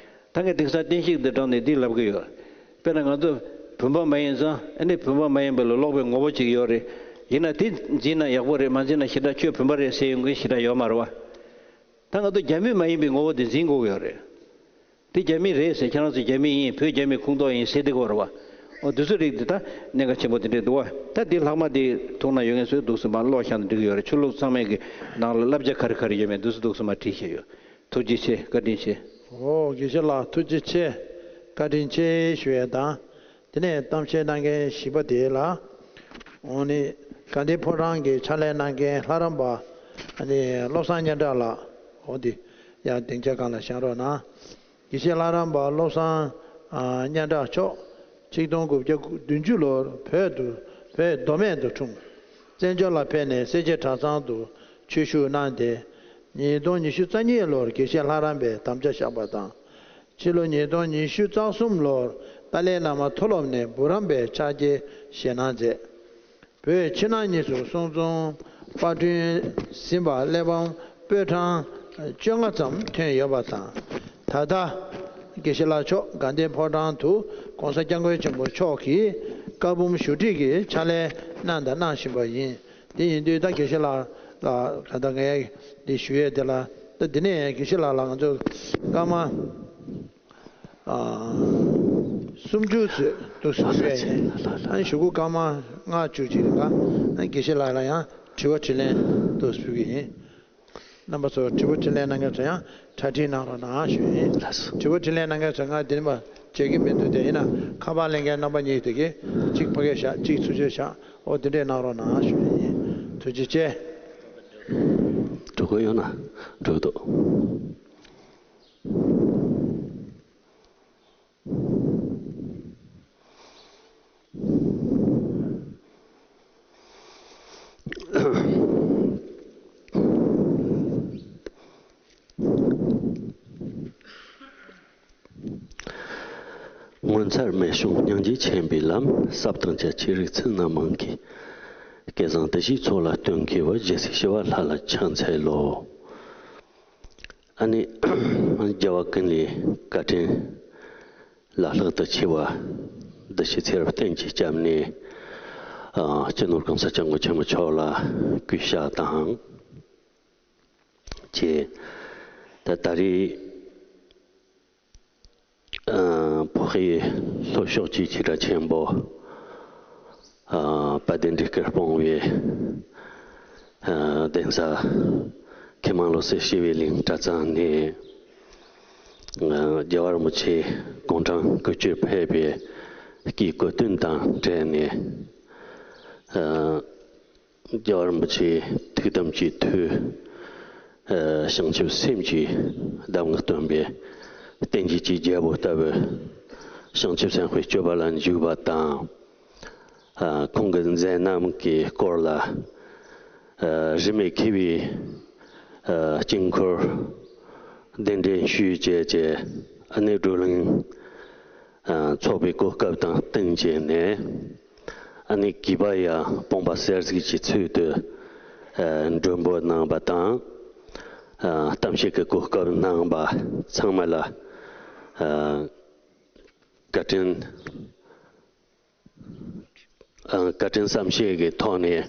ད་ངས་དེང་སང་བསྟན་བཤིག་འདི་དྲངས་ནས་འདི་ལབ་གི་ཡོད། དཔེར་ན་ང་ཚོ་བོད་པ་མ་ཡིན་ཙང་ཨ་ནི་བོད་པ་མ་ཡིན་པ་ལ་ལོག་པའི་ངོ་བོ་ཅིག་ཡོད་རེད། ཡིན་ན་དེ་འཛིན་ན་ཡག་པོ་རེད། མ་འཛིན་ན་ཞེ་དྲག་ཁྱོད་བོད་པ་རེད་ཟེར་ཡོང་གི་ཞེ་དྲག་ཡོད་མ་རེད་བ། ད་ང་ཚོ་རྒྱ་མི་མ་ཡིན་པའི་ངོ་བོ་དེ་འཛིན་དགོས་ཀྱི་ཡོད་རེད། དེ་རྒྱ་མི་རེད་ཟེར། ཁྱེད་རང་ཚོ་རྒྱ་མི་ཡིན། བོད་རྒྱ་མིའི་ཁོངས་གཏོགས་ཡིན་ཟེར་བསྡད་ཀྱི་ཡོད་རེད་བ། འོ་དེ་ཚོ་རིགས་དེ་ད་གནད་འགག་ཆེན་པོ་དེ་འདྲས་འདུག་བ། ད་དེ་ལྷག་མ་དེ་ཐུགས་ན་ཡོད་མཁན་ཚོས་འདུག་སེ་མར་ཀློག་བཞག་ན་འགྲིག་གི་ཡོད་རེད། ཆོས་ལུགས་ཚང་མའི་གི་ནང་ལ་བསླབ་བྱ་ག་རེ་ག་རེ་ཡོད་མེད་འདུག་སེ་འདུག་སེ་མར་བྲིས་བཞག་ཡོད། ཐུགས་རྗེ་ཆེ། བཀའ་དྲིན་ཆེ། འོ་དགེ་བཤེས་ལགས་ཐུགས་རྗེ་ཆེ། བཀའ་དྲིན་ཆེ་ཞུ་ཡས་དང་། དེ་ནས་གཏམ་བཤད་གནང་མཁན་བཞི་པ་དེ་ལ། འོ་ནི། དགའ་ལྡན་ཕོ་བྲང་གི་ཕྱག་ལས་གནང་མཁན་ལྷ་རམས་པ། ཨ་ནི་བློ་བཟང་སྙན་གྲགས་ལགས། འོ་འདི་ཡང་སྡིངས་ཆ་སྒང་ལ་བཞེངས་རོགས་གནང་། དགེ་བཤེས་ལྷ་རམས་པ་བློ་བཟང་སྙན་གྲགས་མཆོག་ཆིག་སྟོང་དགུ་བརྒྱ་བདུན་ཅུ་ལོར་བོད་དུ་བོད་མདོ་སྨད་དུ་འཁྲུངས། བཙན་བྱོལ་ལ་ཕེབས་ནས་སེར་བྱེས་གྲྭ་ཚང་དུ་ཆོས་ཞུགས་གནང་སྟེ། ཉིས་སྟོང་ཉི་ཤུ་རྩ་གཉིས་ལོར་དགེ་བཤེས་ལྷ་རམས་པའི་དམ་བཅའ་བཞག་པ་དང་། ཕྱི་ལོ་ཉིས་སྟོང་ཉི་ཤུ་རྩ་གསུམ་ལོར་ཏཱ་ལའི་བླ་མ་མཐོ་སློབ་ནས་བུ་རམ་པའི་ཕྱག་འཁྱེར་བཞེས་གནང་མཛད། བོད་ཕྱི་ནང་གཉིས་སུ་གསུང་རྩོམ་པར་སྐྲུན་ཟིན་པ་གླེགས་བམ་པོད་གྲངས་བཅོ་ལྔ་ཙམ་ཐོན་ཡོད་པ་དང་། ད་ལྟ་དགེ་བཤེས་ལགས་མཆོག་དགའ་ལྡན་ཕོ་བྲང་དུ་༸གོང་ས་༸སྐྱབས་མགོན་ཆེན་པོ་མཆོག་གིས་བཀའ་འབུམ་ཞུ་སྒྲིག་གི་ཕྱག་ལས་གནང་དང་གནང་བཞིན་པ་ཡིན། དེ་ཡིན་དུས་ད་དགེ་བཤེས་ལགས་ལ་ད་ལྟ་ངས་འདི་ཞུ་ཡས་དེ་ལ། ད་འདི་ནས་དགེ་བཤེས་ལགས་ལ་ང་ཚོ་སྐར་མ། ཨ། སུམ་ཅུ་ཙམ་འདུག་སེ་ཞུ་ཡ་ཡིན། ཨ་ནི་གཞུག་གུ་སྐར་མ་ལྔ་བཅུ་ཅིག་རིང་ལ་ཨ་ནི་དགེ་བཤེས་ལགས་ལ་ཡང་དྲི་བ་དྲིས་ལན་འདུག་སེ་ཕུལ་གྱི་ཡིན། རྣམ་པ་ཚོ་དྲི་བ་དྲིས་ལན་གནང་མཁན་ཚོ་ཡང་གྲ་སྒྲིག་གནང་རོགས་གནང་ཞུ་ཡིན། དྲི་བ་དྲིས་ལན་གནང་མཁན་ཚོ་ང་འདི་ནས་མར་མཇལ་གྱི་མི་འདུག་དེ་ཡིན་ན་ཁ་པར་ལེན་མཁན་རྣམ་པ་གཉིས་དེ་གིས་གཅིག་ཕ་གིར་བཞག་གཅིག་ཚུར་ཕྱོགས་བཞག་འོ་དེ་འདྲས་གནང་རོགས་གནང་ཞུ་ཡིན། ཐུགས་རྗེ་ཆེ། འགྲོ་གི་ཡོད་ན་འགྲོ་གི་འདུག་ངོ་མཚར་རྨད་བྱུང་སྙིང་རྗེ་ཆེན་པོའི་ལམ། ཟབ་དང་རྒྱ་ཆེའི་རིག་ཚུལ་རྣམ་མང་གི། སྐལ་བཟང་བདེ་གཤེགས་ཚོགས་ལ་སྟོན་མཁས་པ། རྒྱལ་སྲས་ཞི་བ་ལྷ་ལ་ཕྱག་འཚལ་ལོ། ཨ་ནི། རྒྱལ་བ་ཀུན་ལེགས་བཀའ་དྲིན་ལ་ལྷག་ཏུ་ཆེ་བ་འདི་ཞིག་ཚེ་རབས་གཏན་གྱི་སྐྱབས་གནས། ཨ། སྤྱི་ནོར་གོང་ས་སྐྱབས་མགོན་ཆེན་པོ་མཆོག་ལ་གུས་ཕྱག་དང་བཅས། ད་ད་རེས། ཨ། བོད་ཀྱི་ལྷོ་ཕྱོགས་ཀྱི་ཆེ་ཕྲ་ཆེན་པོ། ཨ། དཔལ་ལྡན་འབྲུག་གི་དཔུང་པའི། ཨ། གདན་ས་མཁས་མང་བློ་གསལ་ཞི་བའི་གླིང་གྲྭ་ཚང་ནས། ཨ། རྒྱལ་བ་རིན་པོ་ཆེ་དགུང་གྲངས་དགུ་བཅུར་ཕེབས་པའི་སྐུའི་གོ་སྟོན་དང་འབྲེལ་ནས། ཨ། རྒྱལ་བ་རིན་པོ་ཆེའི་ཐུགས་དམ་གྱི་མཐུས། ཨ། བྱང་ཆུབ་སེམས་ཀྱི་གདམས་ངག་སྟོན་པའི་བསྟན་བཅོས་ཀྱི་རྒྱལ་པོ་ལྟ་བུ་བྱང་ཆུབ་སེམས་དཔའི་སྤྱོད་པ་ལ་འཇུག་པ་དང་། ཨ། ཁོང་གི་མཛད་རྣམ་གྱི་སྐོར་ལ། ཨ། རིས་མེད་མཁས་པའི། ཨ། དཀྱིལ་འཁོར་གདན་འདྲེན་ཞུས་བྱས་བྱས་ཨ་ནི་བགྲོ་གླེང་། ཨ། ཚོགས་པའི་གོ་སྐབས་དང་བསྟུན་བྱས་ནས། ཨ་ནི་གུས་པ་ཡང་དཔུང་པ་གསེར་གཟིགས་ཀྱི་ཚུལ་དུ། ཨ། མགྲོན་འབོད་གནང་བ་དང་། ཨ། གཏམ་བཤད་ཀྱི་གོ་སྐབས་གནང་བ་ཚང་མ་ལ། ཨ། བཀའ་དྲིན། ཨ། བཀའ་དྲིན་བསམ་ཤེས་ཀྱི་ཐོག་ནས།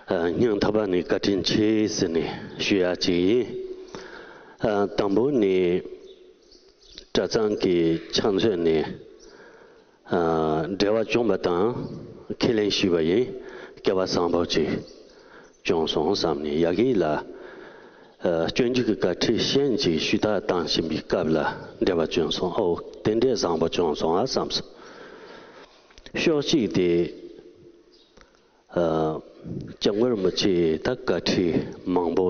ཨ། སྙིང་ཐག་པ་ནས་བཀའ་དྲིན་ཆེ་ཟེར་ནས་ཞུ་ཡ་གཅིག་ཡིན། ཨ། དང་པོ་ནས་གྲྭ་ཚང་གི་ཕྱག་མཛོད་ནས། ཨ། འབྲེལ་བ་བྱུང་བ་དང་ ཁས་ལེན་ཞུས་པ་ཡིན། སྐལ་བ་བཟང་པོ་ཅིག་བྱུང་སོང་བསམ་ནས་ཡ་གི་ལ། ཨ། སྤྱོད་འཇུག་གི་བཀའ་ཁྲིད་གཞན་ཅིག་ཞུས་དག་བཏང་བཞིན་པའི་སྐབས་ལ་འབྲེལ་བ་བྱུང་སོང་། ཨོ། དེ་འདྲའི་བཟང་པོ་བྱུང་སོང་ཨ་བསམ་སོང་། ཕྱོགས་གཅིག་དེ། ཨ། སྐྱབས་མགོན་རིན་པོ་ཆེས་ད་བཀའ་ཁྲིད་མང་པོ་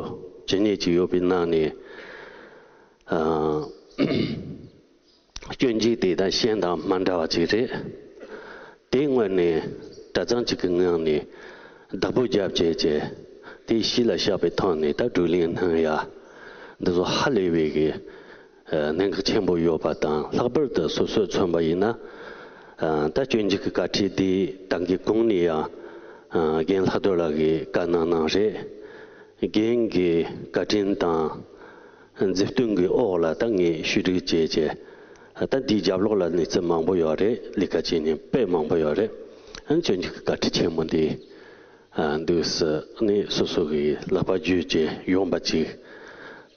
ཇི་སྙེད་ཅིག་ཡོད་པའི་ནང་ནས། ཨ། སྤྱོད་འཇུག་དེ་ད་གཞན་དང་མ་འདྲ་བ་ཅིག་རེད། དེའི་སྔོན་ནས་གྲྭ་ཚང་གཅིག་གི་ངང་ནས་བདག་པོ་རྒྱབ་བྱས་བྱས། དེ་གཞི་ལ་བཞག་པའི་ཐོག་ནས་ད་བགྲོ་གླེང་གནང་ཡ་འདི་ཚོ་ཧ་ལས་པའི་གི་ཨ། གནད་འགག་ཆེན་པོ་ཡོད་པ་དང་། ལྷག་པར་དུ་སོ་སོས་མཚོན་པ་ཡིན་ན། ཨ། ད་སྤྱོད་འཇུག་གི་བཀའ་ཁྲིད་འདི་ད་གིན་གོང་ནས་ཡང་། ཨ། རྒན་ལྷག་རྡོར་ལགས་ཀྱིས་བཀའ་གནང་གནང་རེད། རྒན་གྱི་བཀའ་དྲིན་དང་མཛུབ་སྟོན་གྱི་འོག་ལ་ད་ངས་ཞུ་སྒྲིག་བྱས་བྱས། ད་འདིའི་རྒྱབ་ལོགས་ལ་གནས་ཚུལ་མང་པོ་ཡོད་རེད། ལས་ཀ་བྱེད་མཁན་དཔེ་མང་པོ་ཡོད་རེད། ཨ། སྤྱོད་འཇུག་གི་བཀའ་ཁྲིད་ཆེན་མོ་འདི། ཨ། འདུག་སེ་ནས་སོ་སོ་གི་ལག་པ་བརྒྱུད་བྱས་ཡོང་པ་ཅིག་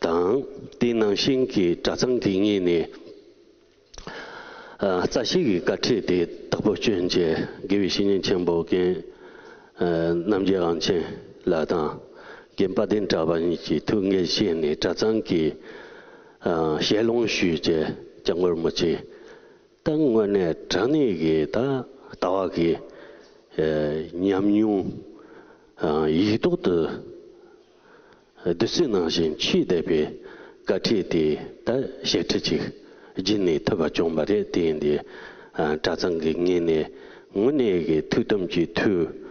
དང་། དེ་ནང་བཞིན་གྱི་གྲྭ་ཚང་གི་ངོས་ནས། ཨ། རྩ་ཤེས་ཀྱི་བཀའ་ཁྲིད་དེ་དྭགས་པོ་སྐྱོན་ཅན་དགེ་བའི་བཤེས་གཉེན་ཆེན་པོ་རྒན། ཨ། རྣམ་རྒྱལ་དབང་ཆེན་ལགས་དང་། རྒན་དཔལ་ལྡན་གྲགས་པ་གཉིས་ཀྱིས་ཐུགས་འགན་བཞེས་ནས་གྲྭ་ཚང་གི། ཨ། ཞལ་ལུང་ཞུས་བྱས། སྐྱབས་མགོན་རིན་པོ་ཆེ་ད་དངོས་གནས་དྲང་གནས་ཀྱི་ད་ལྟ་བ་གི། ཨ། ཉམས་མྱོང་། ཨ། ཡིག་ཐོག་ཏུ་བསྡུས་གསལ་ནང་བཞིན་ཆགས་བསྡད་པའི་བཀའ་ཁྲིད་དེ་ད་ཞལ་ཁྲིད་ཅིག་བརྒྱུད་ནས་ཐོབ་པ་བྱུང་བ་རེད། དེ་ཡིན་དུས། ཨ། གྲྭ་ཚང་གི་ངོས་ནས་དངོས་གནས་ཀྱི་ཐུགས་དམ་གྱི་མཐུས།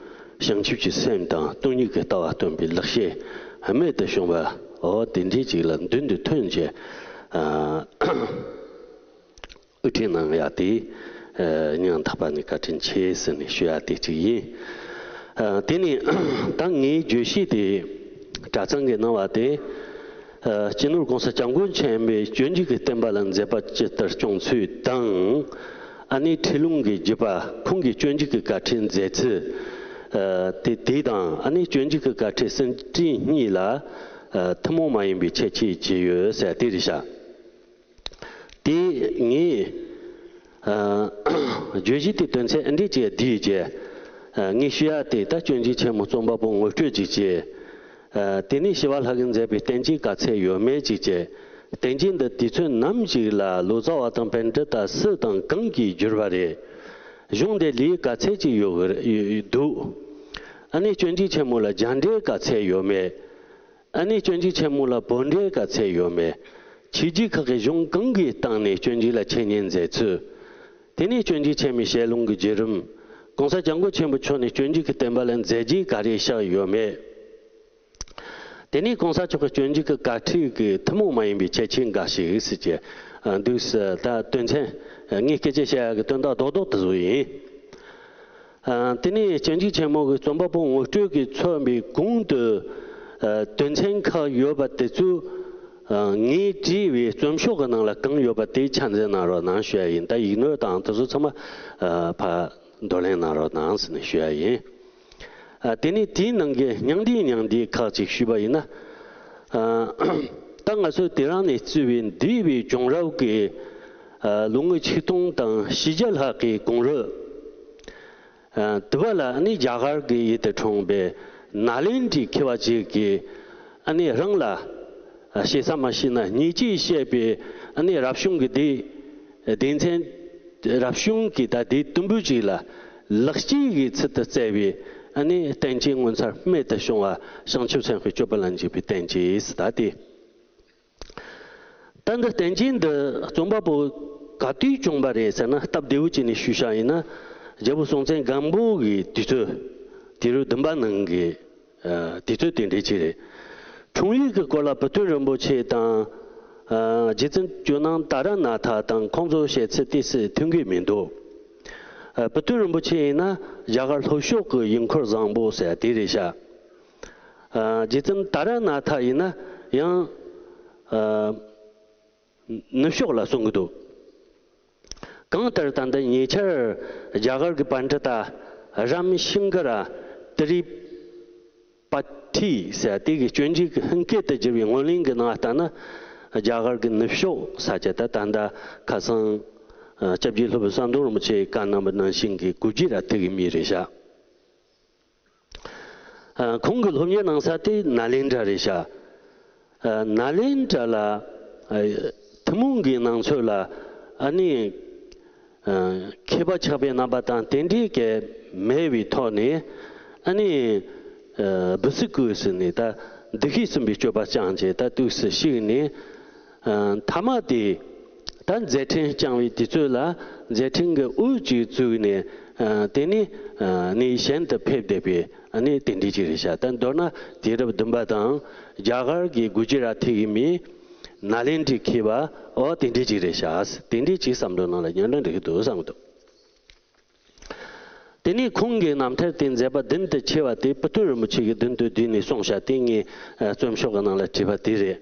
བྱང་ཆུབ་ཀྱི་སེམས་དང་སྟོང་ཉིད་ཀྱི་ལྟ་བ་སྟོན་པའི་ལེགས་བཤད་རྨད་དུ་བྱུང་བ། འོ། དེ་འདྲའི་ཅིག་ལ་མདུན་དུ་ཐོན་བྱས། ཨ། དབུ་ཁྲིད་གནང་ཡ་དེ། ཨ། སྙིང་ཐག་པ་ནས་བཀའ་དྲིན་ཆེ་ཟེར་ནས་ཞུ་ཡ་དེ་གཅིག་ཡིན། ཨ། དེ་ནས་ད་ངའི་བརྗོད་གཞི་དེ་གྲྭ་ཚང་གིས་གནང་བ་དེ། ཨ། སྤྱི་ནོར་༸གོང་ས་༸སྐྱབས་མགོན་ཆེན་པོས་སྤྱོད་འཇུག་གི་བསྟན་པ་ལ་མཛད་པ་ཇི་ལྟར་སྐྱོང་ཚུལ་དང་། ཨ་ནི་ཁྲིད་ལུང་གི་བརྒྱུད་པ། ཁོང་གིས་སྤྱོད་འཇུག་གི་བཀའ་ཁྲིད་མཛད་ཚུལ། ཨ། དེ་དེ་དང་། ཨ་ནི་སྤྱོད་འཇུག་གི་བཀའ་ཁྲིད་ཟིན་བྲིས་གཉིས་ལ། ཨ། ཐུན་མོང་མ་ཡིན་པའི་ཁྱད་ཆོས་ཅི་ཡོད་ཟེར་དེ་རེད་ཤག་དེ་ངས། ཨ། བརྗོད་གཞི་དེ་དོན་ཚན་འདི་གཅིག་བསྡུས་བྱས། ཨ། ངས་ཞུ་ཡ་དེ་ད་སྤྱོད་འཇུག་ཆེན་མོ་རྩོམ་པ་པོ་ངོ་སྤྲོད་ཅིག་བྱས། ཨ། དེ་ནས་ཞི་བ་ལྷ་གིས་མཛད་པའི་བསྟན་བཅོས་ག་ཚད་ཡོད་མེད་ཅིག་བྱས། བསྟན་བཅོས་འདི་དུས་ཚོད་ནམ་ཞིག་ལ་ལོ་ཙཱ་བ་དང་པཎྜི་ཏ་སུ་དང་གང་གིས་བསྒྱུར་བ་རེད། གཞུང་དེ་ལུས་ག་ཚད་ཅིག་ཡོད་ཡོད་འདུག་ཨ་ནི་སྤྱོད་འཇུག་ཆེན་མོ་ལ་རྒྱ་འགྲེལ་ག་ཚད་ཡོད་མེད། ཨ་ནི་སྤྱོད་འཇུག་ཆེན་མོ་ལ་བོད་འགྲེལ་ག་ཚད་ཡོད་མེད། ཆོས་བརྒྱུད་ཁག་གི་གཞུང་གང་གི་སྟེང་ནས་སྤྱོད་འཇུག་ལ་འཆད་ཉན་མཛད་ཚུལ། དེ་ནས་སྤྱོད་འཇུག་ཆེན་མོའི་ཞལ་ལུང་གི་བརྒྱུད་རིམ། ༸གོང་ས་༸སྐྱབས་མགོན་ཆེན་པོ་མཆོག་ནས་སྤྱོད་འཇུག་གི་བསྟན་པ་ལ་མཛད་རྗེས་ག་རེ་བཞག་ཡོད་མེད། དེ་ནས་༸གོང་ས་མཆོག་གི་སྤྱོད་འཇུག་གི་བཀའ་ཁྲིད་ཀྱི་ཐུན་མོང་མ་ཡིན་པའི་ཁྱད་ཆོས་འགའ་ཞིག་ཟེར་གྱི་འདུག་ཟེར། ད་དོན་ཚན་ངས་སྐད་ཆ་བཤད་ཡག་གི་དོན་དག་རྡོག་རྡོག་དེ་ཚོ་ཡིན། ཨ། དེ་ནས་སྤྱོད་འཇུག་ཆེན་མོ་གི་རྩོམ་པ་པོ་ངོ་སྤྲོད་ཀྱིས་མཚོན་པའི་གོང་དུ། ཨ། དོན་ཚན་ཁག་ཡོད་པ་དེ་ཚོ། ཨ། ངས་བྲིས་པའི་རྩོམ་ཤོག་གི་ནང་ལ་གང་ཡོད་པ་དེ་ཆ་འཛིན་གནང་རོགས་གནང་ཞུ་ཡ་ཡིན། ད་ཡིག་ནོར་དང་དེ་ཚོ་ཚང་མ། ཨ། ཕར་འདོར་ལེན་གནང་རོགས་གནང་ཟེར་ནས་ཞུ་ཡ་ཡིན། ཨ། དེ་ནས་དེའི་ནང་གི་སྙིང་བསྡུས་སྙིང་བསྡུས་ཁག་ཅིག་ཞུས་པ་ཡིན་ན། ཨ། ད་ང་ཚོས་དེ་རིང་ནས་བརྩིས་པའི་འདས་པའི་བྱུང་རབས་ཀྱི། ཨ། ལོ་ངོ་ཆིག་སྟོང་དང་བཞི་བརྒྱ་ལྷག་གི་གོང་རོལ། ཨ། དེ་བ་ལ་ནི་རྒྱ་གར་གྱི་ཡུལ་དུ་འཁྲུངས་པའི་ནཱ་ལེནྡྲའི་མཁས་པ་ཅིག་གིས། ཨ་ནི་རང་ལ། ཨ། ཞེ་ས་མ་ཤེས་ན་ཉེས་ཅིག་བཤད་པའི། ཨ་ནི་རབ་བྱུང་གི་དེ། སྡེ་ཚན། རབ་བྱུང་གི་ད་དེ་དུམ་བུ་ཅིག་ལ་ལེགས་སྐྱེས་ཀྱི་ཚུལ་དུ་བསྩལ་བའི། ཨ་ནི་བསྟན་བཅོས་ངོ་མཚར་རྨད་དུ་བྱུང་བ་བྱང་ཆུབ་སེམས་དཔའི་སྤྱོད་པ་ལ་འཇུག་པའི་བསྟན་བཅོས་ཟེར་ད་དེ། ད་འདི་བསྟན་བཅོས་འདི་རྩོམ་པ་པོ་ག་དུས་བྱུང་བ་རེད་ཟེར་ན། སྟབས་བདེ་བོ་བྱས་ནས་ཞུས་བཞག་ཡིན་ན། རྒྱལ་པོ་སྲོང་བཙན་སྒམ་པོ་གི་དུས་ཚོད། དུས་རབས་བདུན་པ་ནང་གི། ཨ། དུས་ཚོད་དེ་འདྲ་ཅིག་རེད། འཁྲུངས་ཡུལ་གྱི་སྐོར་ལ་བུ་སྟོན་རིན་པོ་ཆེ་དང་། ཨ། རྗེ་བཙུན་ཇོ་ནང་ཏཱ་ར་ནཱ་ཐ་དང་ཁོང་ཚོའི་བཤད་ཚུལ་ཏོག་ཙམ་མཐུན་གྱི་མི་འདུག་ཨ། བུ་སྟོན་རིན་པོ་ཆེ་ཡིན་ན་རྒྱ་གར་ལྷོ་ཕྱོགས་ཀྱི་ཡུལ་འཁོར་བཟང་པོ་ཟེར་དེ་རེད་ཤག་ཨ། རྗེ་བཙུན་ཏཱ་ར་ནཱ་ཐ་ཡིན་ན་ཡང་། ཨ། ནུབ་ཕྱོགས་ལ་གསུང་གི་འདུག་གང་ལྟར་ད་ལྟ་ཉེ་ཆར་རྒྱ་གར་གྱི་པཎྜི་ཏ་རམ་ཤིང་ཀ་ར་ཏི་རི་པ་ཐི་ཟེར་དེ་གི་སྤྱོད་འཇུག་གི་ཧིན་སྐད་དུ་བསྒྱུར་བའི་ངོས་ལེན་གྱི་ནང་ལྟར་ན། རྒྱ་གར་གྱི་ནུབ་ཕྱོགས་ས་ཆ་ད་ད་ལྟ་ཁ་སང་། ཨ། སྐྱབས་རྗེ་སློབ་དཔོན་ཟམ་གདོང་རིན་པོ་ཆེས་བཀའ་གནང་བ་ནང་བཞིན་གྱི་གུ་ཇི་ར་ཐི་གི་མི་རེད་ཤག་ཁོང་གི་སློབ་གཉེར་གནང་ས་དེ་ནཱ་ལེནྡྲ་རེད་ཤག་ནཱ་ལེནྡྲ་ལ་ཐུན་མོང་གི་ནང་ཆོས་ལ་ཨ་ནི་མཁས་པ་ཆགས་པའི་རྣམ་པ་དང་དེ་འདྲའི་གི་མེད་པའི་ཐོག་ནས་ཨ་ནི་བི་སི་ཀུ་ཟེར་ནས་ད་བདུད་བཞི་གསུམ་པའི་སྤྱོད་པ་སྦྱངས་བྱས་ད་དུས་སུ་གཤེགས་ནས། ཨ་མཐའ་མ་དེ་ད་མཛད་འཕྲིན་བསྐྱངས་པའི་དུས་ཚོད་ལ་མཛད་འཕྲིན་གྱི་དབུ་ཅིག་བཙུགས་ནས། ཨ་དེ་ནས་ཨ་གནས་གཞན་དུ་ཕེབས་བསྡད་པའི་ཨ་ནི་དེ་འདྲའི་ཅིག་རེད་ཤག་ད་མདོར་ན་དུས་རབས་བདུན་པ་དང་རྒྱ་གར་གྱི་གུ་ཇི་ར་ཐི་གི་མི་ནཱ་ལེནྡྲའི་མཁས་པ་འོ་དེ་འདྲའི་ཅིག་རེད་ཤག་དེ་འདྲའི་ཅིག་བསམ་བློ་ནང་ལ་ཉར་ན་འགྲིག་གི་འདུག་བསམ་གི་འདུག་དེ་ནས་ཁོང་གི་རྣམ་ཐར་དེ་མཛད་པ་བདུན་དུ་ཕྱེ་བ་དེ་བུ་སྟོན་རིན་པོ་ཆེ་གིས་མདུན་དུ་བསྡུས་ནས་གསུངས་ཤག་དེ་ངས་ཨ་རྩོམ་ཤོག་གི་ནང་ལ་བྲིས་པ་དེ་རེད།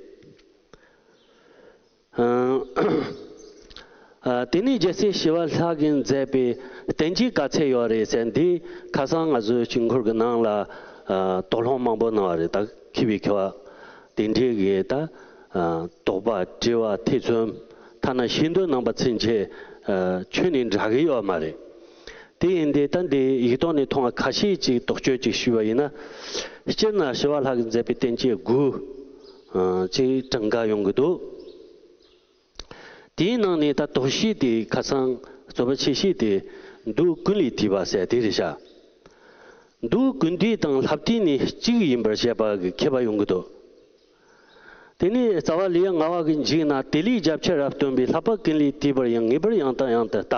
ཨ་དེ་ནས་རྒྱལ་སྲས་ཞི་བ་ལྷ་གིས་མཛད་པའི་བསྟན་བཅོས་ག་ཚད་ཡོད་རེད་ཟེར་འདི་ཁ་སང་ང་ཚོའི་དཀྱིལ་འཁོར་གྱི་ནང་ལ་ཨ་དོགས་སློང་མང་པོ་གནང་བ་རེད། ད་མཁས་པའི་མཁས་པ་དེ་འདྲའི་གི་ད་ཨ་དོགས་པ་དྲི་བ་ཐེ་ཚོམ་ཐ་ན་ཤེས་འདོད་གནང་པ་ཚུན་ཆད་ཨ་ཁྱོན་ནས་འདྲ་གི་ཡོད་མ་རེད། དེ་ཡིན་དུས་ད་འདི་ཡིག་ཐོག་ནས་མཐོང་བ་ཁ་ཤས་ཅིག་དོགས་གཅོད་ཅིག་ཞུས་པ་ཡིན་ན། སྤྱིར་ན་ཞི་བ་ལྷ་གིས་མཛད་པའི་བསྟན་བཅོས་དགུ་ཅིག་གྲངས་ཀ་ཡོང་གི་འདུག་དེའི་ནང་ནས་ད་དོགས་གཞི་དེ་ཁ་སང་རྩོད་པ་ཆེ་ཤོས་དེ་མདོ་ཀུན་ལས་བཏུས་པ་ཟེར་དེ་རེད་ཤག་མདོ་ཀུན་བཏུས་དང་ལྷ་བཏུས་ནི་གཅིག་ཡིན་པར་བཤད་པ་གི་མཁས་པ་ཡོང་གི་འདུག་དེ་ནས་རྩ་བ་ལེའུ་ལྔ་པ་གི་མཇུག་ན་དེ་ལས་རྒྱ་ཆེར་རབ་སྟོན་པའི་ལྷག་པ་ཀུན་ལས་བཏུས་པར་ཡང་ངེས་པར་ཡང་དང་ཡང་དུ་ལྟ།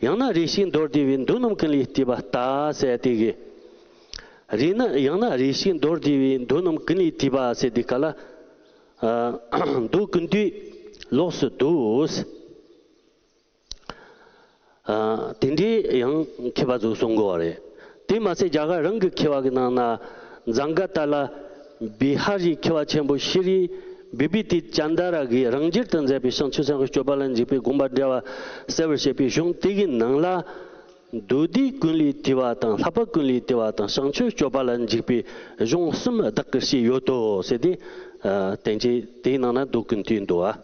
ཡང་ན་རེ་ཞིག་མདོར་བསྡུས་པའི་མདོ་རྣམས་ཀུན་ལས་བཏུས་པ་ལྟ་ཟེར་དེ་གི། རེ་ན་ཡང་ན་རེ་ཞིག་མདོར་བསྡུས་པའི་མདོ་རྣམས་ཀུན་ལས་བཏུས་པ་ཟེར་དེ་ག་ལ། ཨ་མདོ་ཀུན་བཏུས་ལོགས་སུ་བསྡུ། ཨ་དེ་འདྲའི་ཡང་མཁས་པ་ཚོས་གསུང་གི་ཡོད་རེད། དེ་མ་ཟད་རྒྱ་གར་རང་གི་མཁས་པ་གི་ནང་ན་ཛངྒ་ཏ་ལ་བི་ཧར་རི་མཁས་པ་ཆེན་པོ་ཤྲཱི་བི་བི་ཏི་ཙནྡ་ར་གིས་རང་རྒྱུད་དུ་མཛད་པའི་བྱང་ཆུབ་སེམས་དཔའི་སྤྱོད་པ་ལ་འཇུག་པའི་དགོངས་པ་འགྲེལ་བ་གསལ་བར་བྱེད་པའི་གཞུང་དེ་གི་ནང་ལ་མདོ་སྡེ་ཀུན་ལས་བཏུས་པ་དང་ལྷག་པ་ཀུན་ལས་བཏུས་པ་དང་བྱང་ཆུབ་སྤྱོད་པ་ལ་འཇུག་པའི་གཞུང་གསུམ་བདག་གིར་བྱས་ཡོད་དོ་ཟེར་ཏེ། ཨ་བསྟན་བཅོས་དེའི་ནང་ན་མདོ་ཀུན་བཏུས་འདུག་ཨ།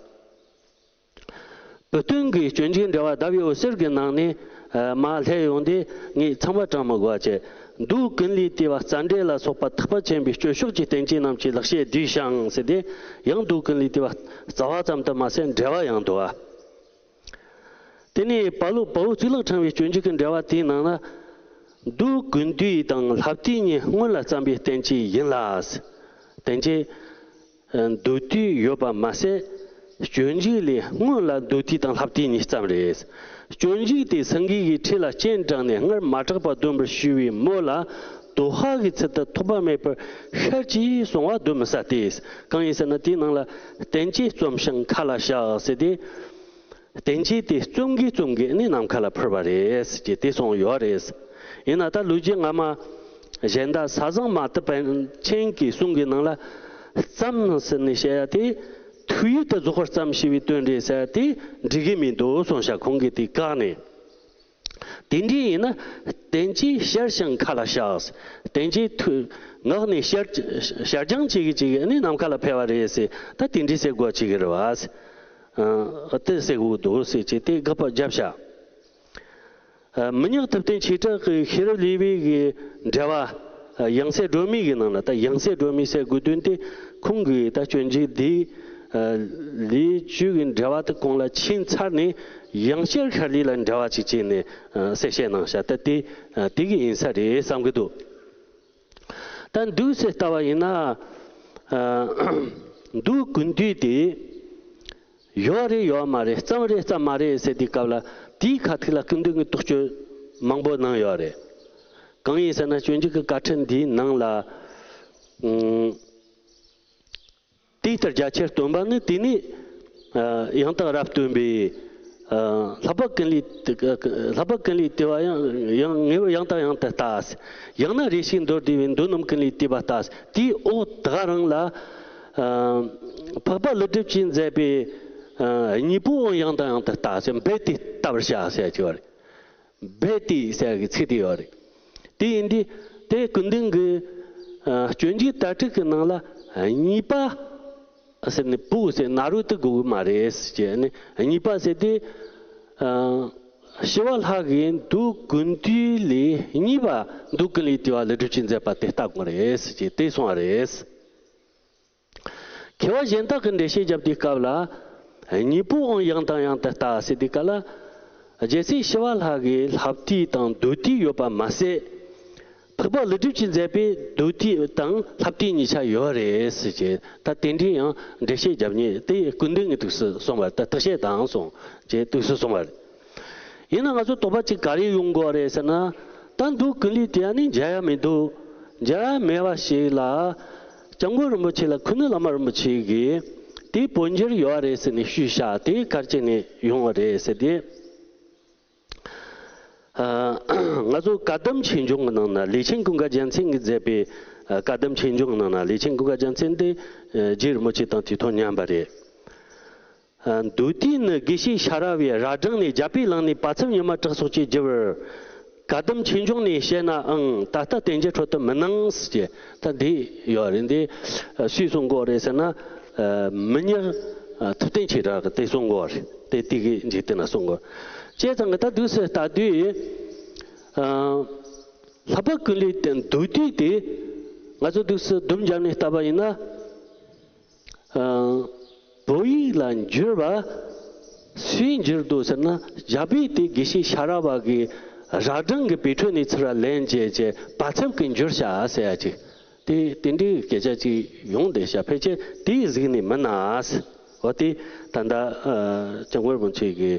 བུ་སྟོན་གྱི་སྤྱོད་འཇུག་འགྲེལ་བ་ཟླ་བའི་འོད་ཟེར་གྱི་ནང་ནས་ཨ་མར་ལྷོད་ཡོང་དུས་ངས་ཚང་མ་དྲངས་མི་དགོས་པ་བྱས། མདོ་ཀུན་ལས་བཏུས་པ་རྩ་འགྲེལ་ལ་སོགས་པ་ཐེག་པ་ཆེན་པོའི་སྤྱོད་ཕྱོགས་ཀྱི་བསྟན་བཅོས་རྣམས་ཀྱི་ལེགས་བཤད་བསྡུས་ཤིང་ཟེར་ཏེ། ཡང་མདོ་ཀུན་ལས་བཏུས་པ་རྩ་བ་ཙམ་དུ་མ་ཟད་འགྲེལ་བ་ཡང་འདུག་ཨ། དེ་ནས་དཔའ་བོ་དཔའ་བོ་གཙུག་ལག་ཕྲེང་བའི་སྤྱོད་འཇུག་གི་འགྲེལ་བ་དེའི་ནང་ན། མདོ་ཀུན་བཏུས་དང་ལྷ་བཏུས་གཉིས་སྔོན་ལ་བརྩམས་པའི་བསྟན་བཅོས་ཡིན་ལ། བསྟན་བཅོས་མདོ་བཏུས་ཡོད་པ་མ་ཟད། སྤྱོད་འཇུག་ལས་སྔོན་ལ་མདོ་བཏུས་དང་ལྷ་བཏུས་གཉིས་བརྩམས་རེད། སྤྱོད་འཇུག་དེ་སེང་གེ་གི་ཁྲི་ལ་སྤྱན་དྲངས་ནས་སྔར་མ་གྲགས་པ་སྟོན་པར་ཞུས་པའི་མོད་ལ། དོ་ཧ་གི་ཚུལ་དུ་ཐོགས་པ་མེད་པར་ཤར་གྱིས་གསུང་བ་གདོན་མི་ཟ་སྟེ། གང་ཡིན་ཟེར་ན་དེའི་ནང་ལ་བསྟན་བཅོས་རྩོམ་ཞིང་མཁའ་ལ་བཞག་ཟེར་ཏེ། བསྟན་བཅོས་དེ་རྩོམ་གིན་རྩོམ་གིན་ཨ་ནི་ནམ་མཁའ་ལ་འཕུར་བ་རེད་ཅེས་དེ་གསུངས་ཡོད་རེད། ཡིན་ན་ད་ལོ་རྒྱུས་སྔ་མ་གཞན་དག་ས་བཟང་མ་ཏི་པཎ་ཆེན་གྱི་གསུང་གི་ནང་ལ་རྩོམ་ཟེར་ནས་བཤད་ཡ་དེ་ཐུགས་ཡིད་དུ་རྫོགས་པར་རྩོམ་ཞེས་པའི་དོན་རེད་ཟེར་ཡ་དེ་འགྲིག་གི་མི་འདུག་གསུངས་ཤག་ཁོང་གིས་དེ་བཀག་ནས། དེ་འདྲ་ཡིན་ན་བསྟན་བཅོས་ཤར་ཞིང་མཁའ་ལ་བཞག་བསྟན་བཅོས་ཐུ་ངག་ནས་ཤར་ཤར་རྒྱང་བྱེད་ཀྱི་བྱེད་ཀྱི་ནི་ནམ་མཁའ་ལ་འཕུར་བ་རེད་ཟེར། ད་དེ་འདྲ་ཟེར་དགོས་བྱེད་ཀྱི་རེད་བ། ཨ་དེ་ཟེར་དགོས་འདུག་ཟེར་བྱས་དེ་དགག་པ་བརྒྱབ་ཤག་ཨ་མི་ཉག་ཐུབ་བསྟན་ཆོས་གྲགས་ཀྱི་ཤེས་རབ་ལེའུ་པའི་གི་འགྲེལ་བ། ཨ་ཡང་སྲིད་སྒྲོན་མེ་གི་ནང་ལ་ད་ཡང་སྲིད་སྒྲོན་མེ་ཟེར་དགོས་དོན་དེ་ཁོང་གི་ད་སྤྱོད་འཇུག་འདི་ཨ་ལས་བཅུ་གི་འགྲེལ་བ་དེ་གོང་ལ་ཕྱིན་ཚར་ནས་ཡང་བསྐྱར་ཤར་ལེ་ལ་འགྲེལ་བ་ཅིག་བྱས་ནས་ཨ་གསལ་བཤད་གནང་བཞག་ད་དེ་ཨ་དེ་གི་ཡིན་ས་རེད་བསམ་གི་འདུག་ད་འདུག་སེ་ལྟ་བ་ཡིན་ན། ཨ་མདོ་ཀུན་བཏུས་དེ་ཡོད་རེད་ཡོད་མ་རེད་རྩོམ་རེད་རྩོམ་མ་རེད་ཟེར་དུས་སྐབས་ལ་དེའི་ཁ་ཐུག་ལ་སྐུ་མདུན་གྱིས་རྟོག་དཔྱོད་མང་པོ་གནང་ཡོད་རེད། གང་ཡིན་ཟེར་ན་སྤྱོད་འཇུག་གི་བཀའ་ཁྲིད་འདིའི་ནང་ལ། ཨུམ། དེ་ལྟར་རྒྱ་ཆེར་སྟོན་པ་ནི་དེ་ནི་ཨ་ཡང་དག་རབ་སྟོན་པའི་ཨ་ལྷག་པ་ཀུན་ལས་ལྷག་པ་ཀུན་ལས་བཏུས་པ་ཡང་ཡང་ངེས་པར་ཡང་དག་ཡང་དུ་ལྟ། ཡང་ན་རེ་ཞིག་མདོར་བསྡུས་པའི་མདོ་རྣམས་ཀུན་ལས་བཏུས་པ་ལྟ། དེའི་འོག་ད་ག་རང་ལ་ཨ་འཕགས་པ་ཀླུ་སྒྲུབ་ཀྱིས་མཛད་པའི་ཨ་གཉིས་པོའང་ཡང་དག་ཡང་དུ་ལྟ་ཟེར་རྦད་དེ་ལྟ་བར་བྱ་ཟེར་གྱི་བ་རེད། རྦད་དེ་ཟེར་གྱི་ཚིག་དེ་ཡོད་རེད། དེ་ཡིན་དུས་དེ་སྐུ་མདུན་གྱི་ཨ་སྤྱོད་འཇུག་དར་ཁྲིད་ཀྱི་ནང་ལ་གཉིས་པ་ཟེར་ནས་བུ་ཟེར་ན་རོ་དེ་དགོས་ཀྱི་མ་རེད་ཟེར་ནས་གཉིས་པ་ཟེར་དེ་ཨ་ ཞི་བ་ལྷ་གིས་མདོ་ཀུན་བཏུས་ལས་གཉིས་པ་མདོ་ཀུན་ལས་བཏུས་པ་ལེགས་གྲུབ་ཀྱིས་མཛད་པ་དེ་ལྟ་དགོས་རེད་ཟེར་གྱི་དེ་གསུངས་པ་རེད། མཁས་པ་གཞན་དག་གིས་འགྲེལ་བཤད་བརྒྱབ་དུས་སྐབས་ལ། གཉིས་པོའང་ཡང་དང་ཡང་དུ་ལྟ་ཟེར་དུས་སྐབས་ལ། རྒྱལ་སྲས་ཞི་བ་ལྷ་གིས་ལྷ་བཏུས་དང་མདོ་བཏུས་ཡོད་པ་མ་ཟད། འཕགས་པ་ཀླུ་སྒྲུབ་ཀྱིས་མཛད་པའི་མདོ་བཏུས་དང་ལྷ་བཏུས་གཉིས་ཆ་ཡོད་རེད་ཟེར་གྱི་ད་དེ་འདྲའི་ཡང་འགྲེལ་བཤད་རྒྱབ་མཁན་དེ་སྐུ་མདུན་གྱིས་དུས་སུ་གསུངས་པ་ད་བརྟག་དཔྱད་དང་གསུངས་ཀྱི་དུས་སུ་གསུངས་པ་རེད། ཡིན་ན་ང་ཚོ་དོགས་པ་གཅིག་ག་རེ་ཡོང་དགོས་རེད་ཟེར་ན། ད་མདོ་ཀུན་ལས་དེ་ནི་མཇལ་ཡ་མི་འདུག་མཇལ་ཡ་མེད་པ་ཞིག་ལ། སྐྱབས་མགོན་རིན་པོ་ཆེ་ལ་ཁུ་ནུ་བླ་མ་རིན་པོ་ཆེ་གིས་དེའི་བོད་འགྱུར་ཡོད་རེད་ཟེར་ནས་ཞུས་ཤག་དེ་ག་རེ་བྱས་ནས་ཡོང་བ་རེད་ཟེར་ཏེ། ཨ། ང་ཚོ་བཀའ་གདམས་ཆོས་འབྱུང་གི་ནང་ན་ལས་ཆེན་ཀུན་དགའ་རྒྱལ་མཚན་གྱིས་མཛད་པའི་ཨ། བཀའ་གདམས་ཆོས་འབྱུང་གི་ནང་ན་ལས་ཆེན་ཀུན་དགའ་རྒྱལ་མཚན་དེ་ཨ། རྗེ་རིན་པོ་ཆེ་དང་དུས་ཐོག་མཉམ་པ་རེད། ཨ། མདོ་བཏུས་ནི་དགེ་བཤེས་ཤ་ར་བས་རྭ་སྒྲེང་ནས་རྒྱ་བོད་གླིང་ནས་པ་ཚབ་ཉི་མ་བྲག་སོགས་ཀྱིས་བསྒྱུར། བཀའ་གདམས་ཆོས་འབྱུང་ནས་བཤད་ནའང་ད་ལྟ་བསྟན་འགྱུར་ཁྲོད་དུ་མི་སྣང་ཟེར་གྱི་ད་འདི་ཡོད་རེད། འདི་སུས་གསུང་གོ་རེད་ཟེར་ན། མི་ཉག་ཐུབ་བསྟན་ཆོས་གྲགས་ཀྱིས་དེ་གསུང་གོ་རེད། དེ་དེ་གི་འཇིག་རྟེན་ན་གསུང་གོ། བྱས་ཙང་གི་ད་དུས་སུ་ལྟ་དུས། ལྷག་པར་ཀུན་ལས་དེ་མདོ་བཏུས་དེ་ང་ཚོ་དུས་སུ་སྡོམ་རྒྱབ་ནས་བལྟས་པ་ཡིན་ན། བོད་ཡིག་ལ་འགྱུར་བ་སུས་འགྱུར་འདུག་ཟེར་ན། རྒྱ་བོད་དེ་དགེ་བཤེས་ཤ་ར་བ་གིས་རྭ་སྒྲེང་གི་བོད་ཕྲུག་ནས་ཚུར་ལེན་བྱས་བྱས་པ་ཚབ་ཀྱིས་འགྱུར་བཞག་ཟེར་ཡ་ཅིག་དེ་དེ་འདྲའི་སྐད་ཆ་ཅིག་ཡོང་བསྡད་ཤག་ཕལ་ཆེར་དེའི་གཟིགས་ནས་མིན་ན་ཟེར། འོ་དེ་ད་ལྟ་སྐྱབས་མགོན་རིན་པོ་ཆེ་གི་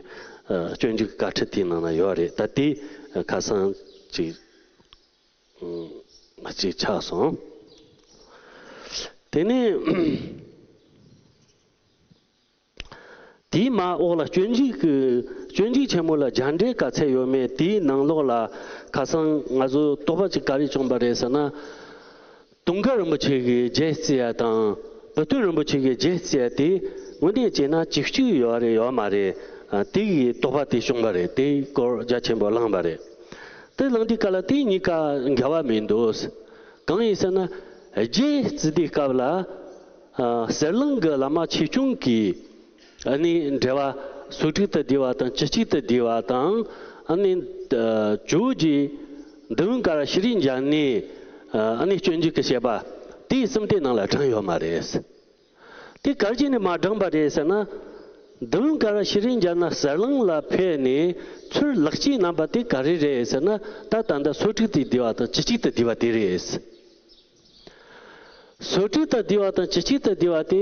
སྤྱོད་འཇུག་གི་བཀའ་ཁྲིད་དེའི་ནང་ན་ཡོད་རེད། ད་དེ་ཁ་སང་ཅིག་ཅིག་ཆགས་སོང་། དེ་ནས་དེའི་མར་འོག་ལ་སྤྱོད་འཇུག་གི་སྤྱོད་འཇུག་ཆེན་མོ་ལ་རྒྱ་འགྲེལ་ག་ཚད་ཡོད་མེད། དེའི་ནང་ལོགས་ལ་ཁ་སང་ང་ཚོ་དོགས་པ་ཅིག་ག་རེ་བྱུང་པ་རེད་ཟེར་ན། དུང་དཀར་རིན་པོ་ཆེ་གིས་རྒྱན་བརྩི་ཡ་དང་བུ་སྟོན་རིན་པོ་ཆེ་གིས་རྒྱན་བརྩི་ཡ་དེ་དངོས་གནས་བྱས་ན་གཅིག་གཅིག་ཡོད་རེད་ཡོད་མ་རེད། དེ་གི་དོགས་པ་དེ་བྱུང་པ་རེད། དེའི་སྐོར་རྒྱ་ཆེན་པོ་གླེང་པ་རེད། དེ་གླེང་དུས་སྐབས་ལ་དེ་གཉིས་ཀ་འགལ་བ་མི་འདུག་གང་ཡིན་ཟེར་ན། རྒྱན་བརྩི་དུས་སྐབས་ལ། ཨ། ཟུར་ལམ་གྱི་བླ་མ་ཆོས་སྐྱོང་གི་ཨ་ནི་འགྲེལ་པ་སོ་དྲུག་ཏུ་བསྡུས་པ་དང་བཅུ་གཅིག་ཏུ་བསྡུས་པ་དང་། ཨ་ནི་ཇོ་བོ་རྗེ་འདུལ་བུམ་ཀ་ར་ཤྲཱི་འཛྙཱ་ནའི་ཨ་ནི་སྤྱོད་འཇུག་གི་བཤད་པ་དེ་གསུམ་དེ་ནང་ལ་བགྲངས་ཡོད་མ་རེད། དེ་ག་རེ་བྱས་ནས་མ་བགྲངས་པ་རེད་ཟེར་ན། འདུལ་བུམ་ཀ་ར་ཤྲཱི་འཛྙཱ་ན་ཟུར་ལམ་ལ་ཕེབས་ནས་ཚུར་ལེགས་སྐྱེས་གནང་པ་དེ་ག་རེ་རེད་ཟེར་ན། ད་ད་ལྟ་སོ་དྲུག་ཏུ་བསྡུས་པ་དང་བཅུ་གཅིག་ཏུ་བསྡུས་པ་དེ་རེད། སོ་དྲུག་ཏུ་བསྡུས་པ་དང་བཅུ་གཅིག་ཏུ་བསྡུས་པ་དེ།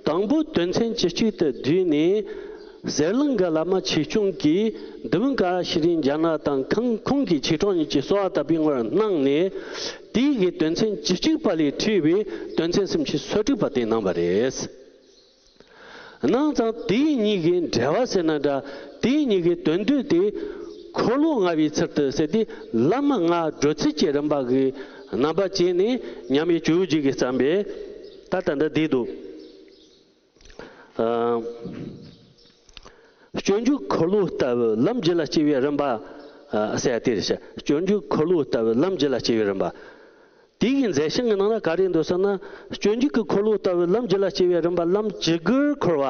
དང་པོ་དོན་ཚན་བཅུ་གཅིག་ཏུ་བསྡུས་ནས། ཟུར་ལམ་གྱི་བླ་མ་ཆོས་སྐྱོང་གིས་འདུལ་བུམ་ཀ་ར་ཤྲཱི་འཛྙཱ་ན་དང་ཁོང་ཁོང་གི་ཆོས་གྲོགས་གཉིས་ཀྱི་གསོལ་བ་བཏབ་པའི་ངོར་སྣང་ནས། དེའི་གི་དོན་ཚན་བཅུ་གཅིག་པ་ལས་འཕྲོས་པའི་དོན་ཚན་སུམ་ཅུ་སོ་དྲུག་པ་དེ་གནང་བ་རེད། གནང་ཙང་དེ་གཉིས་ཀྱི་འགྲེལ་པ་ཟེར་ན་འདྲ། དེ་གཉིས་ཀྱི་དོན་བསྡུས་དེ་འཁོར་ལོ་ལྔ་པའི་ཚུལ་དུ་ཟེར་ཏེ། ལམ་ལྔ་བགྲོད་ཚུལ་གྱི་རིམ་པ་གི་རྣམ་པ་བྱས་ནས་མཉམ་མེད་ཇོ་བོ་རྗེ་གིས་བརྩམས་པའི་ད་ལྟ་འདི་བསྡུས་འདུག་ཨ། སྤྱོད་འཇུག་འཁོར་ལོ་ལྟ་བུ་ལམ་རྒྱུད་ལ་སྐྱེ་བའི་རིམ་པ། ཨ། ཟེར་ཡ་དེ་རེད་ཤག་སྤྱོད་འཇུག་འཁོར་ལོ་ལྟ་བུ་ལམ་རྒྱུད་ལ་སྐྱེ་བའི་རིམ་པ། དེ་གི་མཛད་བྱང་གི་ནང་ལ་ག་རེ་འདུག་ཟེར་ན། སྤྱོད་འཇུག་གི་འཁོར་ལོ་ལྟ་བུ་ལམ་རྒྱུད་ལ་སྐྱེ་བའི་རིམ་པ་ལམ་བཅུ་དགུར་འཁོར་བ།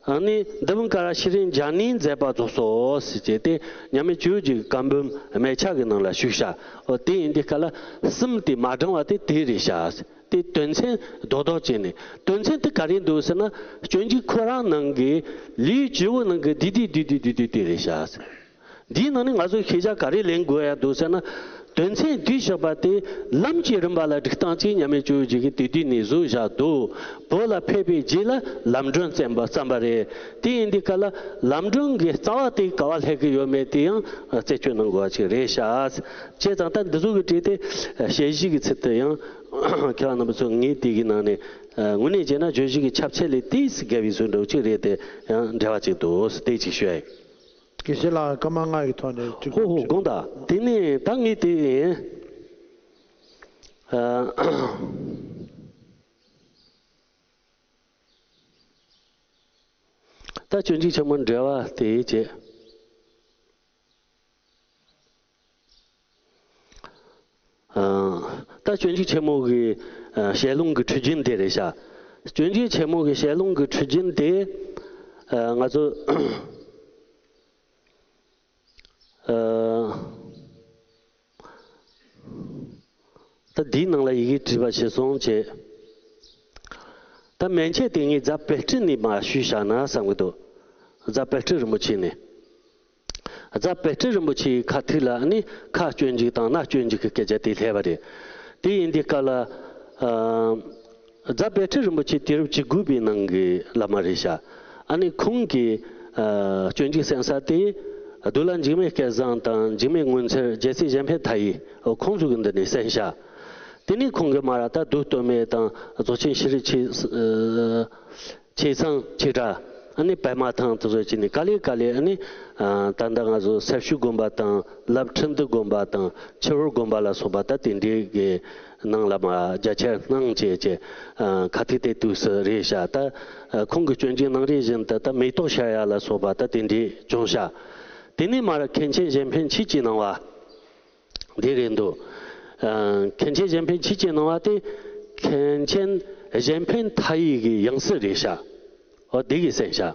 ཨ་ནི་འདུལ་བུམ་ཀ་ར་ཤྲཱི་འཛྙཱ་ནས་མཛད་པ་རྫོགས་སོ་ཟེར་བྱས་ཏེ། མཉམ་མེད་ཇོ་བོ་རྗེ་གི་བཀའ་འབུམ་མལ་ཆ་གི་ནང་ལ་བཞུགས་ཤག་འོ་དེ་ཡིན་དུས་སྐབས་ལ་གསུམ་དེ་མ་བགྲངས་པ་དེ་དེ་རེད་ཤག་དེ་དོན་ཚན་རྡོག་རྡོག་བྱས་ནས། དོན་ཚན་དེ་ག་རེ་འདུག་ཟེར་ན། སྤྱོད་འཇུག་ཁོ་རང་ནང་གི་ལེའུ་བཅུ་བོ་ནང་གི་འདི་འདི་འདི་འདི་འདི་འདི་དེ་རེད་ཤག་འདིའི་ནང་ནས་ང་ཚོ་ཤེས་བྱ་ག་རེ་ལེན་དགོས་ཡ་འདུག་ཟེར་ན། དོན་ཚན་བསྡུས་བཞག་པ་དེ་ལམ་གྱི་རིམ་པ་ལ་སྒྲིག་སྟངས་ཅིག་མཉམ་མེད་ཇོ་བོ་རྗེ་གིས་དེ་དུས་ནས་བཟོས་བཞག་འདུག་བོད་ལ་ཕེབས་པའི་རྗེས་ལ་ལམ་སྒྲོན་བརྩམས་པ་བརྩམས་པ་རེད། དེ་ཡིན་དུས་སྐབས་ལ་ལམ་སྒྲོན་གྱི་རྩ་བ་དེ་ག་བ་སླེབས་ཀྱི་ཡོད་མེད་དེ་ཡང་རྩད་གཅོད་གནང་དགོས་པ་ཅིག་རེད་ཤག་བྱས་ཙང་ད་འདི་ཚོ་གི་གྲས་དེ་དཔྱད་གཞི་གི་ཚུལ་དུ་ཡང་མཁས་པ་རྣམ་པ་ཚོ་ངས་དེ་གི་ནང་ནས་དངོས་གནས་བྱས་ན་བརྗོད་གཞི་གི་ཁྱབ་ཚད་ལས་ཏོག་ཙམ་བརྒལ་བའི་བཟོ་འདྲ་ཅིག་རེད་དེ། ཡང་འབྲེལ་བ་ཅིག་འདུག་དེ་ཅིག་ཞུ་ཡ་ཡིན། དགེ་བཤེས་ལགས་སྐར་མ་ལྔ་ཡི་ཐོག་ནས་ཅིག་ཧོ་ཧོ། དགོངས་དག་དེ་ནས་ད་ངས་དེ་ཡིན། ཨ། ད་སྤྱོད་འཇུག་ཆེན་མོ་འགྲེལ་པ་དེའི་རྗེས། ཨ། ད་སྤྱོད་འཇུག་ཆེན་མོ་གི་ཨ་ཞལ་ལུང་གི་འཁྲུལ་རྐྱེན་དེ་རེད་ཤག་སྤྱོད་འཇུག་ཆེན་མོ་གི་ཞལ་ལུང་གི་འཁྲུལ་རྐྱེན་དེ། ཨ། ང་ཚོ་ ཨ། ད་འདིའི་ནང་ལ་ཡི་གེ་བྲིས་པ་ཞིག་སོང་བྱས། ད་མན་ཆད་དེ་ངས་རྫ་དཔལ་སྤྲུལ་ནས་མར་ཞུས་བཞག་ན་བསམ་གི་འདུག་རྫ་དཔལ་སྤྲུལ་རིན་པོ་ཆེ་ནས། རྫ་དཔལ་སྤྲུལ་རིན་པོ་ཆེའི་ཁ་ཐུག་ལ་ནི་ཁ་སྤྱོད་འཇུག་དང་རྣ་སྤྱོད་འཇུག་གི་སྐད་ཆ་དེ་སླེབས་པ་རེད། དེ་ཡིན་དུས་སྐབས་ལ། ཨ། རྫ་དཔལ་སྤྲུལ་རིན་པོ་ཆེ་དུས་རབས་བཅུ་དགུ་པའི་ནང་གི་བླ་མ་རེད་ཤག་ཨ་ནི་ཁོང་གིས། ཨ། སྤྱོད་འཇུག་གསན་ས་དེ། གདུལ་བྱ་འཇིགས་མེད་སྐལ་བཟང་དང་འཇིགས་མེད་ངོ་མཚར། རྒྱལ་སྲས་གཞན་ཕན་མཐའ་ཡས། ཁོང་ཚོ་གི་འདི་ནས་གསན་ཤག་དེ་ནས་ཁོང་གིས་མར་ད་མདོ་སྟོད་སྨད་དང་རྫོགས་ཆེན་ཤེས་རིག་ཆེ། ཨ། ཆེ་ཚང་ཆེ་ཕྲ། ཨ་ནི་པདྨ་ཐང་དེ་ཚོ་བྱས་ནས་ག་ལེ་ག་ལེ། ཨ་ནི། ཨ། ད་ལྟ་ང་ཚོ་སེར་ཤུལ་དགོན་པ་དང་ལབ་ཁྲིན་ཏུ་དགོན་པ་དང་ཆུ་བུར་དགོན་པ་ལ་སོགས་པ་ད་དེ་འདྲའི་གི་ནང་ལ་མར་རྒྱ་ཆེར་སྣང་བྱས་བྱས། ཨ། ཁ་ཐུག་དེ་དུས་སུ་རེད་ཤག་ད། ཨ། ཁོང་གི་སྤྱོད་འཇུག་ནང་རེ་བཞིན་དུ་ད་མེ་ཏོག་ཤར་ཡ་ལ་སོགས་པ་ད་དེ་འདྲའི་བྱུང་ཤག་དེ་ནས་མར་མཁན་ཆེན་གཞན་ཕན་ཆོས་ཀྱི་སྣང་བ། འདི་རེད་འདུག་ཨ། མཁན་ཆེན་གཞན་ཕན་ཆོས་ཀྱི་སྣང་བ་དེ་མཁན་ཆེན་གཞན་ཕན་མཐའ་ཡས་ཀྱི་ཡང་སྲིད་རེད་ཤག་འོ་འདི་གིས་གསན་ཤག་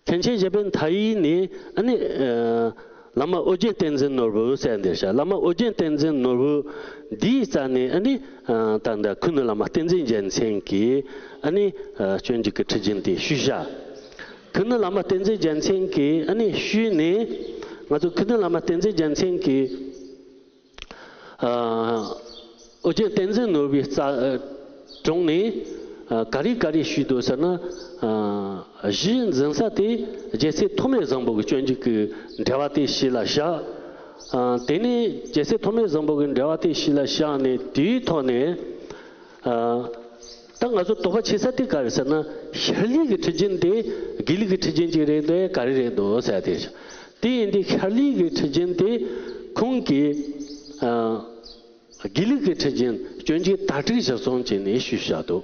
མཁན་ཆེན་གཞན་ཕན་མཐའ་ཡས་ནས་ཨ་ནི། ཨ། བླ་མ་ཨོ་རྒྱན་བསྟན་འཛིན་ནོར་བུ་ཟེར་འདིར་ཤག་བླ་མ་ཨོ་རྒྱན་བསྟན་འཛིན་ནོར་བུ་འདིའི་རྩ་ནས་ཨ་ནི། ཨ། ད་ལྟ་ཁུ་ནུ་བླ་མ་བསྟན་འཛིན་རྒྱལ་མཚན་གྱིས་ཨ་ནི། ཨ། སྤྱོད་འཇུག་གི་ཁྲིད་རྒྱུན་དེ་ཞུས་ཤག་ཁུ་ནུ་བླ་མ་བསྟན་འཛིན་རྒྱལ་མཚན་གྱིས་ཨ་ནི་ཞུས་ནས། ང་ཚོ་ཁུ་ནུ་བླ་མ་བསྟན་འཛིན་རྒྱལ་མཚན་གྱིས། ཨ། ཨོ་རྒྱན་བསྟན་འཛིན་ནོར་བུའི་རྩ། ཨ། དྲུང་ནས། ཨ། ག་རེ་ག་རེ་ཞུས་འདུག་ཟེར་ན། ཨ། གཞི་འཛིན་ས་དེ་རྒྱལ་སྲས་ཐོགས་མེད་བཟང་པོ་གི་སྤྱོད་འཇུག་གི་འགྲེལ་བ་དེ་གཞི་ལ་བཞག་ཨ། དེ་ནས་རྒྱལ་སྲས་ཐོགས་མེད་བཟང་པོ་གི་འགྲེལ་བ་དེ་གཞི་ལ་བཞག་ནས་དེའི་ཐོག་ནས། ཨ། ད་ང་ཚོ་དོགས་པ་ཆེ་ས་དེ་ག་རེ་ཟེར་ན། ཤར་ལུགས་ཀྱི་ཁྲིད་རྒྱུན་དེ་དགེ་ལུགས་ཀྱི་ཁྲིད་རྒྱུན་ཅིག་རེད་འདུག་ག་རེ་རེད་འདུག་ཟེར་དེ། དེ་ཡིན་དུས་ཤར་ལུགས་ཀྱི་ཁྲིད་རྒྱུན་དེ་ཁོང་གིས། ཨ། དགེ་ལུགས་ཀྱི་ཁྲིད་རྒྱུན་སྤྱོད་འཇུག་དག་སྒྲིག་གཞིར་བཟུང་བྱས་ནས་ཞུས་བཞག་འདུག་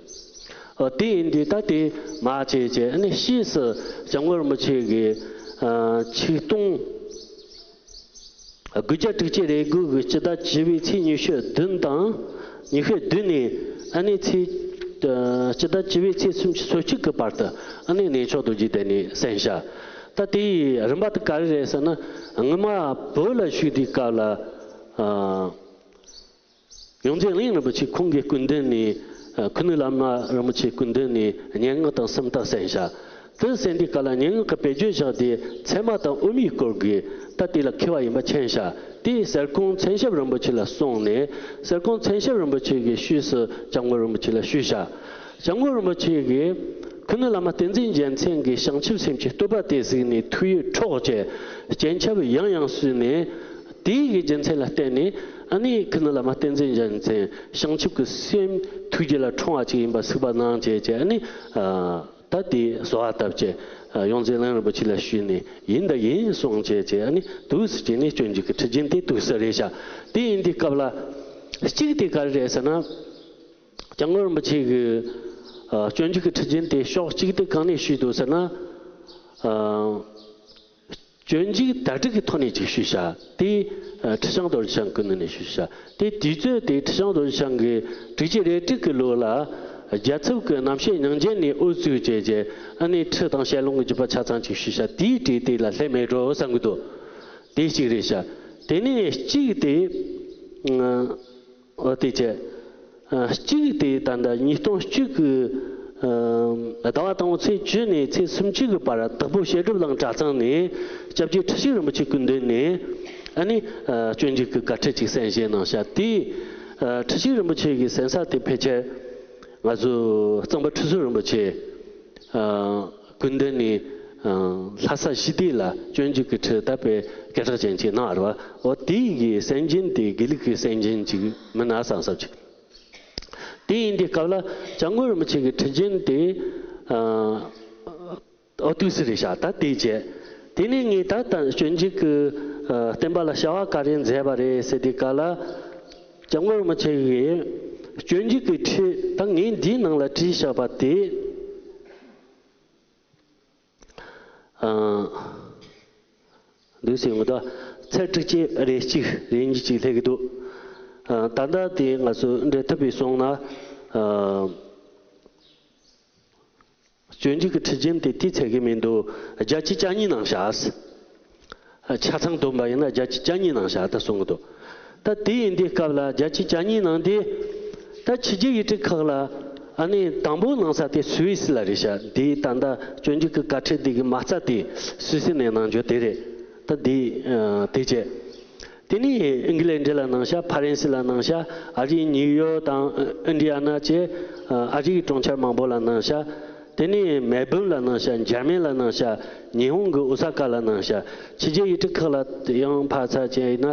ཨ། དེ་ཡིན་དུས་ད་དེ་མ་བྱས་བྱས་ཨ་ནི་ཕྱིས་སུ་སྐྱབས་མགོན་རིན་པོ་ཆེ་གིས། ཨ། ཆིག་སྟོང་དགུ་བརྒྱ་དྲུག་ཅུ་རེ་དགུ་གི་སྤྱི་ཟླ་བཅུ་པའི་ཚེས་ཉི་ཤུ་བདུན་དང་ཉི་ཤུ་བདུན་ནས་ཨ་ནི་ཚེས། ཨ། སྤྱི་ཟླ་བཅུ་པའི་ཚེས་སུམ་ཅུ་སོ་གཅིག་གི་བར་དུ་ཨ་ནི་གནས་མཆོག་རྡོ་རྗེ་གདན་ནས་གསན་བཞག་ད་དེའི་རིམ་པ་དེ་ག་རེ་རེད་ཟེར་ན། སྔོན་མ་བོད་ལ་བཞུགས་དུས་སྐབས་ལ། ཨ། ཡོངས་འཛིན་གླིང་རིན་པོ་ཆེ་ཁོང་གི་སྐུ་མདུན་ནས། ཨ། ཁུ་ནུ་བླ་མ་རིན་པོ་ཆེའི་སྐུ་མདུན་ནས་སྙན་ངག་དང་སུམ་རྟགས་གསན་བཞག་དེ་གསན་དུས་སྐབས་ལ་སྙན་ངག་གི་དཔེ་བརྗོད་བཞག་དེ་ཚད་མ་དང་དབུ་མའི་སྐོར་གྱི་ད་དེ་ལ་མཁས་པ་ཡིན་པ་མཁྱེན་བཞག་དེས་གསེར་ཀོང་མཚན་ཞབས་རིན་པོ་ཆེ་ལ་གསུངས་ནས། གསེར་ཀོང་མཚན་ཞབས་རིན་པོ་ཆེ་གིས་ཕྱིས་སུ་སྐྱབས་མགོན་རིན་པོ་ཆེ་ལ་ཞུས་བཞག་སྐྱབས་མགོན་རིན་པོ་ཆེ་གིས་ཁུ་ནུ་བླ་མ་བསྟན་འཛིན་རྒྱལ་མཚན་གྱིས་བྱང་ཆུབ་སེམས་ཀྱི་བསྟོད་པ་དེ་གཟིགས་ནས་ཐུགས་ཡིད་འཕྲོག་བྱས། སྤྱན་ཆབ་ཡང་ཡང་གསོལ་ནས། དེའི་གི་རྒྱུ་མཚན་ལ་བརྟེན་ནས་ཨ་ནི་ཁུ་ནུ་བླ་མ་བསྟན་འཛིན་རྒྱལ་མཚན་བྱང་ཆུབ་ཀྱི་སེམས་ཐུགས་རྒྱུད་ལ་འཁྲུངས་པ་ཅིག་ཡིན་པ་གཟིགས་པ་གནང་བྱས་བྱས། ཨ་ནི། ཨ། ད་དེ་གསོལ་བ་བཏབ་བྱས། ཨ། ཡོངས་འཛིན་གླིང་རིན་པོ་ཆེ་ལ་ཞུས་ནས་ཡིན་ད་ཡིན་གསུངས་བྱས་བྱས། ཨ་ནི་དུས་སུ་བྱས་ནས་སྤྱོད་འཇུག་གི་ཁྲིད་རྒྱུན་དེ་དུས་སུ་རེད་བཞག་དེ་ཡིན་དུས་སྐབས་ལ་གཅིག་དེ་ག་རེ་རེད་ཟེར་ན། སྐྱབས་མགོན་རིན་པོ་ཆེ་གིས། ཨ། སྤྱོད་འཇུག་གི་ཁྲིད་རྒྱུན་དེ་ཕྱོགས་གཅིག་དེ་གང་ནས་ཞུས་འདུག་ཟེར་ན། ཨ། སྤྱོད་འཇུག་དག་སྒྲིག་གི་ཐོག་ནས་ཅིག་ཞུས་བཞག་དེ། ཨ། ཁྲི་བྱང་རྡོ་རྗེ་འཆང་སྐུ་མདུན་ནས་ཞུས་བཞག་དེ་དུས་ཚོད་དེ་ཁྲི་བྱང་རྡོ་རྗེ་འཆང་གིས་དྲུག་ཅུ་རེ་དྲུག་གི་ལོ་ལ་རྒྱལ་ཚབ་ཀྱི་རྣམ་བཤད་ཉིན་རྒྱུན་ནས་དབུ་བཙུགས་བྱས་བྱས། ཨ་ནི་ཁྲིད་དང་ཞལ་ལུང་གི་བརྒྱུད་པ་ཆ་ཚང་ཅིག་ཞུས་བཞག་དེའི་གྲས་དེ་ལ་སླེབས་མེད་འགྲོ་བསམ་གྱི་འདུག་དེ་གཅིག་རེད་བཞག་དེ་ནས་གཅིག་དེ། ཨ། འོ་དེ་བྱས། ཨ། གཅིག་དེ་ད་ལྟ་ཉིས་སྟོང་གཅིག་གི། ཨ། ཟླ་བ་དང་པོ་ཚེས་བཅུ་ནས་ཚེས་སུམ་ཅུ་གི་བར་དྭགས་པོ་བཤད་སྒྲུབ་གླིང་གྲྭ་ཚང་ནས་སྐྱབས་རྗེ་ཁྲི་ཞིག་རིན་པོ་ཆེ་སྐུ་མདུན་ནས་ཨ་ནི། ཨ། སྤྱོད་འཇུག་གི་བཀའ་ཁྲིད་ཅིག་གསན་བཞེས་གནང་བཞག་དེ། ཨ། ཁྲི་ཞིག་རིན་པོ་ཆེ་གི་གསན་ས་དེ་ཕལ་ཆེར་ང་ཚོ་གཙང་པ་ཁྲི་ཟུར་རིན་པོ་ཆེ། ཨ། སྐུ་མདུན་ནས། ཨ། ལྷ་ས་གཞི་བདེ་ལ་སྤྱོད་འཇུག་གི་ཁྲིད་ད་དཔེ་སྐད་གྲགས་ཅན་ཅིག་གནང་བ་རེད་བ། འོ་དེ་ཡི་གསན་རྒྱུན་དེ་དགེ་ལུགས་ཀྱི་གསན་རྒྱུན་ཅིག་མིན་ན་བསམ་བསམ་ཅིག་དེ་ཡིན་དུས་སྐབས་ལ་སྐྱབས་མགོན་རིན་པོ་ཆེ་གི་ཁྲིད་རྒྱུན་དེ། ཨ། འོ་དུས་སུ་རེད་བཞག་ད་དེ་བྱས། དེ་ནས་ངས་ད་ལྟ་སྤྱོད་འཇུག་གི། ཨ། བསྟན་པ་ལ་བྱ་བ་ག་རེ་མཛད་པ་རེད་ཟེར་དུས་སྐབས་ལ། སྐྱབས་མགོན་རིན་པོ་ཆེ་གིས་སྤྱོད་འཇུག་གི་ཁྲིད་ད་ངས་འདིའི་ནང་ལ་བྲིས་བཞག་པ་དེ། ཨ། འདུག་ཟེར་ངོ་ད་ཚེག་དྲུག་ཅུ་རེ་གཅིག་རེ་གཉིས་ཅིག་སླེབས་ཀྱི་འདུག་ཨ། ད་ལྟ་དེ་ང་ཚོ་འགྲེལ་ཐུབ་པའི་སོང་ན། ཨ། སྤྱོད་འཇུག་གི་ཁྲིད་རྒྱུན་དེ་དེའི་ཚད་ཀྱི་མི་འདུག་བརྒྱ་ཆ་གྱ་གཉིས་གནང་བཞག་ཆ་ཚང་བསྡོམས་པ་ཡིན་ན་བརྒྱ་ཆ་གྱ་གཉིས་གནང་ཤག་ད་གསུང་གི་འདུག་ད་དེ་ཡིན་དུས་སྐབས་ལ་བརྒྱ་ཆ་གྱ་གཉིས་ནང་དེ་ད་ཕྱི་རྒྱལ་ཡུལ་གྲུ་ཁག་ལ་ཨ་ནི་དང་པོ་གནང་ས་དེ་སུད་སི་ལ་རེད་ཤག་འདིའི་ད་ལྟ་སྤྱོད་འཇུག་གི་བཀའ་ཁྲིད་འདི་གི་མ་རྩ་དེ་སུད་སི་ནས་གནང་རྒྱུ་དེ་རེད། ད་འདི་དེ་བྱས། དེ་ནས་ཨིང་ལན་ཌི་ལ་གནང་ཤག་ཕ་རན་སི་ལ་གནང་ཤག་ཨ་རིའི་ནིའུ་ཡོག་དང་ཨིན་ཌི་ཡ་ན་བཅས་ཨ་རིའི་གྲོང་ཁྱེར་མང་པོ་ལ་གནང་ཤག་དེ་ནས་མེལ་བྷོན་ལ་གནང་ཤག་འཇར་མན་ལ་གནང་ཤག་ཉི་ཧོང་གི་ཨོ་ས་ཀ་ལ་གནང་ཤག་ཕྱི་རྒྱལ་ཡུལ་གྲུ་ཁག་ལ་ཡང་ཕར་ཚུར་བྱས་ན་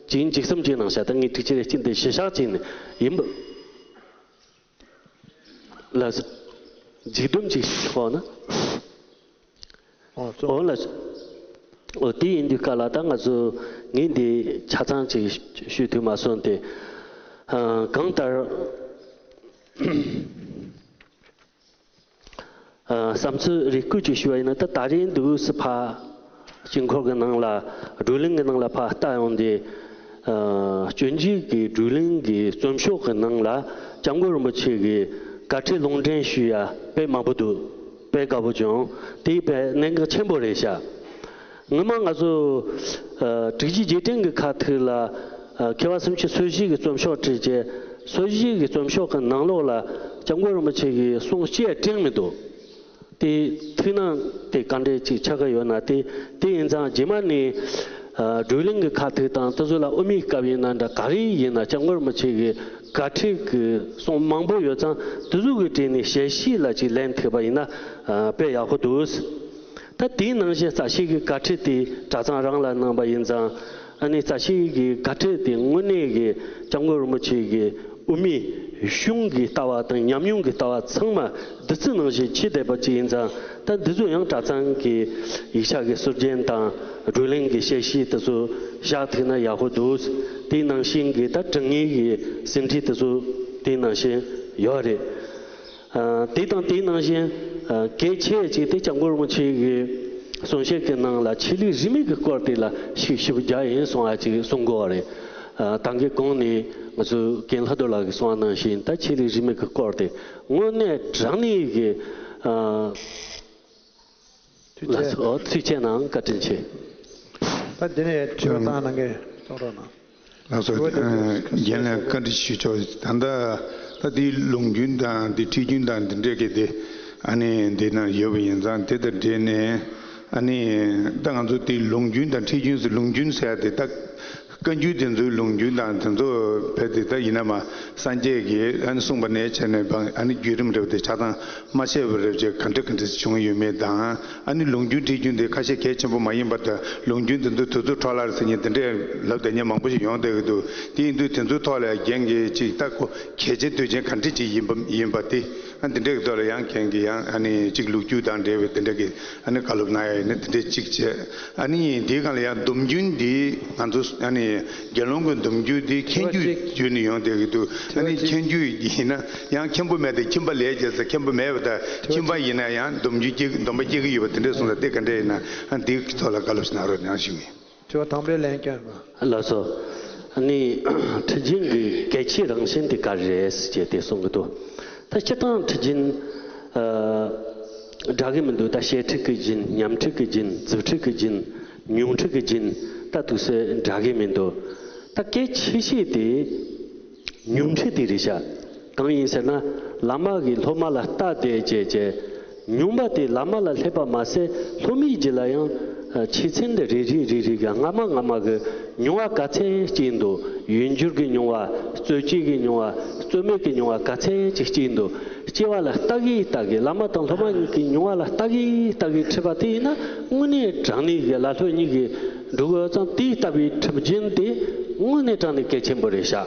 ཅིག་འཇིགས་གསུམ་ཅིག་གནང་ཤག་ད་ངས་ཐུགས་རྗེ་ཆེ་གཅིག་འདི་ཞུ་ཤག་ཅིག་ནས་ཡིན་པ། ལགས་སོ། འཇིགས་སྡོམ་ཅིག་ཤོག་ན། ཨོ་ལགས་སོ། ཨོ་དེ་ཡིན་དུས་སྐབས་ལ་ད་ང་ཚོ་ངས་འདི་ཆ་ཚང་ཅིག་ཞུ་ཐུབ་མ་སོང་སྟེ། གང་ལྟར། བསམ་ཚུལ་རེ་སྐུལ་ཅིག་ཞུ་བ་ཡིན་ན། ད་ད་རེས་འདུག་སེ་ཕར་དཀྱིལ་འཁོར་གྱི་ནང་ལ་བགྲོ་གླེང་གི་ནང་ལ་ཕར་ལྟ་ཡོང་དུས། སྤྱོད་འཇུག་གི་བགྲོ་གླེང་གི་རྩོམ་ཤོག་གི་ནང་ལ་སྐྱབས་མགོན་རིན་པོ་ཆེ་གི་བཀའ་ཁྲིད་ལུང་འདྲེན་ཞུ་ཡ་དཔེ་མང་པོ་འདུག་དཔེ་དགའ་པོ་བྱུང་། དེ་དཔེ་གནད་འགག་ཆེན་པོ་རེད་ཤག་སྔོན་མ་ང་ཚོ་ཨ་དྲུག་ཅུ་རྗེས་དྲན་གྱི་ཁ་ཐུག་ལ་ཨ་མཁས་པ་སུམ་ཅུ་སོ་བཞི་གི་རྩོམ་ཤོག་བྲིས་རྗེས། སོ་བཞི་གི་རྩོམ་ཤོག་གི་ནང་ལོགས་ལ་སྐྱབས་མགོན་རིན་པོ་ཆེ་གི་གསུང་བཤད་སྤྲིང་མི་འདུག་དེ་ཐུགས་སྣང་དེ་ག་འདྲས་ཅིག་ཆགས་ཀྱི་ཡོད་ན། དེ་དེ་ཡིན་ཙང་རྗེས་མ་ནས་ཨ་བགྲོ་གླེང་གི་ཁ་ཐུག་དང་དེ་ཚོ་ལ་དབུ་མའི་སྐབས་ཡིན་ན་འདྲ་ག་རེ་ཡིན་ན་སྐྱབས་མགོན་རིན་པོ་ཆེ་གི་བཀའ་ཁྲིད་ཀྱི་གསུང་མང་པོ་ཡོད་ཙང་དེ་ཚོ་གི་གྲས་ནས་ཞལ་བཞེས་ལ་ཅིག་ལེན་ཐུབ་པ་ཡིན་ན་ཨ་དཔེ་ཡག་པོ་འདུག་ད་དེའི་ནང་བཞིན་རྩ་ཤེས་ཀྱི་བཀའ་ཁྲིད་དེ་གྲྭ་ཚང་རང་ལ་གནང་པ་ཡིན་ཙང་། ཨ་ནི་རྩ་ཤེས་ཀྱི་བཀའ་ཁྲིད་དེ་དངོས་གནས་ཀྱི་སྐྱབས་མགོན་རིན་པོ་ཆེ་གི་དབུ་མའི་གཞུང་གི་ལྟ་བ་དང་ཉམས་མྱོང་གི་ལྟ་བ་ཚང་མ་བསྡུས་ཚིག་ནང་བཞིན་ཕྱེ་བསྡད་པ་ཅིག་ཡིན་ཙང་། ད་འདི་ཚོ་ཡང་གྲྭ་ཚང་གི་ཡིག་ཆ་གི་སྲོལ་རྒྱུན་དང་བགྲོ་གླེང་གི་དཔྱད་གཞི་དེ་ཚོ་བཞག་ཐུབ་ན་ཡག་པོ་འདུག་དེའི་ནང་བཞིན་གྱི་ད་དྲི་ངན་གྱི་ཟིན་བྲིས་དེ་ཚོ་དེའི་ནང་བཞིན་ཡོད་རེད། ཨ་དེ་དང་དེའི་ནང་བཞིན་ཨ་གལ་ཆེ་ཅིག་དེ་སྐྱབས་མགོན་རིན་པོ་ཆེ་གི་གསུང་བཤད་ཀྱི་ནང་ལ་ཆོས་ལུགས་རིས་མེད་ཀྱི་སྐོར་དེ་ལ་ཤུགས་ཞེ་པོ་རྒྱག་ཡིན་གསུང་བ་ཅིག་གསུང་དགོས་པ་རེད། ཨ་ད་གིན་གོང་ནས་ང་ཚོའི་རྒན་ལྷག་རྡོར་ལགས་ཀྱིས་གསུངས་པ་ནང་བཞིན་ད་ཆོས་ལུགས་རིས་མེད་ཀྱི་སྐོར་དེ་དངོས་གནས་དྲང་གནས་ཀྱི་ཨ་ཐུགས་རྗེ་ཆེ། ལགས་སོ། ཐུགས་རྗེ་གནང་། བཀའ་དྲིན་ཆེ། ད་འདི་ནས་དྲི་བ་བཏང་གནང་མཁན་གཏོང་རོགས་གནང་། ལགས་སོ། དྲི་བ་དེ་ཨ་རྒན་ལགས་བཀའ་འདྲི་ཞུ་ཆོག་ད་ལྟ་ད་དེའི་ལུང་རྒྱུན་དང་དེ་ཁྲིད་རྒྱུན་དང་དེ་འདྲས་ཀྱི་དེ་ཨ་ནི་འདི་ན་ཡོད་པ་ཡིན་ཙང་། དེ་དང་འབྲེལ་ནས་ཨ་ནི་ད་ང་ཚོ་དེའི་ལུང་རྒྱུན་དང་ཁྲིད་རྒྱུན་ཟེར། ལུང་རྒྱུན་ཟེར་ཡ་དེ་ད་བཀའ་འགྱུར་དེ་ཚོའི་ལུང་རྒྱུན་དང་དེ་ཚོ་བས་དེ་ད་ཡིན་ན་མ་སངས་རྒྱས་ཀྱིས་ཨ་ནི་གསུངས་པ་ནས་བྱས་ནས་ཨ་ནི་བརྒྱུད་རིམ་རེ་བ་དེ་ཆ་ཚང་མ་ཤེས་པ་རེ་བྱས་ག་འདྲ་ག་འདྲ་བྱུང་ཡོད་མེད་དང་། ཨ་ནི་ལུང་རྒྱུན་ཁྲིད་རྒྱུན་དེ་ཁ་ཤས་གལ་ཆེན་པོ་མ་ཡིན་པ་དང་། ལུང་རྒྱུན་དེ་ཚོ་དུས་ཚོད་འཕྲོ་བརླག་ཟེར་མཁན་དེ་འདྲས་ལབ་བསྡད་མཁན་མང་པོ་ཞིག་ཡོང་བསྡད་ཀྱི་འདུག་དེ་ཡིན་དུས་དེ་ཚོའི་ཐོག་ལ་རྒན་གྱིས་ཅིག་ད་ཁོ་གལ་ཆེ་དོན་ཆེན་ག་འདྲས་ཅིག་ཡིན་པ་ཡིན་པ་དེ། ཨ་འདི་འདྲས་ཀྱི་ཐོག་ལ་ཡང་རྒན་གྱིས་ཡང་ཨ་ནི་ཅིག་ལོ་རྒྱུས་དང་འབྲེལ་བའི་དེ་འདྲས་ཀྱི་ཨ་ནི་བཀའ་སློབ་གནང་ཡ་ཡིན་ན་དེ་འདྲས་ཅིག་བྱས། ཨ་ནི་དེའི་སྒང་ལ་ཡང་སྡོམ་རྒྱུན་འདི་ང་ཚོ་ཨ་ནི་དགེ་སློང་གི་སྡོམ་རྒྱུན་འདི་མཁྱེན་དཔེ་རྒྱུད་ཅིག་བརྒྱུད་ནས་ཡོང་བསྡད་ཀྱི་འདུག་ཨ་ནི་དཔེ་ཅིག་མཁྱེན་རྒྱུད་ཡིན་ན་ཡང་མཁན་པོ་མེད་དེ་ཁྱིམ་པ་ལས་བྱས་ཚེ་མཁན་པོ་མེད་པ་དང་། ཁྱིམ་པ་ཡིན་ན་ཡང་སྡོམ་རྒྱུན་སྐྱེ་སྡོམ་པ་སྐྱེ་གི་ཡོད་པ་དེ་འདྲས་གསུངས་ས་དེ་ག་འདྲས་ཡིན་ན། ཨ་འདིའི་ཐོག་ལ་བཀའ་སློབ་ཞིག་གནང་རོགས་གནང་ཞུ་ངེས། དྲི་བ་དང་པོའི་ལན་བསྐྱོན་པ། ལགས་སོ། ཨ་ནི་ཁྲིད་རྒྱུན་གྱི་གལ་ཆེའི་རང་བཞིན་དེ་ག་རེ་རེད་ཟེར་བྱས་དེ་གསུང་གི་འདུག་ད་སྤྱིར་བཏང་ཁྲིད་རྒྱུན་ཨ་འདྲ་གི་མི་འདུག་ད་བཤད་ཁྲིད་ཀྱི་རྒྱུན། ཉམས་ཁྲིད་ཀྱི་རྒྱུན། རྩིབ་ཁྲིད་ཀྱི་རྒྱུན། མྱོང་ཁྲིད་ཀྱི་རྒྱུན། ད་དུས་སུ་འདྲ་གི་མི་འདུག་ད་གལ་ཆེ་ཤོས་དེ་མྱོང་ཁྲིད་དེ་རེད་ཤག་གང་ཡིན་ཟེར་ན། བླ་མ་གིས་སློབ་མ་ལ་ལྟ་བསྡད་བྱས་བྱས། མྱོང་བ་དེ་བླ་མ་ལ་སླེབས་པ་མ་ཟད། སློབ་མའི་རྒྱུད་ལ་ཡང་ཨ་ཆོས་ཚན་འདི་རེ་རེ་རེ་རེ་གི་སྔ་མ་སྔ་མ་གི་མྱོང་བ་ག་ཚད་སྐྱེས་འདུག་ཡུལ་འགྱུར་གྱི་མྱོང་བ། རྩོད་གཅོད་ཀྱི་མྱོང་བ། རྩོད་མེད་ཀྱི་མྱོང་བ་ག་ཚད་ཅིག་སྐྱེས་འདུག་སྐྱེ་བ་ལ་ལྟ་གིན་ལྟ་གིན། བླ་མ་དང་སློབ་མ་གཉིས་ཀྱི་མྱོང་བ་ལ་ལྟ་གིན་ལྟ་གིན་ཁྲིད་པ་དེ་ཡིན་ན། དངོས་གནས་དྲང་གནས་ཀྱི་ལ་ལྷོད་གཉིས་ཀྱི་འགྲོ་དགོས་ཙང་། དེ་ལྟ་བུའི་ཁྲིད་རྒྱུན་དེ་དངོས་གནས་དྲང་གནས་གལ་ཆེན་པོ་རེད་ཤག་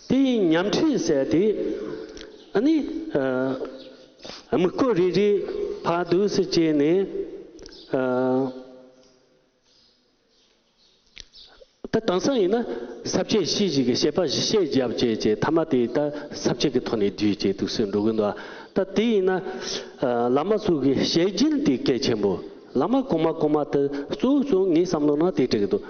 དེ་ཡི་ཉམས་ཁྲིད་ཟེར་དེ་ཨ་ནི་ཨ་དམིགས་སྐོར་རེ་རེ་ཕར་འདུག་སེ་བྱས་ནས། ཨ་ད་དེང་སང་ཡིན་ན་ས་བཅད་བཞི་ཞིག་གི་བཤད་པ་བཞི་བཤད་རྒྱབ་བྱས་བྱས། མཐའ་མ་དེ་ད་ས་བཅད་ཀྱི་ཐོག་ནས་བསྡུས་བྱས་འདུག་སེ་འགྲོ་གི་འདུག་ད་དེ་ཡིན་ན་ཨ་བླ་མ་ཚོ་གི་བཤད་རྒྱུན་དེ་གལ་ཆེན་པོ། བླ་མ་གོང་མ་གོང་མ་དེ་གཙོ་བོ་གཙོ་བོ་ངའི་བསམ་བློ་ནང་དེ་འགྲིག་གི་འདུག་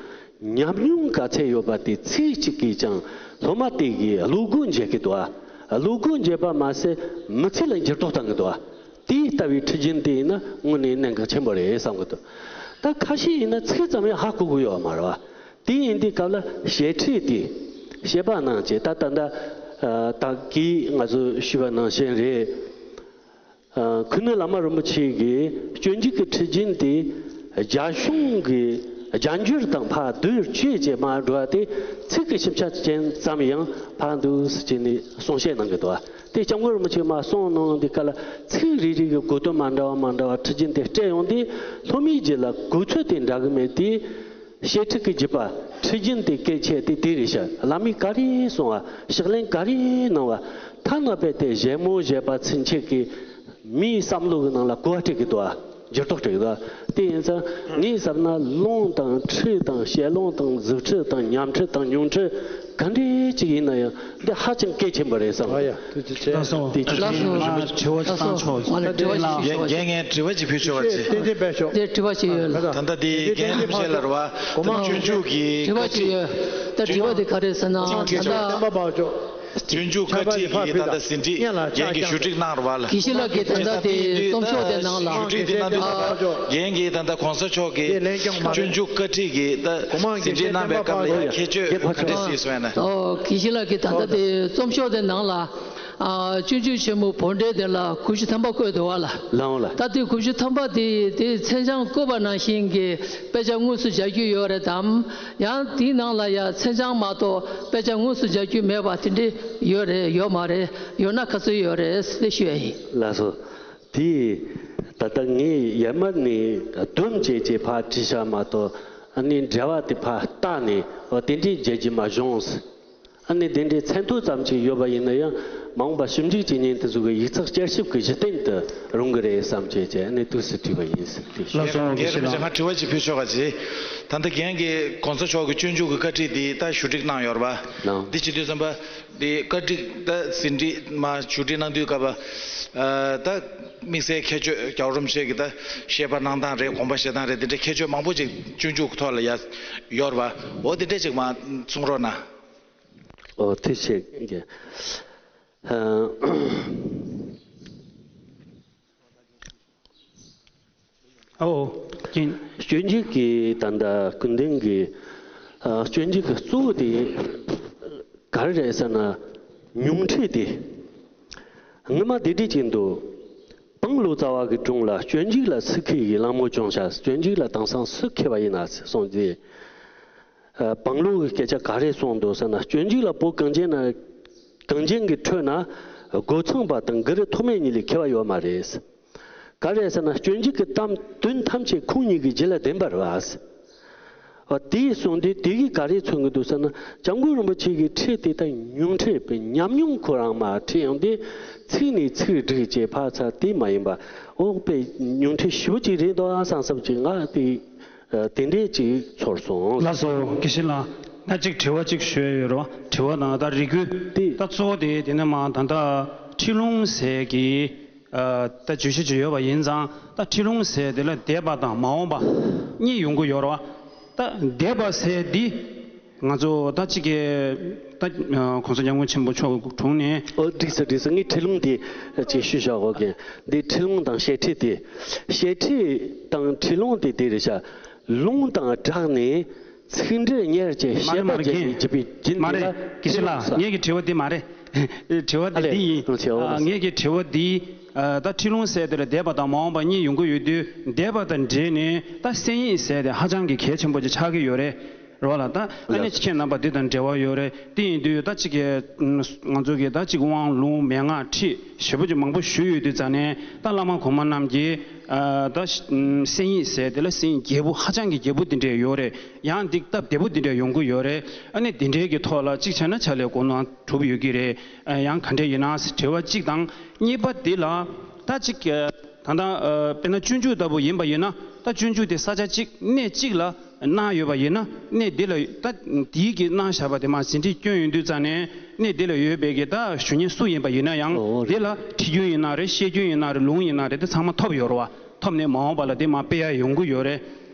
ཉམས་མྱོང་ག་ཚད་ཡོད་པ་དེ་ཚིག་གཅིག་གིས་ཀྱང་སློབ་མ་དེ་གི་བློ་སྒོ་འབྱེད་ཀྱི་འདུག་ཨ། བློ་སྒོ་འབྱེད་པ་མ་ཟད་མི་ཚེ་ལ་འགྱུར་ལྡོག་བཏང་གི་འདུག་ཨ། དེ་ལྟ་བུའི་ཁྲིད་རྒྱུན་དེ་ཡིན་ན་དངོས་གནས་གནད་འགག་ཆེན་པོ་རེད་བསམ་གི་འདུག་ད་ཁ་ཤས་ཡིན་ན་ཚིག་ཙམ་ཡང་ཧ་གོ་གི་ཡོད་མ་རེད་བ། དེ་ཡིན་དུས་སྐབས་ལ་བཤད་ཁྲིད་དེ་བཤད་པ་གནང་བྱས། ད་ད་ལྟ་ཨ་ད་གིས་ང་ཚོས་ཞུས་པ་ནང་བཞིན་རེད། ཨ་ཁུ་ནུ་བླ་མ་རིན་པོ་ཆེ་གིས་སྤྱོད་འཇུག་གི་ཁྲིད་རྒྱུན་དེ་རྒྱ་གཞུང་གི་རྒྱ་འགྱུར་དང་ཕར་བསྡུར་བཅོས་བྱས་མ་འགྲོ་བ་དེ། ཚིག་གི་ཞིབ་ཆ་ཅན་ཙམ་ཡང་ཕར་འདུག་ཟེར་བྱས་ནས་གསུང་བཤད་གནང་གི་འདུག་བ། དེ་སྐྱབས་མགོན་རིན་པོ་ཆེས་མར་གསུངས་གནང་དུས་སྐབས་ལ། ཚིག་རེ་རེ་གི་གོ་དོན་མ་འདྲ་བ་མ་འདྲ་བ་ཁྲིད་རྒྱུན་དེ་སྤྲད་ཡོང་དུས། སློབ་མའི་རྒྱུད་ལ་གོ་ཚུལ་དེ་འདྲ་གི་མེད་དུས། བཤད་ཁྲིད་ཀྱི་རྒྱུད་པ་ཁྲིད་རྒྱུན་དེ་གལ་ཆེ་དེ་དེ་རེད་ཤག་བླ་མས་ག་རེ་གསུངས་པ། ཕྱག་ལེན་ག་རེ་གནང་བ། ཐ་ན་རྦད་དེ་བཞད་མོ་བཞད་པ་ཚུན་ཆད་ཀྱི་མིའི་བསམ་བློ་གི་ནང་ལ་གོ་བ་སྤྲད་གི་འདུག་བ། འགྱུར་ལྡོག་སྤྲད་གི་འདུག་བ། དེ་ཡིན་ཙང་ངས་བསམ་ན། ལུང་དང་ཁྲིད་དང་བཤད་ལུང་དང་རྫུ་ཁྲིད་དང་ཉམས་ཁྲིད་དང་མྱོང་ཁྲིད་ག་འདྲ་ཅིག་ཡིན་ན་ཡང་། འདི་ཧ་ཅང་གལ་ཆེན་པོ་རེད་བསམ། ཨ་ཡ། ཐུགས་རྗེ་ཆེ། ལགས་སོ། དེ་ལགས་སོ། ང་ལ་དྲི་བ་ཞིག་ཞུ་ཆོག་ཅིག་རྒན་རྒན་ངས་དྲི་བ་ཅིག་ཕུལ་ཆོག་པ་ཅིག་བསྟན་འཛིན་དཔལ་མཆོག་དེ་དྲི་བ་ཞིག་ཡོད་ལ། ད་ལྟ་དེ་རྒན་རིན་པོ་ཆེ་ལ་རེད་བ། ད་སྤྱོད་འཇུག་གི་དྲི་བ་ཞིག་ཡོད། ད་དྲི་བ་དེ་ག་རེ་ཟེར་ན། ད་ལྟ་སྤྱོད་འཇུག་བཀའ་ཁྲིད་ཀྱི་ད་ལྟ་ཟིན་བྲིས་རྒན་གྱིས་ཞུ་སྒྲིག་གནང་རེད་བ་ལ། དགེ་བཤེས་ལགས་ཀྱིས་ད་ལྟ་དེ་རྩོམ་ཤོག་དེ་ནང་ལ། ཞུ་སྒྲིག་དེ་གནང་དུས་ད་ལྟ་རྒན་གྱིས་ད་ལྟ་གོང་ས་མཆོག་གི་སྤྱོད་འཇུག་བཀའ་ཁྲིད་ཀྱི་ད་ཟིན་བྲིས་གནང་བའི་སྐབས་ལ་ཡང་ཁྱད་ཆོས་ག་འདྲ་སྲིད་སོང་ན། ཨོ། དགེ་བཤེས་ལགས་ཀྱིས་ད་ལྟ་དེ་རྩོམ་ཤོག་དེ་ནང་ལ། ཨ། སྤྱོད་འཇུག་ཆེན་མོ་བོད་འགྲེལ་དེ་ལ་དགུ་བཅུ་ཐམ་པ་བཀོད་འདུག་བ་ལ། ལགས་འོང་ལགས། ད་དེ་དགུ་བཅུ་ཐམ་པ་དེ་དེ་མཚན་བྱང་བཀོད་པ་ནང་བཞིན་གྱི་དཔེ་ཆ་དངོས་སུ་མཇལ་རྒྱུ་ཡོད་རེད་དམ། ཡང་དེའི་ནང་ལ་ཡང་མཚན་བྱང་མ་གཏོགས་དཔེ་ཆ་དངོས་སུ་མཇལ་རྒྱུ་མེད་པ་དེ་འདྲ་ཡོད་རེད། ཡོད་མ་རེད། ཡོད་ན་ག་ཚོད་ཡོད་རེད་ཟེར་ཞུ་ཡ་ཡིན། ལགས་སོ། དེ་ད་ལྟ་ངས་ཡར་མར་ནས་བསྡོམས་བྱས་བྱས་ཕར་བྲིས་བཞག་མ་གཏོགས། ཨ་ནི་འགྲེལ་བ་དེ་ཕར་བལྟས་ནས། འོ། དེ་འདྲའི་མཇལ་རྒྱུ་མ་བྱུང་། ཨ་ནི་དེ་འདྲའི་མཚན་ཐོ་ཙམ་ཅིག་ཡོད་པ་ཡིན་ན་ཡང་། མ་འོངས་པ་ཞིབ་འཇུག་བྱེད་མཁན་དེ་ཚོ་གི་ཡིག་ཚགས་བསྐྱར་ཞིབ་ཀྱི་གཞི་རྟེན་དུ་རུང་གི་རེད་བསམ་བྱས་བྱས། ཨ་ནི་འདུག་སེ་བྲིས་པ་ཡིན་ཟེར། དེ་ལགས་སོ། དགེ་བཤེས་ལགས། ང་དྲི་བ་ཅིག་ཕུལ་ཆོག་ག་ཅིག་ད་ལྟ་རྒན་གྱིས་གོང་ས་མཆོག་གི་སྤྱོད་འཇུག་གི་བཀའ་ཁྲིད་འདི་ད་ཞུ་སྒྲིག་གནང་ཡོད་རེད་པ། གནང་། འདི་བྱེད་དུས་ཙམ་པ། འདི་བཀའ་ཁྲིད་ད་ཟིན་བྲིས་མར་ཞུ་སྒྲིག་གནང་དུས་སྐབས་པ། ད་དམིགས་བསལ་ཁྱད་ཆོས། རྒྱལ་བ་རིན་པོ་ཆེ་གི་ད་བཤད་པ་གནང་སྟངས་རེད། དགོངས་པ་བཞེས་སྟངས་རེད། འདི་འདྲའི་ཁྱད་ཆོས་མང་པོ་ཅིག་སྤྱོད་འཇུག་གི་ཐོག་ལ་ཡ་ཡོད་རེད་པ། འོ། འདི་འདྲ་ཅིག་མར་གསུང་རོགས་གནང་། ཨོ། ཐུགས་རྗེ་ཆེ། ཨོ། སྤྱོད་འཇུག་གི་ད་ལྟ་སྐུ་མདུན་གྱི། ཨ། སྤྱོད་འཇུག་གི་གཙོ་བོ་དེ་ག་རེ་རེད་ཟེར་ན། མྱོང་ཁྲིད་དེ། སྔོན་མ་དེ་འདྲ་ཅིག་འདུག་སྤང་ལོ་ཙཱ་བ་གི་དྲུང་ལ། སྤྱོད་འཇུག་ལ་སུ་མཁས་ཀྱི་གླེང་མོལ་བྱུང་ཤག་སྤྱོད་འཇུག་ལ་དེང་སང་སུ་མཁས་པ་ཡིན་ན་གསུངས་ཏེ། ཨ། སྤང་ལོ་གི་སྐད་ཆ་ག་རེ་གསུངས་འདུག་ཟེར་ན། སྤྱོད་འཇུག་ལ་བོད་གངས་ཅན་ན། གངས་ཅན་གྱི་ཁྲོད་ན་རྒོད་ཚང་པ་དང་གུ་རུ་ཐོགས་མེད་གཉིས་ལས་མཁས་པ་ཡོད་མ་རེད། ག་རེ་ཟེར་ན། སྤྱོད་འཇུག་གི་གཏམ་དོན་ཐམས་ཅད་ཁོང་གཉིས་ཀྱི་རྒྱུད་ལ་ལྡན་པ་རེད་བ། འོ། དེ་གསུངས་དུས་དེ་གིས་ག་རེ་མཚོན་གྱི་འདུག་ཟེར་ན། སྐྱབས་མགོན་རིན་པོ་ཆེ་གི་ཁྲིད་དེ་ད་མྱོང་ཁྲིད་པའི་ཉམས་མྱོང་ཁོ་རང་མར་ཁྲིད་ཡོང་དུས། ཚིག་ནས་ཚིག་བསྒྲིགས་བྱས་ཕར་ཚུར་དེ་མ་ཡིན་པ། འོ། དཔེ་མྱོང་ཁྲིད་ཞེ་པོ་ཅིག་རེད་འདུག་ཨ་བསམ་བསམ་ཅིག་ང་དེ། ཨ། དེ་འདྲས་ཅིག་ཚོར་སོང་། ལགས་སོ། དགེ་བཤེས་ལགས། ང་གཅིག་དྲི་བ་གཅིག་ཞུ་ཡ་ཡོད་རེད་བ། དྲི་བ་དང་ད་རེ་སྐུལ། དེ་ད་གཙོ་བོ་དེ་དེ་ནས་མར་ད་ལྟ་ཁྲིད་ལུང་ཟེར་གྱི། ཨ། ད་བརྗོད་གཞི་ཅིག་ཡོད་པ་ཡིན་ཙང་། ད་ཁྲིད་ལུང་ཟེར་དེ་ལ་འདས་པ་དང་མ་འོངས་པ་གཉིས་ཡོང་གི་ཡོད་རེད་བ། ད་འདས་པ་ཟེར་འདི་ང་ཚོ་ད་གཅིག་གི་ད་གོང་ས་སྐྱབས་མགོན་ཆེན་པོ་མཆོག་གི་དྲུང་ནས། ཨོ། འགྲིག་སོང་། འགྲིག་སོང་། ངས་ཁྲིད་ལུང་དེ་ཅིག་ཞུས་བཞག་གོ་གི། འདི་ཁྲིད་ལུང་དང་བཤད་ཁྲིད་དེ། བཤད་ཁྲིད་དང་ཁྲིད་ལུང་དེ་དེ་རེད་ཤག་ལུང་དང་སྦྲགས་ནས་ཚིག་འགྲེལ་གཉེར་གྱི་བཤད་པ་རྒྱག་གི་བྱེད་པའི་རྒྱུན། མ་རེད། དེ་ལ་དགེ་བཤེས་ལགས། ངེད་ཀྱི་དྲི་བ་འདི་མ་རེད། དྲི་བ་འདི་འདི་ཡིན། ཨ། ངེད་ཀྱི་དྲི་བ་འདི། ཨ། ད་ཁྲིད་ལུང་ཟེར་དེ་ལ་འདས་པ་དང་མ་འོངས་པ་གཉིས་ཡོང་གི་ཡོད་དུས། འདས་པ་དང་འབྲེལ་ནས་ད་གསན་ཡིག་ཟེར་དེ་ཧ་ཅང་གི་གལ་ཆེན་པོ་ཅིག་ཆགས་ཀྱི་ཡོད་རེད། རེད་བ་ལ། ད་ཨ་ནི་ཁྱེད་རྣམ་པ་འདི་དང་འབྲེལ་བ་ཡོད་རེད། དེ་ཡིན་དུས་ད་ཅིག་གི་ང་ཚོ་གི་ད་ཅིག་དབང་ལུང་མན་ངག་ཁྲིད་ཞེ་པོ་ཅིག་མང་པོ་ཞུས་ཡོད་དུས་ཙང་ནས། ད་བླ་མ་གོང་མ་རྣམས་ཀྱིས། ཨ། ད་གསན་ཡིག་ཟེར་དེ་ལ་གསན་ཡིག་རྒྱས་པོ་ཧ་ཅང་གི་རྒྱས་པོ་དེ་འདྲས་ཡོད་རེད། ཡང་འདི་སྟབས་བདེ་པོ་འདི་འདྲ་ཡོང་གི་ཡོད་རེད། ཨ་ནི་འདི་འདྲའི་གི་ཐོག་ལ་གཅིག་བྱས་ན་ཕྱག་ལས་གོ་ནོར་གྲུབ་ཡོད་ཀྱི་རེད། ཨ། ཡང་ག་འདྲ་ཡིན་ན་ཟེར་དྲི་བ་གཅིག་དང་། གཉིས་པ་འདི་ལ་ད་གཅིག་ད་ལྟ་ཨ་དཔེར་ན་སྤྱོད་འཇུག་ལྟ་བུ་ཡིན་པ་ཡིན་ན། ད་སྤྱོད་འཇུག་དེ་ས་ཆ་གཅིག་གནས་གཅིག་ལ་གནང་ཡོད་པ་ཡིན་ན། གནས་འདི་ལ་ད་དེའི་གི་གནང་བཞག་པ་དེ་མར་ཟིན་བྲིས་བསྐྱོན་ཡོང་དུས་ཙང་ནས། གནས་འདི་ལ་ཡོད་པའི་གི་ད་ཞུ་མཁན་སུ་ཡིན་པ་ཡིན་ན་ཡང་། འོ། འདི་ལ་ཁྲིད་རྒྱུན་ཡིན་ན་རེད། བཤད་རྒྱུན་ཡིན་ན་རེད། ལུང་ཡིན་ན་རེད། དེ་ཚང་མ་ཐོབ་ཡོད་རེད་བ། ཐོབ་ནས་མ་འོངས་པ་ལ་དེ་མར་སྤེལ་ཡ་ཡོང་གི་ཡོད་རེད།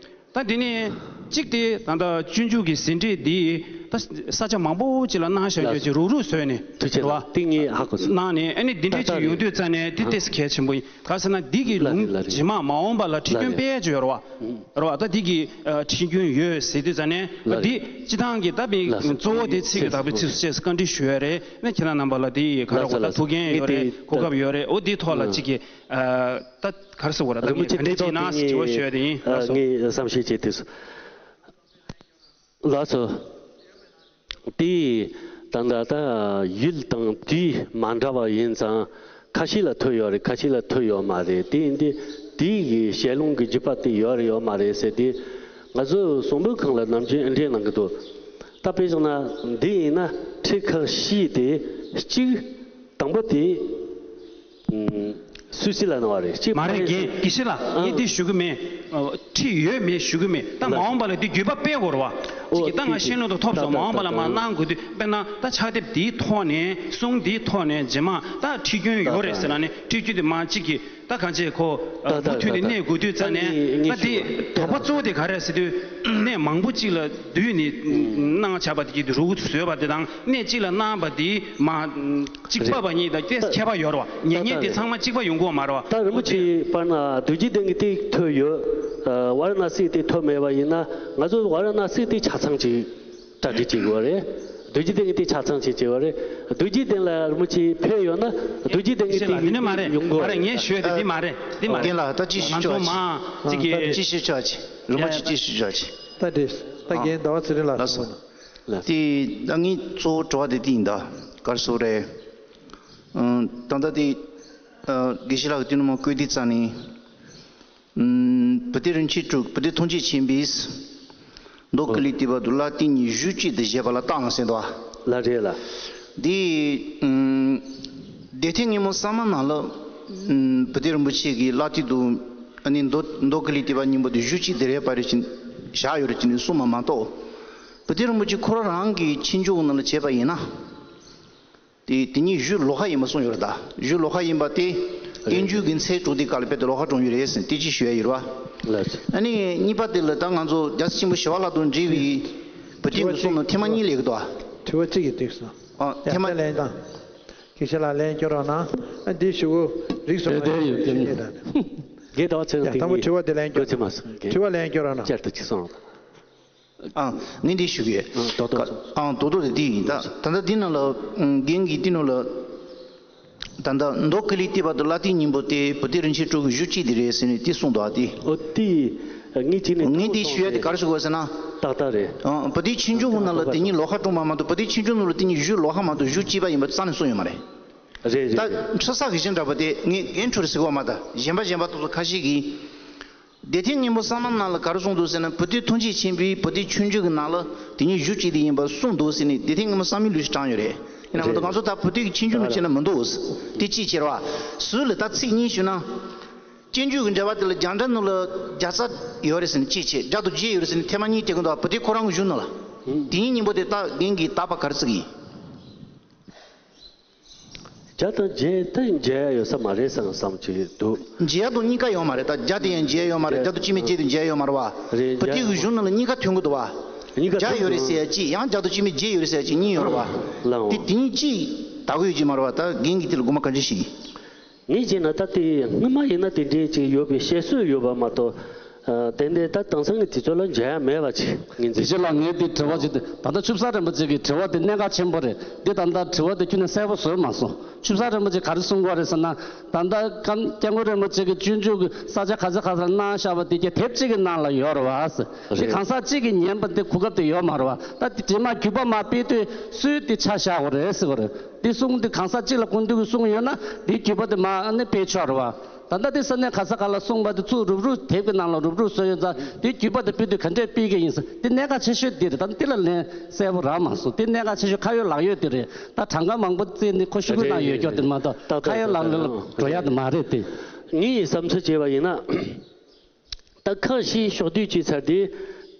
ད་དེ་ནས་གཅིག་དེ་ད་ལྟ་སྤྱོད་འཇུག་གི་ཟིན་བྲིས་འདི་ ད་ས་ཆ་མང་པོ་ཅིག་ལ་གནང་བཞག་ཡོད་ཅིག་རུག་རུག་བཟོས་ནས་ཐུགས་རེད་བ། ཏིང་ངེ་ཧ་གོ་སོང་། གནང་ནས་ཨ་ནི་འདི་འདྲས་ཅིག་ཡོང་དུས་ཙ་ནས་འདི་ཏོག་ཙམ་གལ་ཆེན་པོ་ཡིན། ག་ཟེར་ན་འདི་གི་ལུང་རྗེས་མ་མ་འོངས་པ་ལ་ཁྲིད་སྐྱོན་སྤེལ་ཡ་ཅིག་ཡོད་རེད་བ། རེད་བ། ད་འདི་གི་ཁྲིད་སྐྱོན་ཡོད་ཟེར་དུས་ཙ་ནས་འདི་སྤྱི་བཏང་གི་ད་མི་གཙོ་བོ་དེ་ཚིག་གི་བདག་པོའི་ཚིགས་སུ་བཅད་བཀའ་འདྲི་ཞུ་ཡ་རེད། ཨ་ནི་ཁྱེད་རང་རྣམ་པ་ལ་འདི་ག་རེ་གོ་ད་ཐུགས་འགན་ཡོད་རེད། གོ་སྐབས་ཡོད་རེད། འོ་འདི་ཐོག་ལ་གཅིག་གི་ད་ག་རེ་ཟེར་དགོས་རེད། ད་ངས་ག་འདྲས་ཅིག་ཡིན་ན་ཟེར་དྲི་བ་ཞུ་ཡ་དེ་ཡིན། ལགས་སོ། ངས་བསམ་ཤེས་བྱེད་དུས་སུ། ལགས་སོ། དེ་ད་ལྟ་ད་ཡུལ་དང་དུས་མ་འདྲ་བ་ཡིན་ཙང་ཁ་ཤས་ལ་ཐོས་ཡོད་རེད། ཁ་ཤས་ལ་ཐོས་ཡོད་མ་རེད། དེ་ཡིན་དུས་དེའི་གི་ཞལ་ལུང་གི་རྒྱུད་པ་དེ་ཡོད་རེད་ཡོད་མ་རེད་ཟེར་དེ་ང་ཚོ་གསུང་འབུམ་ཁང་ལ་ནམ་རྒྱུན་འདྲི་གནང་གི་འདུག་ད་དཔེ་བཞག་ན་འདི་ཡིན་ན་ཁྲིད་ཁག་བཞི་དེ་གཅིག་དང་པོ་དེ། ཨུམ། སུད་སི་ལ་གནང་བ་རེད། གཅིག་མ་རེད། དགེ་དགེ་བཤེས་ལགས། ཨང་། ངས་འདི་ཞུ་གི་མེད། ཁྲིད་ཡོད་མེད་ཞུ་གི་མེད། ད་མ་འོངས་པ་ལ་འདི་བརྒྱུད་པ་སྤེལ་དགོས་རེད་བ། ཨོ་གཅིག་གིས་ད་ང་ཤེས་ནོར་དུ་ཐོབ་སོང་། མ་འོངས་པ་ལ་མར་གནང་དགོས་དུས་དཔེར་ན་ད་ཕྱག་དེབ་འདིའི་ཐོག་ནས་གསུང་འདིའི་ཐོག་ནས་རྗེས་མ་ད་ཁྲིད་སྐྱོན་ཡོད་རེད་ཟེར་ན་ནི་ཁྲིད་སྐྱོན་དེ་མ་གཅིག་གིས་ད་གང་བྱས་ཁོ་མུ་མཐུད་ནས་གནས་དགོས་དུས་ཙ་ནས་ད་འདི་དོགས་པ་གཙོ་བོ་དེ་ག་རེ་ཟེར་དུས་གནས་མང་པོ་གཅིག་ལ་བསྡུས་ནས་གནང་བྱ་བ་དེ་གི་རུག་བཟོས་པ་དེ་དང་གནས་གཅིག་ལ་གནང་བ་དེ་མ། གཅིག་པ་བ་གཉིས་དང་ཏོག་ཙམ་ཁྱད་པར་ཡོད་རེད་བ། ཉན་མཁན་དེ་ཚང་མ་གཅིག་པ་ཡོང་གི་ཡོད་མ་རེད་བ། ད་རིན་པོ་ཆེ་པར་ན་རྡོ་རྗེ་གདན་གྱི་དེ་ཐོས་ཡོད། ཝཱ་ར་ཎ་སི་དེ་ཐོས་མེད་པ་ཡིན་ན་ང་ཚོ་ཝཱ་ར་ཎ་སི་དེ་ཆ་ཚང་ཅིག་གྲ་སྒྲིག་བྱེད་དགོས་རེད། རྡོ་རྗེ་གདན་གྱི་དེ་ཆ་ཚང་ཅིག་བྱེད་དགོས་རེད། རྡོ་རྗེ་གདན་ལ་རིན་པོ་ཆེ་ཕེབས་ཡོད་ན་རྡོ་རྗེ་གདན་གྱི་དེ་ཡོང་དགོས་རེད། ངས་ཞུ་ཡ་དེ་འདི་མ་རེད། འདི་མ་རེད། རྒན་ལགས་ད་ཅི་ཞུ་ཆོག་ང་ཚོ་མ་ཅིག་གི་ཅི་ཞུ་ཆོག་ཅི་རིན་པོ་ཆེ་ཅི་ཞུ་ཆོག་ཅི། ད་འདི་ད་རྒན་ཟླ་བ་ཚེ་རིང་ལགས་གསུངས་པ་ན། དེ་ད་ངའི་གཙོ་བོ་དྲི་བ་དེ་དེ་ཡིན་ད། ག་རེ་ཟེར་རེད། ད་ལྟ་དེ་དགེ་བཤེས་ལགས་ཀྱིས་དེ་ནས་མར་བཀོད་དེ་རྩ་ནས། བུ་སྡེ་རིན་ཆེན་དྲུག་བུ་སྡེ་ཐམས་ཅད་མཁྱེན་པས། མདོ་ཀུན་ལས་བཏུས་པ་དང་ལྷ་དེ་ཉིད་གཞུང་གཅིག་ཏུ་བཞེད་པ་ལ་བརྟགས་ལ་ཟེར་འདུག་བ། ལགས་རེད་ལགས། དེ་སྡེ་ཐེངས་སྔོན་མོ་གསར་མ་ནང་ལ་བུ་སྡེ་རིན་པོ་ཆེ་གིས་ལྷ་དེ་དང་ཨ་ནི་མདོ་མདོ་ཀུན་ལས་བཏུས་པ་གཉིས་པོ་དེ་གཞུང་གཅིག་དེ་རེད་པ་རེད་ཅེས་བཞག་ཡོད་རེད་ཅེས་ནས་གསུངས་པ་མ་གཏོགས། བུ་སྡེ་རིན་པོ་ཆེ་ཁོ་རང་རང་གི་ཆོས་འབྱུང་ནང་ལ་བྱས་པ་ཡིན་ན། དེ་དེ་ཉིད་གཞུང་ལོགས་ཀ་ཡིན་པ་གསུངས་ཡོད་རེད་ད། གཞུང་ལོགས་ཀ་ཡིན་པ་དེ་བསྟན་བཅོས་ཀྱི་མཛད་གྲོགས་དེ་སྐབས་ལ་དཔེ་དེ་ལོགས་ཀ་གྲུབ་ཡོད་རེད་ཟེར་དེ་ཅིག་ཞུ་ཡ་ཡོད་རེད་བ། ལགས་སོ། ཨ་ནི་གཉིས་པ་དེ་ལ་ད་ང་ཚོ་རྒྱལ་སྲས་ཆེན་པོ་ཞི་བ་ལྷ་དང་འབྲེལ་བའི་བུ་སྡེ་གི་གསུང་ནང་ཐེངས་མ་གཉིས་སླེབས་ཀྱི་འདུག་བ། དྲི་བ་གཅིག་གིས་འགྲིག་སོང་། ཨ་ཡ་ཐེངས་མ་ད་ལན་དང་། དགེ་བཤེས་ལགས་ལན་སྐྱོན་རོགས་གནང་། ཨ་འདི་ཞུ་གོ་རིགས་སུ་མ་དེ་དེ་ཡོད་ཆོད་ཀྱི་ནས་ད། དགེ་ཟླ་བ་ཚེ་རིང་། ཡ་དང་པོ་དྲི་བ་དེ་ལན་སྐྱོན། གོ་ཚེ་མ་སོང་དགེ། དྲི་བ་ལན་སྐྱོན་རོགས་གནང་། བསྐྱར་དུ་གཅིག་གསུངས་རོགས་གནང་། ཨང་། ངས་འདི་ཞུ་གི་ཡོད། ཨང་། རྡོག་རྡོག་ཨང་། རྡོག་རྡོག་དེ་འདི་ཡིན། ད་ད་ལྟ་འདི་ནང་ལ་ཨང་། རྒན་གྱིས་འདི་ནང་ལ་ད་ལྟ་མདོ་ཀུན་ལས་བཏུས་པ་དང་ལྷ་དེ་གཉིས་པོ་དེ་བུ་སྡེ་རིན་ཆེན་དྲུག་གི་གཞུང་གཅིག་དེ་རེད་ཟེར་ནས་དེ་གསུངས་འདུག་ཨ། དེ་ཨོ་དེ་ངས་གཅིག་ནས་ངས་འདི་ཞུ་ཡ་དེ་ག་རེ་ཞུ་དགོས་ཟེར་ན། ཏག་ཏག་རེད། ཨང་། བུ་སྡེ་ཆོས་འབྱུང་ནང་ལ་དེ་གཉིས་ལོགས་ཀ་གྲུབ་པ་མ་གཏོགས། བུ་སྡེ་ཆོས་འབྱུང་ནང་ལ་དེ་གཉིས་གཞུང་ལོགས་ཀ་མ་གཏོགས་གཞུང་གཅིག་པ་ཡིན་པ་རྩ་ནས་གསུངས་ཡོད་མ་རེད། རེད་རེད་ད་རེད། ཁྲི་ས་གི་ཞིང་འདྲ་པོ་དེ་ངས་རྒན་ཁྲོ་རེ་ཟེར་གོ་མ། ད་གཞན་པ་གཞན་པ་ཏོག་ཙམ་ཁ་ཤས་ཀྱིས། སྡེ་ཐེངས་སྔོན་མོ་གསར་མ་ནང་ལ་ག་རེ་གསུངས་འདུག་ཟེར་ན། བུ་སྡེ་ཐམས་ཅད་མཁྱེན་པའི་བུ་སྡེ་ཆོས་འབྱུང་གི་ནང་ལ་དེ་ཉིད་གཞུང་གཅིག་དེ་ཡིན་པ་གསུངས་འདུག་ཟེར་ནས་སྡེ་ཐེངས་སྔོན་མོ་གསར་མའི་ལུགས་ཤིག་དྲངས་ཡོད་རེད། ཡིན་ནའང་ད་ང་ཚོ་ད་བུ་སྡེ་གི་ཆོས་འབྱུང་ལ་བྱས་ན་མི་འདུག་དེ་གཅིག་བྱས་རེད་བ། ཟུར་ལ་ད་ཚིག་གཉིས་ཞུས་ན། སྤྱོད་འཇུག་གི་འགྲེལ་པ་དེ་ལ་རྒྱ་འགྲེལ་ནང་ལ་བརྒྱ་རྩ་ཡོད་རེད་ཟེར་ནས་གཅིག་བྱས། བརྒྱ་དང་བརྒྱད་ཡོད་རེད་ཟེར་ནས་ཐེངས་མ་གཉིས་བལྟས་ཀྱི་འདུག་བ། བུ་སྡེ་ཁོ་རང་གི་གཞུང་ནང་ལ། དེ་ཉིད་སྙིང་པོ་དེ་ད་རྒན་གྱིས་དག་པ་ག་རེ་བརྩི་གི་ཡིན། བརྒྱ་དང་བརྒྱད་དེ་འཇལ་ཡ་ཡོད་ས་མ་རེད་བསམ་བསམ་གྱི་འདུག་འཇལ་ཡ་དང་གཉིས་ཀ་ཡོད་མ་རེད། ད་བརྒྱ་དེ་ཡང་འཇལ་ཡ་ཡོད་མ་རེད། བརྒྱ་དང་བཅུ་མེད་བརྒྱད་དེ་འཇལ་ཡ་ཡོད་མ་རེད་བ། རེད། བུ་སྡེ་གི་གཞུང་ནང་ལ་གཉིས་ཀ་ཐོན་གྱི་འདུག་བ། གཉིས་ཀ་བརྒྱ་ཐོན་ཡོད་རེད་ཟེར་ཡ་གཅིག་ཡང་བརྒྱ་དང་བཅུ་མེད་བརྒྱད་ཡོད་རེད་ཟེར་ཡ་གཅིག་གཉིས་ཡོད་རེད་བ། ལའང་། དེ་དེ་གཉིས་གཅིག་དག་གི་ཡོད་ཀྱི་མ་རེད་བ། ད་རྒན་གྱིས་དེ་ལ་དགོངས་པ་ག་འདྲ་ཞིག་ཡིན། ངས་བྱས་ན་ད་དེ་སྔོན་མ་ཡིན་ན་དེ་འདྲའི་ཅིག་ཡོད་པའི་བཤད་སྲོལ་ཡོད་པ་མ་གཏོགས། ཨ། ཏན་ཏན་ད་དེང་སང་གི་དུས་ཚོད་ལ་མཇལ་ཡ་མེད་པ་ཅིག་ངོས་འཛིན། དགེ་བཤེས་ལགས། ངས་འདི་དྲི་བ་ཅིག་ད་ལྟ་ཆུ་བཟང་རིན་པོ་ཆེ་གི་དྲི་བ་དེ་གནད་འགག་ཆེན་པོ་རེད། འདི་ད་ལྟ་དྲི་བ་དེ་ཁྱོན་ནས་གསལ་པོ་བཟོས་མ་སོང་། ཆུ་བཟང་རིན་པོ་ཆེ་ག་རེ་གསུང་གི་ཡོད་རེད་ཟེར་ན། ད་ལྟ་སྐྱབས་སྐྱབས་མགོན་རིན་པོ་ཆེ་གི་སྤྱོད་འཇུག་གི་ས་ཆ་ག་ས་ག་ས་གནང་བཞག་པ་དེ་གྱད་དེབ་གཅིག་གི་ནང་ལ་ཡོད་རེད་བ། དེ་གང་ཟག་གཅིག་གིས་ཉན་པ་དེ་གོ་སྐབས་དེ་ཡོད་མ་རེད་བ། ད་དེ་རྗེས་མ་བརྒྱུད་པ་མར་སྤེལ་དུས་སུས་དེ་ཆ་བཞག་དགོས་རེད་ཟེར་གི་རེད། དེ་གསུང་དེ་གང་ཟག་གཅིག་ལ་གོ་འདུག་གི་གསུང་ཡོད་ན་དེའི་བརྒྱུད་པ་དེ་མར་ཨ་ནི་སྤེལ་ཆོག་རེད་བ། ད་ལྟ་དེ་ས་གནས་ག་ས་ག་ལ་གསུངས་པ་དེ་ཚུར་རུབ་རུབ་དེབ་ཀྱི་ནང་ལ་རུབ་རུབ་བཟོས་ཡོད་ཙང་། དེའི་བརྒྱུད་པ་དེ་སྤེལ་དུས་ག་འདྲས་སྤེལ་གྱི་ཡིན་ཟེར། དེ་གནད་འགག་ཆེ་ཤོས་འདི་རེད། ད་འདི་ལ་ལན་གསལ་པོ་རག་མ་སོང་། དེ་གནད་འགག་ཆེ་ཤོས་ཁ་ཡོད་ལག་ཡོད་དེ་རེད། ད་གྲངས་ཀ་མང་པོ་བཙལ་ནས་ཁོ་ཤུ་གུ་ནང་ཡོད་རྒྱུ་དེ་མ་གཏོགས་ཁ་ཡོད་ལག་ཡོད་ལ་འགྲོ་ཡ་དེ་མ་རེད་དེ། ངས་བསམ་ཚུལ་བྱས་པ་ཡིན་ན། ད་ཁག་བཞི་ཕྱོགས་བསྡུས་བྱས་ཚར་དུས།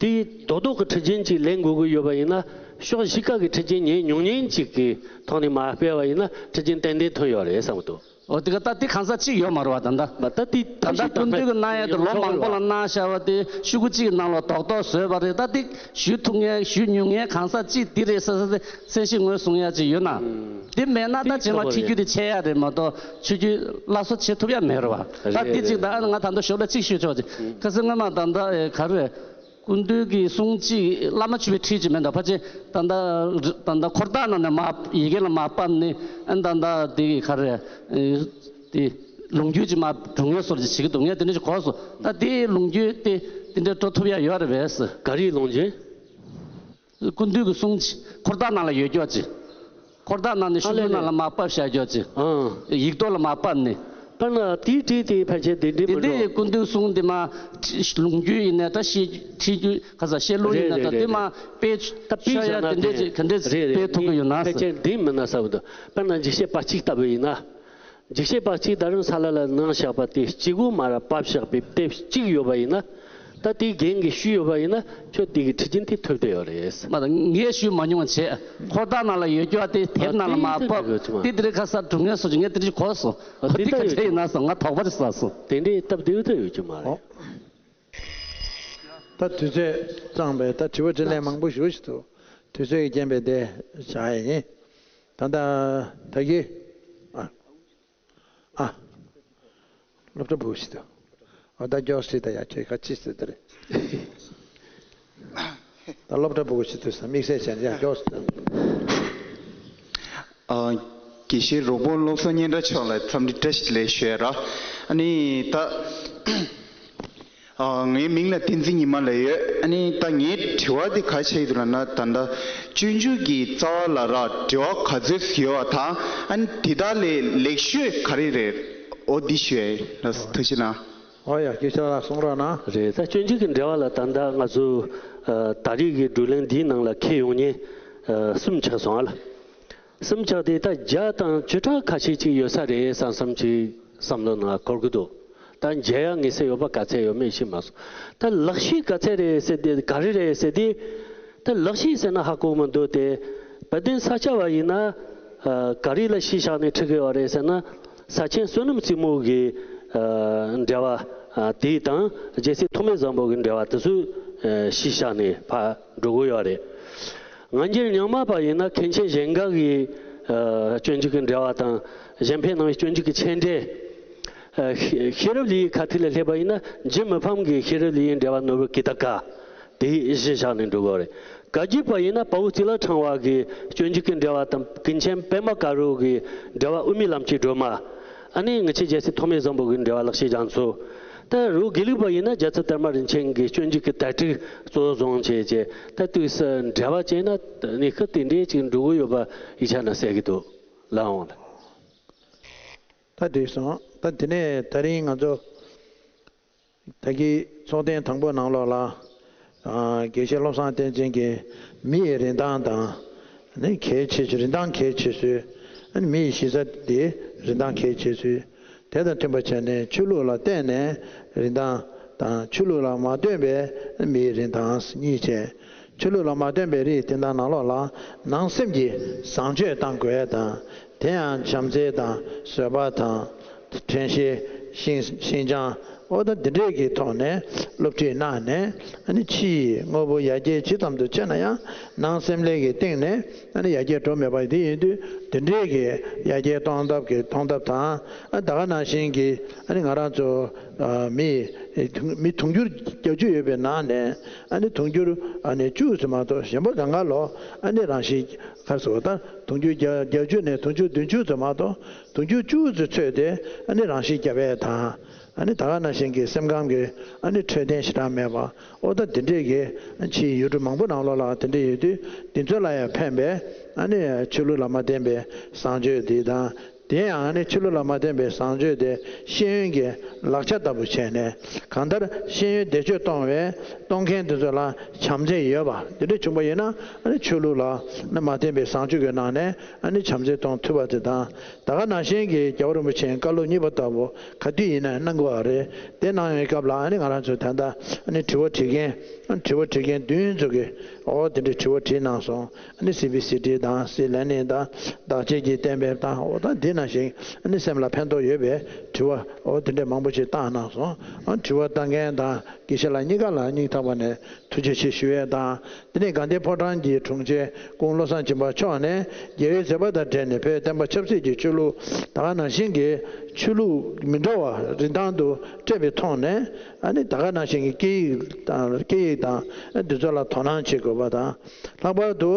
དེའི་རྡོག་རྡོག་གི་ཁྲིད་ཆེན་ཅིག་ལེན་དགོས་ཀྱི་ཡོད་པ་ཡིན་ན། ཕྱོགས་བཞི་ཀ་གི་ཁྲིད་ཆེན་ཉན་མྱོང་མཁན་ཅིག་གི་ཐོག་ནས་མར་སྤེལ་བ་ཡིན་ན་ཁྲིད་ཆེན་ཏན་ཏན་ཐོན་ཡོད་རེད་བསམ་གི་འདུག། འོ་དེ་ག་ད་དེ་གང་ཟག་གཅིག་ཡོད་མ་རེད་བ། ད་ལྟ་མ་ད་དེ་ད་ལྟ་སྐུ་མདུན་གྱི་གནང་ཡ་དེ་ལོ་མང་པོ་ལ་གནང་བཞག་པ་དེ་ཤོག་གུ་གཅིག་གི་ནང་ལ་རྡོག་རྡོག་བཟོས་པ་རེད། ད་དེ་ཞུ་ཐུབ་མཁན་ཞུ་མྱོང་མཁན་གང་ཟག་གཅིག་འདི་རེད་ཟེར་ཟེར་ཏེ་གསལ་བཤད་ངོས་བཟུང་ཡ་ཅིག་ཡོད་ན། དེ་མེད་ན་ད་རྗེས་མ་ཁྲིད་རྒྱུ་དེ་ཆད་ཡ་རེད་མ་གཏོགས་ཆིག་སྒྱུར་སླར་གསོ་བྱེད་ཐུབ་ཡ་མེད་རེད་བ། ད་དེ་གཅིག་ད་ང་ད་ལྟ་ཞོར་ལ་གཅིག་ཞུ་ཆོག་ཅིག་ཁ་སང་སྔོན་མ་ད་ལྟ་ག་རེ་རེད། སྐུ་མདུན་གྱི་གསུང་གཅིག་བླ་མ་མཆོད་པའི་ཁྲིད་ཅིག་མེད་འདུག། ཕལ་ཆེར་ད་ལྟ་ད་ལྟ་འཁོར་ཐག་ནང་ནས་མར་ཡི་གེ་ལ་མར་ཕབ་ནས་ཨ་ད་ལྟ་དེ་ག་རེ་དེ་ལོ་རྒྱུས་ཅིག་མར་སྒྲུང་ཡོད་སོགས་ཅིག་བྱེད་ཀྱི་འདུག། ངས་དེ་འདྲ་ཅིག་གོ་སོང་། ད་དེའི་ལོ་རྒྱུས་དེ་དེ་འདྲ་འགྲོ་ཐུབ་ཡ་ཡོད་རེད་པས། ག་རེའི་ལོ་རྒྱུས། སྐུ་མདུན་གྱི་གསུང་ཅིག་འཁོར་ཐག་ནང་ལ་ཡོད་ཀྱོག་ཅིག། འཁོར་ཐག་ནང་ནས་ཤོག་གུ་ནང་ལ་མར་ཕབ་བཞག་ཀྱོག་ཅིག། ཨང་། ཡིག་ཐོག་ལ་མར་ཕབ་ནས། དཔེར་ན་དེའི་བྲིས་དེ་ཕལ་ཆེར་དེ་འདྲའི་དེ་མི་འགྲོ། དེ་སྐུ་མདུན་གསུང་དེ་མ་ལོ་རྒྱུས་ཡིན་ནའི་ད་ཤེས་ཁྲིད་རྒྱུ་ག་ས་བཤད་ལུགས་ཡིན་ནའི་ད་དེ་མ་དཔེ་ད་དཔེ་ཤ་བཞག་ཡ་ན་དེ་འདྲས་དེ་ཅིག་ག་འདྲས་རེད་རེད། སྤེལ་ཐུབ་ཀྱི་ཡོད་ན་ཕལ་ཟེར། ཆེར་དེ་མིན་ན་གསལ་པོ་འདུག། དཔེར་ན་འཇིགས་བྱེད་པ་གཅིག་ལྟ་བུ་ཡིན་ན། འཇིགས་བྱེད་པ་གཅིག་ད་རུང་ས་ལ་ལ་གནང་བཞག་པ་དེ་གཅིག་པུ་མ་ར་ཕབ་བཞག་པའི་དེབ་གཅིག་ཡོད་པ་ཡིན་ན། ད་དེའི་རྒན་གྱིས་ཞུས་ཡོད་པ་ཡིན་ན་ཁྱོད་དེ་གི་ཁྲིད་ཆེན་དེ་ཐོབ་བསྡད་ཡོད་རེད། མ་ད་ངས་ཞུས་མ་མྱོང་བ་བྱས། འཁོར་ཐག་ནང་ལ་ཡོད་རྒྱུ་བ་དེ་དེབ་ནང་ལ་མར་ཕབ། དེ་དེ་རིང་ཁ་སང་སྒྲུང་ངན་སོགས་ཀྱི་ངས་དེ་འདྲ་ཞིག་གོ་སོང་། འོ་དེ་དེ་ག་ཚད་ཡིན་ན་སོང་ང་དོགས་པ་ཅིག་ཟ་སོང་། དེ་འདྲའི་སྟབས་བདེ་པོ་ད་ཡོད་རྒྱུ་མ་རེད། ད་དུས་ཚོད་གཙང་པས་ད་དྲི་བ་དྲིས་ལན་མང་པོ་ཞུ་ཞིག་འདུག། དུས་ཚོད་ཀྱི་རྐྱེན་པས་དེ་བཞག་ཡ་ཡིན། ད་ལྟ་ད་གི་ཨ། ཨ། སློབ་གྲྭ་བུ་ཞིག་ཏུ། ཨ་ད་མགྱོགས་སྲིད་ད་ཡ་ཁྱོད་ཁ་ཅིག་ཟེར་དེ་རེད། ད་སློབ་གྲྭ་བུ་ཞིག་ཏུ་ས་དམིགས་བསལ་བྱས་ནས་ཡ་མགྱོགས་སྲིད། ཨ། དགེ་བཤེས་རོགས་པོ་བློ་བཟང་སྙན་གྲགས་མཆོག་ལ་འཚམས་འདྲི་བཀྲ་ཤིས་བདེ་ལེགས་ཞུ་ཡ་ར། ཨ་ནི་ད། ཨ། ངའི་མིང་ལ་བསྟན་འཛིན་ཉི་མ་ལབ་ཡོད། ཨ་ནི་ད་ངའི་དྲི་བ་འདི་ག་རེ་ཆགས་ཀྱི་འདུག་ལབ་ན། ད་ལྟ་སྤྱོད་འཇུག་གི་རྩ་བ་ལ་ར་འགྲེལ་བ་ག་ཚོད་ཡོད་པ་དང་། ཨ་ནི་དེ་དག་ལས་ལེགས་ཤོས་ག་རེ་རེད། འོ་འདི་ཞུ་ཡ་ཡིན། ལགས་སོ། ཐུགས་རྗེ་གནང་། འོ་ཡ་སྐད་ཆ་ལ་གསུང་རོགས་གནང་། རེད། ད་སྤྱོད་འཇུག་གི་འགྲེལ་བ་ལ་ད་ལྟ་ང་ཚོ་ཨ་ད་རེས་ཀྱི་བགྲོ་གླེང་འདིའི་ནང་ལ་འཁེལ་ཡོང་མཁན་ཨ་གསུམ་ཆགས་སོང་ཨ་ལ། གསུམ་ཆགས་དེ་ད་བརྒྱ་དང་བཅུ་ཕྲག་ཁ་ཤས་ཅིག་ཡོད་ས་རེད་བསམ་བསམ་ཅིག་བསམ་བློ་ནང་འཁོར་གི་འདུག། ད་མཇལ་ཡག་ངེས་ཚད་ཡོད་པ་ག་ཚད་ཡོད་མེད་ཤེས་མ་སོང་། ད་ལག་ཤེས་ག་ཚད་རེད་ཟེར་དེ་ག་རེ་རེད་ཟེར་དེ། ད་ལག་ཤེས་ཟེར་ན་ཧ་གོ་མི་འདུག་སྟེ། དཔལ་ལྡན་ས་སྐྱ་བ་ཡིན་ན་ཨ་ག་རེ་ལ་གཞི་བཞག་ནས་ཁྲིད་གི་ཡོད་རེད་ཟེར་ན། ས་ཆེན་བསོད་ནམས་རྩེ་མོ་གི་ཨ་འགྲེལ་བ་ཨ་དེ་དང་རྒྱལ་སྲས་ཐོགས་མེད་བཟང་པོ་གི་འགྲེལ་བ་དེ་ཚོ་ཨ་གཞི་བཞག་ནས་ཕར་འགྲོ་གི་ཡོད་རེད། ང་རྒྱལ་རྙིང་མ་པ་ཡིན་ན་མཁན་ཆེན་གཞན་སྒར་གྱི་ཨ་སྤྱོད་འཇུག་གི་འགྲེལ་བ་དང་། གཞན་ཕན་ནང་བའི་སྤྱོད་འཇུག་གི་མཆན་འགྲེལ། ཨ་ཤེས་ཤེས་རབ་ལེའུའི་ཁ་ཐུག་ལ་སླེབས་པ་ཡིན་ན་འཇུ་མི་ཕམ་གྱི་ཤེས་རབ་ལེའུའི་འགྲེལ་བ་ནོར་བུ་ཀི་ཏ་ཀ། དེ་གཞི་བཞག་ནས་འགྲོ་གི་རེད། བཀའ་བརྒྱུད་པ་ཡིན་ན་དཔའ་བོ་ཙི་ལ་ཕྲེང་བ་གི་སྤྱོད་འཇུག་གི་འགྲེལ་བ་དང་། ཀུན་མཁྱེན་པདྨ་དཀར་པོ་གི་འགྲེལ་བ་དབུ་མའི་ལམ་གྱི་སྒྲོན་མ། ཨ་ནི་ངེད་ཅག་རྒྱལ་སྲས་ཐོགས་མེད་བཟང་པོ་གི་འགྲེལ་བ་ལེགས་བཤད་རྒྱ་མཚོ། ད་རུ་དགེ་ལུགས་པ་ཡིན་ན་རྒྱལ་ཚབ་དར་མ་རིན་ཆེན་གྱི་སྤྱོད་འཇུག་གི་དར་ཊིཀ་གཙོ་བོ་བཟུང་བྱས་བྱས། ད་དུས་སུ་འགྲེལ་བ་བྱས་ན་གནས་སྐབས་དེ་འདྲའི་ཅིག་འགྲོ་གི་ཡོད་པ་ཡིག་ཆ་ནང་གསལ་གྱི་འདུག། ལགས་འོང་ལགས། ད་འགྲིག་སོང་། ད་དེ་ནས་ད་རིང་ང་ཚོ་ད་གིན་ཚོགས་ཐེངས་དང་པོ་ནང་ལོགས་ལ། ཨ། དགེ་བཤེས་བློ་བཟང་བསྟན་འཛིན་གྱིས་མི་ཡི་རིན་ཐང་དང་། ནི་གལ་ཆེ་ཤོས། རིན་ཐང་གལ་ཆེ་ཤོས། ཨ་ནི་མི་ཡི་གཞི་རྩ་དེ་རིན་ཐང་གལ་ཆེ་ཤོས། དེ་དང་མཐུན་པ་བྱས་ནས་ཆོས་ལུགས་ལ་བརྟེན་ནས་རིན་ཐང་དང་། ཆོས་ལུགས་ལ་མ་ལྟོས་པའི་མི་ཡི་རིན་ཐང་གཉིས་བྱས། ཆོས་ལུགས་ལ་མ་ལྟོས་པའི་རིགས་དེ་དག་ནང་ལོགས་ལ་ནང་སེམས་ཀྱི་བཟང་སྤྱོད་གཏང་དགོས་དང་། དེ་ཡང་བྱམས་བརྩེ་དང་། བཟོད་པ་དང་། དྲན་ཤེས། ཤིན་ཤིན་སྦྱངས། འོ་ད་འདི་འདྲས་ཀྱི་ཐོག་ནས་སློབ་ཁྲིད་གནང་ནས། ཨ་ནི་ཕྱི་ཡི་དངོས་པོ་ཡར་རྒྱས་ཇི་ཙམ་དུ་ཕྱིན་ན་ཡང་། ནང་སེམས་ལས་ཀྱི་སྟེང་ནས་ཨ་ནི་ཡར་རྒྱས་འགྲོ་མེད་པ་དེ་ཡིན་དུས། འདི་འདྲས་ཀྱི་ཡར་རྒྱས་གཏོང་ཐབས་ཀྱི་གཏོང་ཐབས་དང་། ཨ། ད་ག་ནང་བཞིན་གྱི་ཨ་ནི་ང་རང་ཚོ་ཨ་མི་མི་དུང་ཕྱུར་བརྒྱད་ཅུ་ཡོད་པའི་ནང་ནས། ཨ་ནི་དུང་ཕྱུར་ཨ་ནི་བཅུ་ཙམ་མ་གཏོགས་གཞན་པ་གང་ག་ལོ་ཨ་ནི་རང་བཞིན། ག་རེ་ཟེར་དགོས། ད་དུང་ཕྱུར་བརྒྱ་བརྒྱད་ཅུ་ནས་དུང་ཕྱུར་བདུན་ཅུ་ཙམ་མ་གཏོགས་དུང་ཕྱུར་བཅུ་ཙམ་ཚོད་དེ་ཨ་ནི་རང་ཤི་བརྒྱབ་པ་དང་། ཨ་ནི་ད་ག་ནང་བཞིན་གྱི་སེམས་ཁམས་ཀྱི་ཨ་ནི་འཕྲོད་བསྟེན་ཞེ་དྲག་མེད་པ། འོ་ད་དེ་འདྲས་ཀྱི་ཕྱིའི་ཡུལ་གྲུ་མང་པོ་ནང་ལོགས་ལ་དེ་འདྲས་ཡོད་དུས། དེ་ཚོ་ལ་ཡང་ཕན་པའི་ཨ་ནི་ཆོས་ལུགས་ལ་མ་བརྟེན་པའི་བཟང་སྤྱོད་འདི་དང་། དེ་ཡང་ནི་ཆོས་ལུགས་ལ་མ་བརྟེན་པའི་བཟང་སྤྱོད་དེ་ཤེས་ཡོན་གྱི་ལག་ཆ་ལྟ་བུ་བྱས་ནས། གང་ལྟར་ཤེས་ཡོན་བེད་སྤྱོད་གཏོང་བའི་གཏོང་མཁན་དེ་ཚོ་ལ་བྱམས་བརྩེ་ཡོད་པ་དེ་འདྲ་བྱུང་པ་ཡིན་ན། ཨ་ནི་ཆོས་ལུགས་ལ་ནི་མ་བརྟེན་པའི་བཟང་སྤྱོད་ཀྱི་ནང་ནས་ཨ་ནི་བྱམས་བརྩེ་གཏོང་ཐུབ་པ་དེ་དང་། ད་ག་ནང་བཞིན་གྱི་རྒྱལ་བ་རིན་པོ་ཆེའི་བཀའ་སློབ་གཉིས་པ་ལྟ་བུ་ག་དུས་ཡིན་ན་གནང་དགོས་པ་རེད། དེ་གནང་བའི་སྐབས་ལ་ཨ་ནི་ང་རང་ཚོས་ད་ལྟ་ཨ་ནི་དྲི་བ་དྲི་མཁན་དྲི་བ་དྲི་མཁན་བདུན་ཚོ་གིས་འོ་དེ་འདྲའི་དྲི་བ་དྲིས་གནང་སོང་། ཨ་ནི་སི་བི་སི་ཌི་དང་སི་ལེ་ནིང་དང་བདག་གཅེས་ཀྱི་གཏན་འབེབས་དང་། འོ་ད་འདི་ནང་བཞིན་ཨ་ནི་སེམས་ལ་ཕན་ཐོགས་ཡོད་པའི་དྲི་བ་འོ་དེ་འདྲའི་མང་པོ་ཞིག་བཏང་གནང་སོང་། ཨ་དྲི་བ་བཏང་མཁན་དང་དགེ་བཤེས་ལགས་གཉིས་ཀ་ལ་སྙིང་ཐག་པ་ནས་ཐུགས་རྗེ་ཆེ་ཞུ་ཡས་དང་། དེ་ནས་དགའ་ལྡན་ཕོ་བྲང་གི་དྲུང་ཆེ་ཀུན་བློ་བཟང་སྦྱིན་པ་མཆོག་ནས་རྒྱལ་བའི་མཛད་པ་དང་འབྲེལ་ནས་བོད་བསྟན་པ་ཆབ་སྲིད་ཀྱི་ཆོས་ལུགས་ད་ག་ནང་བཞིན་གྱི་ཆོས་ལུགས་མི་འདྲ་བ་རིན་ཐང་དུ་སྤྲད་པའི་ཐོག་ནས་ཨ་ནི་ད་ག་ནང་བཞིན་གྱི་སྐད་ཡིག་དང་སྐད་ཡིག་དང་འདི་ཚོ་ལ་དོ་སྣང་བྱེད་དགོས་པ་དང་། ལྷག་པར་དུ་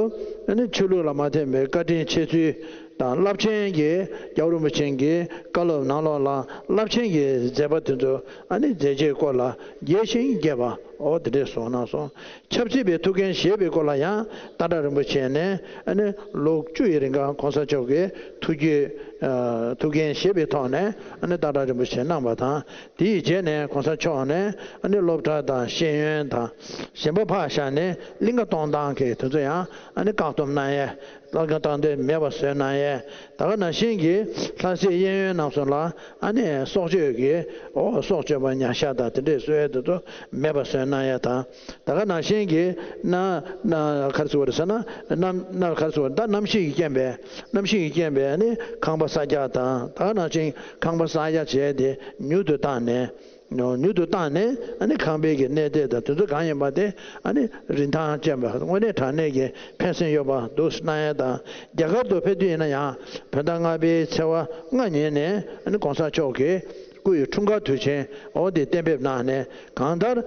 ཨ་ནི་ཆོས་ལུགས་ལ་མ་བརྟེན་པའི་བཀའ་དྲིན་ཆེ་ཚུལ་དང་། རླབས་ཆེན་གྱི་རྒྱལ་བ་རིན་པོ་ཆེ་གི་བཀའ་སློབ་ནང་ལོགས་ལ་རླབས་ཆེན་གྱི་མཛད་པ་དེ་ཚོ་ཨ་ནི་མཛད་རྗེས་སྐོར་ལ་རྒྱས་ཤིང་རྒྱས་པ་འོ་དེ་འདྲས་གསུངས་གནང་སོང་། ཆབ་སྲིད་པའི་ཐུགས་འགན་བཞེས་པའི་སྐོར་ལ་ཡང་སྟག་བྲག་རིན་པོ་ཆེ་ནས་ཨ་ནི་ལོ་བཅུ་ཡི་རིང་ག་གོང་ས་མཆོག་གི་ཐུགས་རྒྱུད་ཨ་ཐུགས་འགན་བཞེས་པའི་ཐོག་ནས་ཨ་ནི་སྟག་བྲག་རིན་པོ་ཆེ་གནང་བ་དང་། དེ་ཡི་རྗེས་ནས་གོང་ས་མཆོག་ནས་ཨ་ནི་སློབ་གྲྭ་དང་ཤེས་ཡོན་དང་གཞན་པ་ཕར་བཞག་ནས་གླིང་ག་གཏོང་སྟངས་ཀྱི་དེ་ཚོ་ཡང་ཨ་ནི་བཀག་སྡོམ་གནང་ཡས། གླིང་ག་གཏོང་འདོད་མེད་པ་བཟོས་གནང་ཡས། ད་ག་ནང་བཞིན་གྱི་ལྷ་སའི་གཡས་གཡོན་རྣམ་གསུམ་ལ་ཨ་ནི་སྲོག་གཅོད་ཀྱི་འོ་སྲོག་གཅོད་པ་ཉག་ཤ་དང་དེ་འདྲས་བཟོ་ཡས་དེ་ཚོ་མེད་པ་བཟོས་གནང་ཡས་དང་། ད་ག་ནང་བཞིན་གྱི་ན་ན་ག་རེ་ཟེར་དགོས་རེད་ཟེར་ན། གནམ་ན་ག་རེ་ཟེར་དགོས་རེད། ད་གནམ་གཤིས་ཀྱི་རྐྱེན་པས་གནམ་གཤིས་ཀྱི་རྐྱེན་པས་ནི་ཁང་པ་གསར་རྒྱག་དང་། ད་ག་ནང་བཞིན་ཁང་པ་གསར་རྒྱག་བྱས་ཏེ་མྱུར་དུ་བཏང་ནས། མྱུར་དུ་བཏང་ནས་ཨ་ནི་ཁང་པའི་གི་གནས་སྡོད་དང་དེ་ཚོ་གང་ཡིན་པ་དེ་ཨ་ནི་རིན་ཐང་ཅན་པ་དངོས་གནས་དྲང་གནས་ཀྱི་ཕན་སེམས་ཡོད་པ་འདུག་གནང་ཡས་དང་། རྒྱ་གར་དུ་ཕེབས་དུས་ཡིན་ན་ཡང་བོད་ཟླ་ལྔ་པའི་ཚེས་པ་ལྔ་ཉིན་ནས་ཨ་ནི་གོང་ས་མཆོག་གི་སྐུ་ཡི་འཁྲུངས་སྐར་དུས་ཆེན་འོ་དེ་གཏན་འབེབས་གནང་ནས། གང་ལྟར་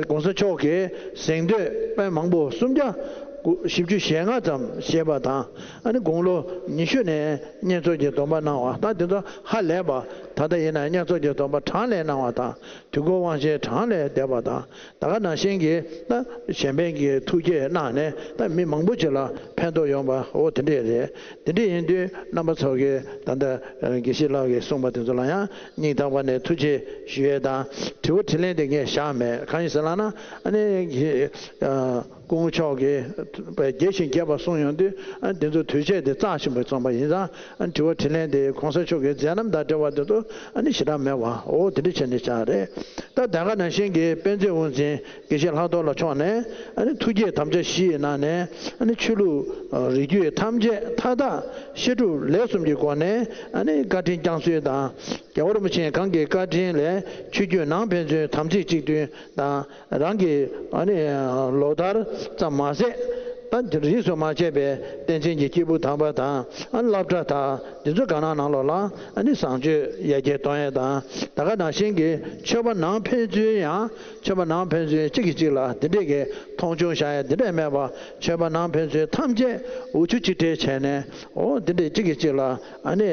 གོང་ས་མཆོག་གིས་གཟེངས་བསྟོད་དཔོན་མང་པོ་སུམ་བརྒྱ་བཞི་བཅུ་ཞེ་ལྔ་ཙམ་བཞེས་པ་དང་། ཨ་ནི་དགུང་ལོ་ཉི་ཤུ་ནས་བསྙེན་རྫོགས་ཀྱི་སྡོམ་པ་གནང་བ་དང་དེ་ཚོ་ཧ་ལས་པ། ད་ལྟ་ཡིན་ན་བསྙེན་རྫོགས་ཀྱི་སྡོམ་པ་གྲངས་ལས་གནང་བ་དང་། དུས་འཁོར་དབང་ཆེན་གྲངས་ལས་འདས་པ་དང་། ད་ག་ནང་བཞིན་གྱི་ད་གཞན་ཕན་གྱི་ཐུགས་བསྐྱེད་གནང་ནས་ད་མི་མང་པོ་ཅིག་ལ་ཕན་ཐོགས་ཡོང་བ་འོ་དེ་འདྲས་རེད། དེ་འདྲས་ཡིན་དུས་རྣམ་པ་ཚོ་གིས་ད་ལྟ་དགེ་བཤེས་ལགས་ཀྱིས་གསུངས་པ་དེ་ཚོ་ལ་ཡང་སྙིང་ཐག་པ་ནས་ཐུགས་རྗེ་ཞུ་ཡས་དང་། དྲི་བ་དྲིས་ལན་དེ་ངས་བཞག་མེད། གང་ཡིན་ཟེར་ལབ་ན་ཨ་ནི་སྐུ་ངོ་མཆོག་གིས་རྒྱས་ཤིང་རྒྱས་པ་གསུངས་ཡོང་དུས་ཨ་ནི་དེ་ཚོ་དུས་ཆད་དེ་རྩ་ཆེན་པོ་མཚོན་པ་ཡིན་ཙང་། ཨ་ནི་དྲི་བ་དྲིས་ལན་དེ་གོང་ས་མཆོག་གི་མཛད་རྣམ་དང་འབྲེལ་བ་དེ་ཚོ་ཨ་ནི་ཞེ་དྲག་མེད་པ་འོ་དེ་འདྲ་བྱས་ནས་བཞག་རེད། ད་དེ་ག་ནང་བཞིན་གྱི་དཔེ་མཛོད་དབུ་འཛིན་དགེ་བཤེས་ལྷག་རྡོར་ལགས་མཆོག་ནས་ཨ་ནི་ཐུགས་བསྐྱེད་དམ་བཅའ་བཞི་ཡི་ནང་ནས་ཨ་ནི་ཆོས་ལུགས་རིགས་རྒྱུད་ཐམས་ཅད་མཐའ་དག་བཤད་སྒྲུབ་ལས་གསུམ་གྱི་སྒོ་ནས་ཨ་ནི་བཀའ་དྲིན་བསྐྱངས་ཚུལ་དང་། རྒྱལ་བ་རིན་པོ་ཆེ་གང་གི་བཀའ་དྲིན་ལས་ཆོས་བརྒྱུད་ནང་ཕན་ཚུན་དམ་ཚིག་གཅིག་མཐུན་དང་། རང་གི་ཨ་ནི་ལོ་ལྟར་ཙམ་མ་ཟད་ད་རིས་སུ་མ་ཆད་པའི་བསྟན་འཛིན་གྱི་སྐྱེས་བུ་དམ་པ་དང་ཨ་སློབ་གྲྭ་དང་འདི་ཚོ་ག་ནང་ནང་ལོགས་ལ་ཨ་ནི་བཟང་སྤྱོད་ཡར་རྒྱས་གཏོང་ཡས་དང་། ད་ག་ནང་བཞིན་གྱི་ཆོས་པ་ནང་ཕན་ཚུན་ཡང་ཆོས་པ་ནང་ཕན་ཚུན་གཅིག་གིས་གཅིག་ལ་འདི་འདྲས་ཀྱི་མཐོང་ཆུང་བཞག་ཡས་འདི་འདྲས་མེད་པ། ཆོས་པ་ནང་ཕན་ཚུན་ཐམས་ཅད་འུ་ཆུ་གཅིག་སྒྲིལ་བྱས་ནས་འོ་འདི་འདྲས་གཅིག་གིས་གཅིག་ལ་ཨ་ནི་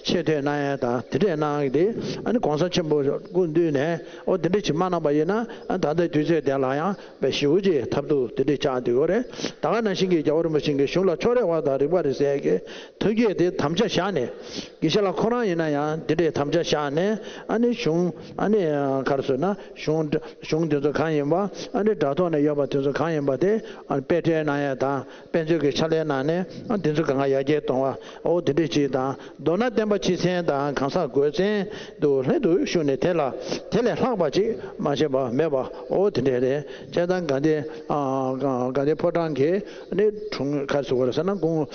ཆེ་བསྟོད་གནང་ཡས་དང་དེ་འདྲས་གནང་གི་དེ་ཨ་ནི་གོང་ས་ཆེན་པོ་སྐུ་མདུན་ནས་འོ་དེ་འདྲས་ཅིག་མ་གནང་པ་ཡིན་ན་ཨ་ད་ལྟའི་དུས་ཚོད་དེ་ལ་ཡང་དཔེ་ཞེ་པོ་ཅིག་ཐབས་སྡུག་དེ་འདྲས་ཆགས་བསྡད་ཡོད་རེད། ད་ག་ནང་བཞིན་གྱི་རྒྱལ་བ་རིན་པོ་ཆེ་གི་གཞུང་ལ་ཕྱོགས་རིས་པ་དང་རིགས་པ་རིས་གསལ་གྱི་ཐུགས་བསྐྱེད་དེ་དམ་བཅའ་བཞག་ནས། དགེ་བཤེས་ལགས་ཁོ་རང་ཡིན་ན་ཡང་དེ་འདྲས་དམ་བཅའ་བཞག་ནས་ཨ་ནི་གཞུང་ཨ་ནི་ག་རེ་ཟེར་ན་གཞུང་གཞུང་དེ་ཚོ་གང་ཡིན་པ་ཨ་ནི་དྲ་ཐོག་ནས་ཡོད་པ་དེ་ཚོ་གང་ཡིན་པ་དེ་ཨ་ནི་དཔེ་ཁྲིད་གནང་ཡས་དང་། དཔེ་མཛོད་ཀྱི་ཕྱག་ལས་གནང་ནས་ཨ་དེ་ཚོ་གང་ག་ཡར་རྒྱས་གཏོང་བ་འོ་དེ་འདྲས་ཅིག་དང་། མདོར་ན་བསྟན་པ་སྤྱི་མཚན་དང་གང་ཟག་དགོས་མཚན་དུ་ལྷན་དུ་བཞུགས་ནས་དེ་ལ་དེ་ལས་ལྷག་པ་ཅིག་མ་བྱས་པ་མེད་པ་འོ་དེ་འདྲས་རེད། བྱས་ཙང་དགའ་ལྡན་ཨ་དགའ་ལྡན་ཕོ་བྲང་གི་ཨ་ནི་དྲུང་ག་རེ་ཟེར་དགོས་རེད་ཟེར་ན་ཀུན་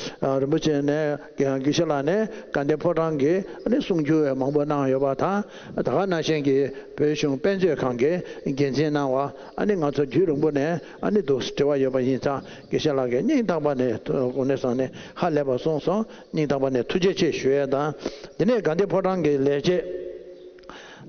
རིན་པོ་ཆེ་ནས་དགེ་བཤེས་ལགས་ནས་དགའ་ལྡན་ཕོ་བྲང་གི་ཨ་ནི་གསུང་བསྒྱུར་མང་པོ་གནང་ཡོད་པ་དང་། ད་ག་ནང་བཞིན་གྱི་བོད་གཞུང་དཔེ་མཛོད་ཁང་གི་འགན་འཛིན་གནང་བ་ཨ་ནི་ང་ཚོ་རྒྱུན་རིང་པོ་ནས་ཨ་ནི་འདུག་འབྲེལ་བ་ཡོད་པ་ཡིན་ཙང་དགེ་བཤེས་ལགས་ཀྱིས་སྙིང་ཐག་པ་ནས་དངོས་གནས་བཟང་ནས་ཧ་ལས་པ་གསུངས་སོང་། སྙིང་ཐག་པ་ནས་ཐུགས་རྗེ་ཆེ་ཞུ་ཡས་དང་། དེ་ནས་དགའ་ལྡན་ཕོ་བྲང་གི་ལས་བྱེད་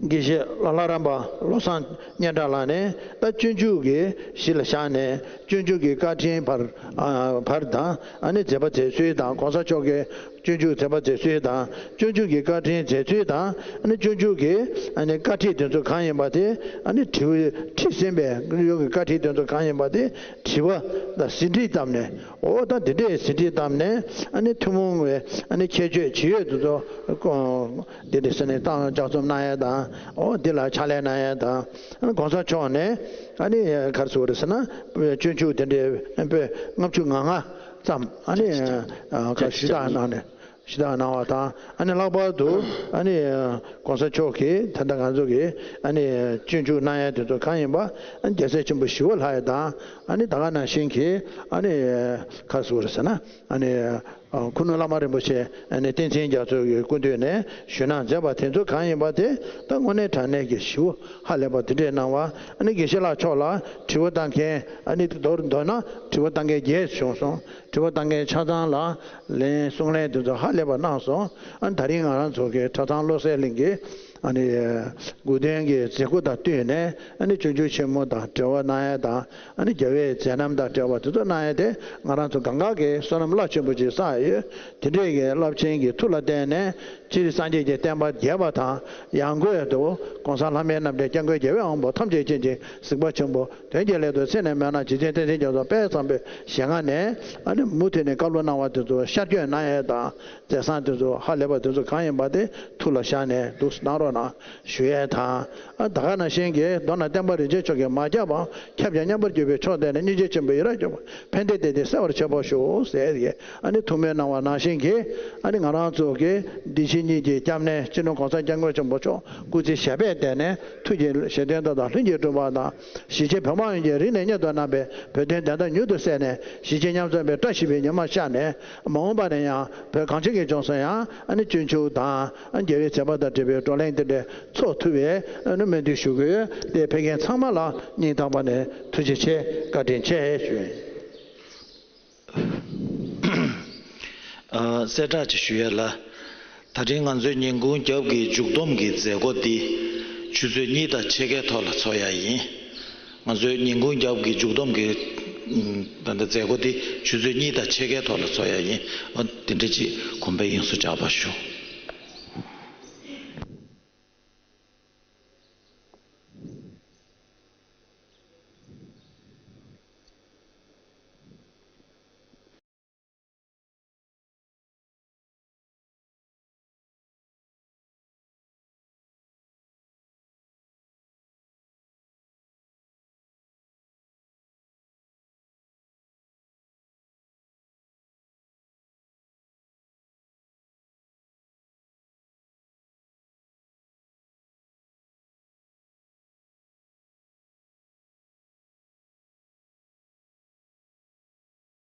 དགེ་བཤེས་ལྷ་ལྷ་རམས་པ་བློ་བཟང་སྙན་གྲགས་ལགས་ནས་ད་སྤྱོད་འཇུག་གི་གཞི་ལ་བཞག་ནས་སྤྱོད་འཇུག་གི་བཀའ་དྲིན་བར་ཨ་བར་དང་ཨ་ནི་མཛད་པ་མཛད་ཚུལ་དང་གོང་ས་མཆོག་གི་ སྤྱོད་འཇུག་མཛད་པ་མཛད་ཚུལ་དང་། སྤྱོད་འཇུག་གི་བཀའ་དྲིན་མཛད་ཚུལ་དང་། ཨ་ནི་སྤྱོད་འཇུག་གི་ཨ་ནི་བཀའ་ཁྲིད་དེ་ཚོ་གང་ཡིན་པ་དེ། ཨ་ནི་དྲི་བ་ཁྲིད་ཟིན་པའི་ཡོ་གི་བཀའ་ཁྲིད་དེ་ཚོ་གང་ཡིན་པ་དེ་དྲི་བ་དང་ཟིན་བྲིས་བཏབ་ནས། འོ་ད་འདི་འདྲའི་ཟིན་བྲིས་བཏབ་ནས། ཨ་ནི་ཐུན་མོང་བའི་ཨ་ནི་ཁྱད་ཆོས་ཇི་ཡོད་དེ་ཚོ་ཀོ་འདི་འདྲ་ཟེར་ནས་བཏང་ལྗགས་རྩོམ་གནང་ཡས་དང་། འོ་འདི་ལ་ཕྱག་ལས་གནང་ཡས་དང་། ཨ་ནི་གོང་ས་མཆོག་ནས་ཨ་ནི་ག་རེ་ཟེར་དགོས་རེད་ཟེར་ན། སྤྱོད་འཇུག་དེ་འདྲའི་པོད་ལྔ་བཅུ་ང་ལྔ་ཙམ་ཨ་ནི་ཨ་ག་ཞུས་དག་གནང་ནས། ཞུས་དག་གནང་བ་དང་། ཨ་ནི་ལྷག་པར་དུ་ཨ་ནི་གོང་ས་མཆོག་གིས་ད་ལྟ་ང་ཚོ་གི་ཨ་ནི་སྤྱོད་འཇུག་གནང་ཡས་དེ་ཚོ་གང་ཡིན་པ། ཨ་ནི་རྒྱལ་སྲས་ཆེན་པོ་ཞི་བ་ལྷ་ཡི་དང་། ཨ་ནི་ད་ག་ནང་བཞིན་གྱི་ཨ་ནི་ག་རེ་ཟེར་དགོས་རེད་ཟེར་ན། ཨ་ནི་ཨ་ཁུ་ནུ་བླ་མ་རིན་པོ་ཆེ་ཨ་ནི་བསྟན་འཛིན་རྒྱ་མཚོ་གི་སྐུ་མདུན་ནས་ཞུས་གནང་མཛད་པ་དེ་ཚོ་གང་ཡིན་པ་དེ་ད་དངོས་གནས་དྲང་གནས་ཀྱི་ཞི་བ་ཧ་ལས་པ་དེ་འདྲས་གནང་བ། ཨ་ནི་དགེ་བཤེས་ལགས་མཆོག་ལ་དྲི་བ་བཏང་མཁན། ཨ་ནི་མདོར་མདོར་ན་དྲི་བ་བཏང་མཁན་བརྒྱད་བྱུང་སོང་། དྲི་བ་བཏང་མཁན་ཆ་ཚང་ལ་ལན་གསུང་ལན་དེ་ཚོ་ཧ་ལས་པ་གནང་སོང་། ཨ་ནི་ད་རིང་ང་རང་ཚོ་གི་གྲྭ་ཚང་བློ་གསལ་གླིང་གི་ཨ་ནི་དགོས་འདུན་གྱི་མཛད་སྒོ་དང་བསྟུན་ནས། ཨ་ནི་སྤྱོད་འཇུག་ཆེན་མོ་དང་འབྲེལ་བ་གནང་ཡས་དང་། ཨ་ནི་རྒྱལ་བའི་མཛད་རྣམ་དང་འབྲེལ་བ་དེ་ཚོ་གནང་ཡས་དེ། ང་རང་ཚོ་གང་ག་གི་བསོད་ནམས་རླབས་ཆེན་པོ་ཅིག་བསགས་ཡོད། དེ་འདྲས་ཀྱི་རླབས་ཆེན་གྱི་མཐུ་ལ་བརྟེན་ནས། སྤྱིར་སངས་རྒྱས་ཀྱི་བསྟན་པ་རྒྱས་པ་དང་། ཡང་སྒོས་དུ་གོང་ས་ལྷ་མིའི་རྣམ་འདྲེན་སྐྱབས་མགོན་རྒྱལ་བའི་དབང་པོ་ཐམས་ཅད་མཁྱེན་ཅིང་གཟིགས་པ་ཆེན་པོ་དོན་གྱི་སླད་དུ་ཚེ་ནས་མེད་ན་རྗེ་བཙུན་བསྟན་འཛིན་རྒྱ་མཚོ་དཔལ་བཟང་པོའི་ཞལ་སྔ་ནས། ཨ་ནི་མུ་མཐུད་ནས་བཀའ་སློབ་གནང་བ་དེ་ཚོ་ཤར་བསྐྱོད་གནང་ཡས་དང་། མཛད་བཟང་དེ་ཚོ་ཧ་ལས་པ་དེ་ཚོ་གང་ཡིན་པ་དེ་ཐུགས་ལ་བཞག་ནས་འདུག་གནང་རོགས་གནང་ཞུ་ཡས་དང་། ཨ་ད་ག་ནང་བཞིན་གྱི་མདོར་ན་བསྟན་པ་རིན་ཆེན་མཆོག་གིས་མ་ཁྱབ་པའམ་ཁྱབ་ཀྱང་མཉམ་པར་གྱུར་པའི་ཕྱོགས་བརྟན་ནས། སྙིང་རྗེ་ཆེན་པོའི་ཡི་རང་སྐྱོང་བ། ཕན་བདེའི་བདེ་སྐྱིད་གསལ་བར་མཆོད་པར་ཞུ་ཟེར་གྱི་ཨ་ནི་ཐུགས་སྨོན་གནང་བ་ནང་བཞིན་གྱི། ཨ་ནི་ང་རང་ཚོ་གི་འདི་ཕྱི་གཉིས་ཀྱི་སྐྱབས་གནས་སྤྱི་ནོར་གོང་ས་སྐྱབས་མགོན་ཆེན་པོ་མཆོག་སྐུ་ཚེ་ཞབས་པད་བརྟན་ནས། ཐུགས་ཀྱི་བཞེད་དོན་མཐའ་དག་ལྷུན་གྱིས་གྲུབ་པ་དང་། གཞིས་བྱེས་བོད་འབངས་ཡོངས་ཀྱིས་རིང་ནས་སྙན་དུ་བརྣག་པའི་བོད་དོན་བདེན་མཐའ་མྱུར་དུ་གསལ་ནས། གཞིས་བྱེས་མཉམ་འཛོམས་པའི་བཀྲ་ཤིས་པའི་ཉི་མ་ཤར་ནས། མ་འོངས་པ་ན་ཡང་བོད་གངས་ཅན་གྱི་ལྗོངས་སུ་ཡང་ཨ་ནི་སྤྱོད་འཇུག་དང་རྒྱལ་བའི་མཛད་པ་དང་འབྲེལ་བའི་བགྲོ་གླེང་དེ་འདྲ་ཚོགས་ཐུབ་པའི་ཨ་ནི་སྨོན་འདུན་ཞུ་དགོས། དེ་ཕེབས་མཁན་ཚང་མ་ལ་སྙིང་ཐག་པ་ནས་ཐུགས་རྗེ་ཆེ། བཀའ་དྲིན་ཆེ་ཞུ་ཡིན། ཨ། གསལ་བསྒྲགས་ཅིག་ཞུ་ཡ་ལ། ད་རིང་ང་ཚོའི་ཉིན་གུང་རྒྱབ་ཀྱི་མཇུག་བསྡོམས་ཀྱི་མཛད་སྒོ་འདི་ཆུ་ཚོད་གཉིས་དང་ཕྱེད་ཀའི་ཐོག་ལ་འཚོགས་ཡ་ཡིན། ང་ཚོའི་ཉིན་གུང་རྒྱབ་ཀྱི་མཇུག་བསྡོམས་ཀྱི་ད་ལྟ་མཛད་སྒོ་འདི་ཆུ་ཚོད་གཉིས་དང་ཕྱེད་ཀའི་ཐོག་ལ་འཚོགས་ཡ་ཡིན། ཨ། དེ་འདྲ་ཅིག་གོང་འཕེལ་ཡིན་སུ་བྱ་བ་ཞུ།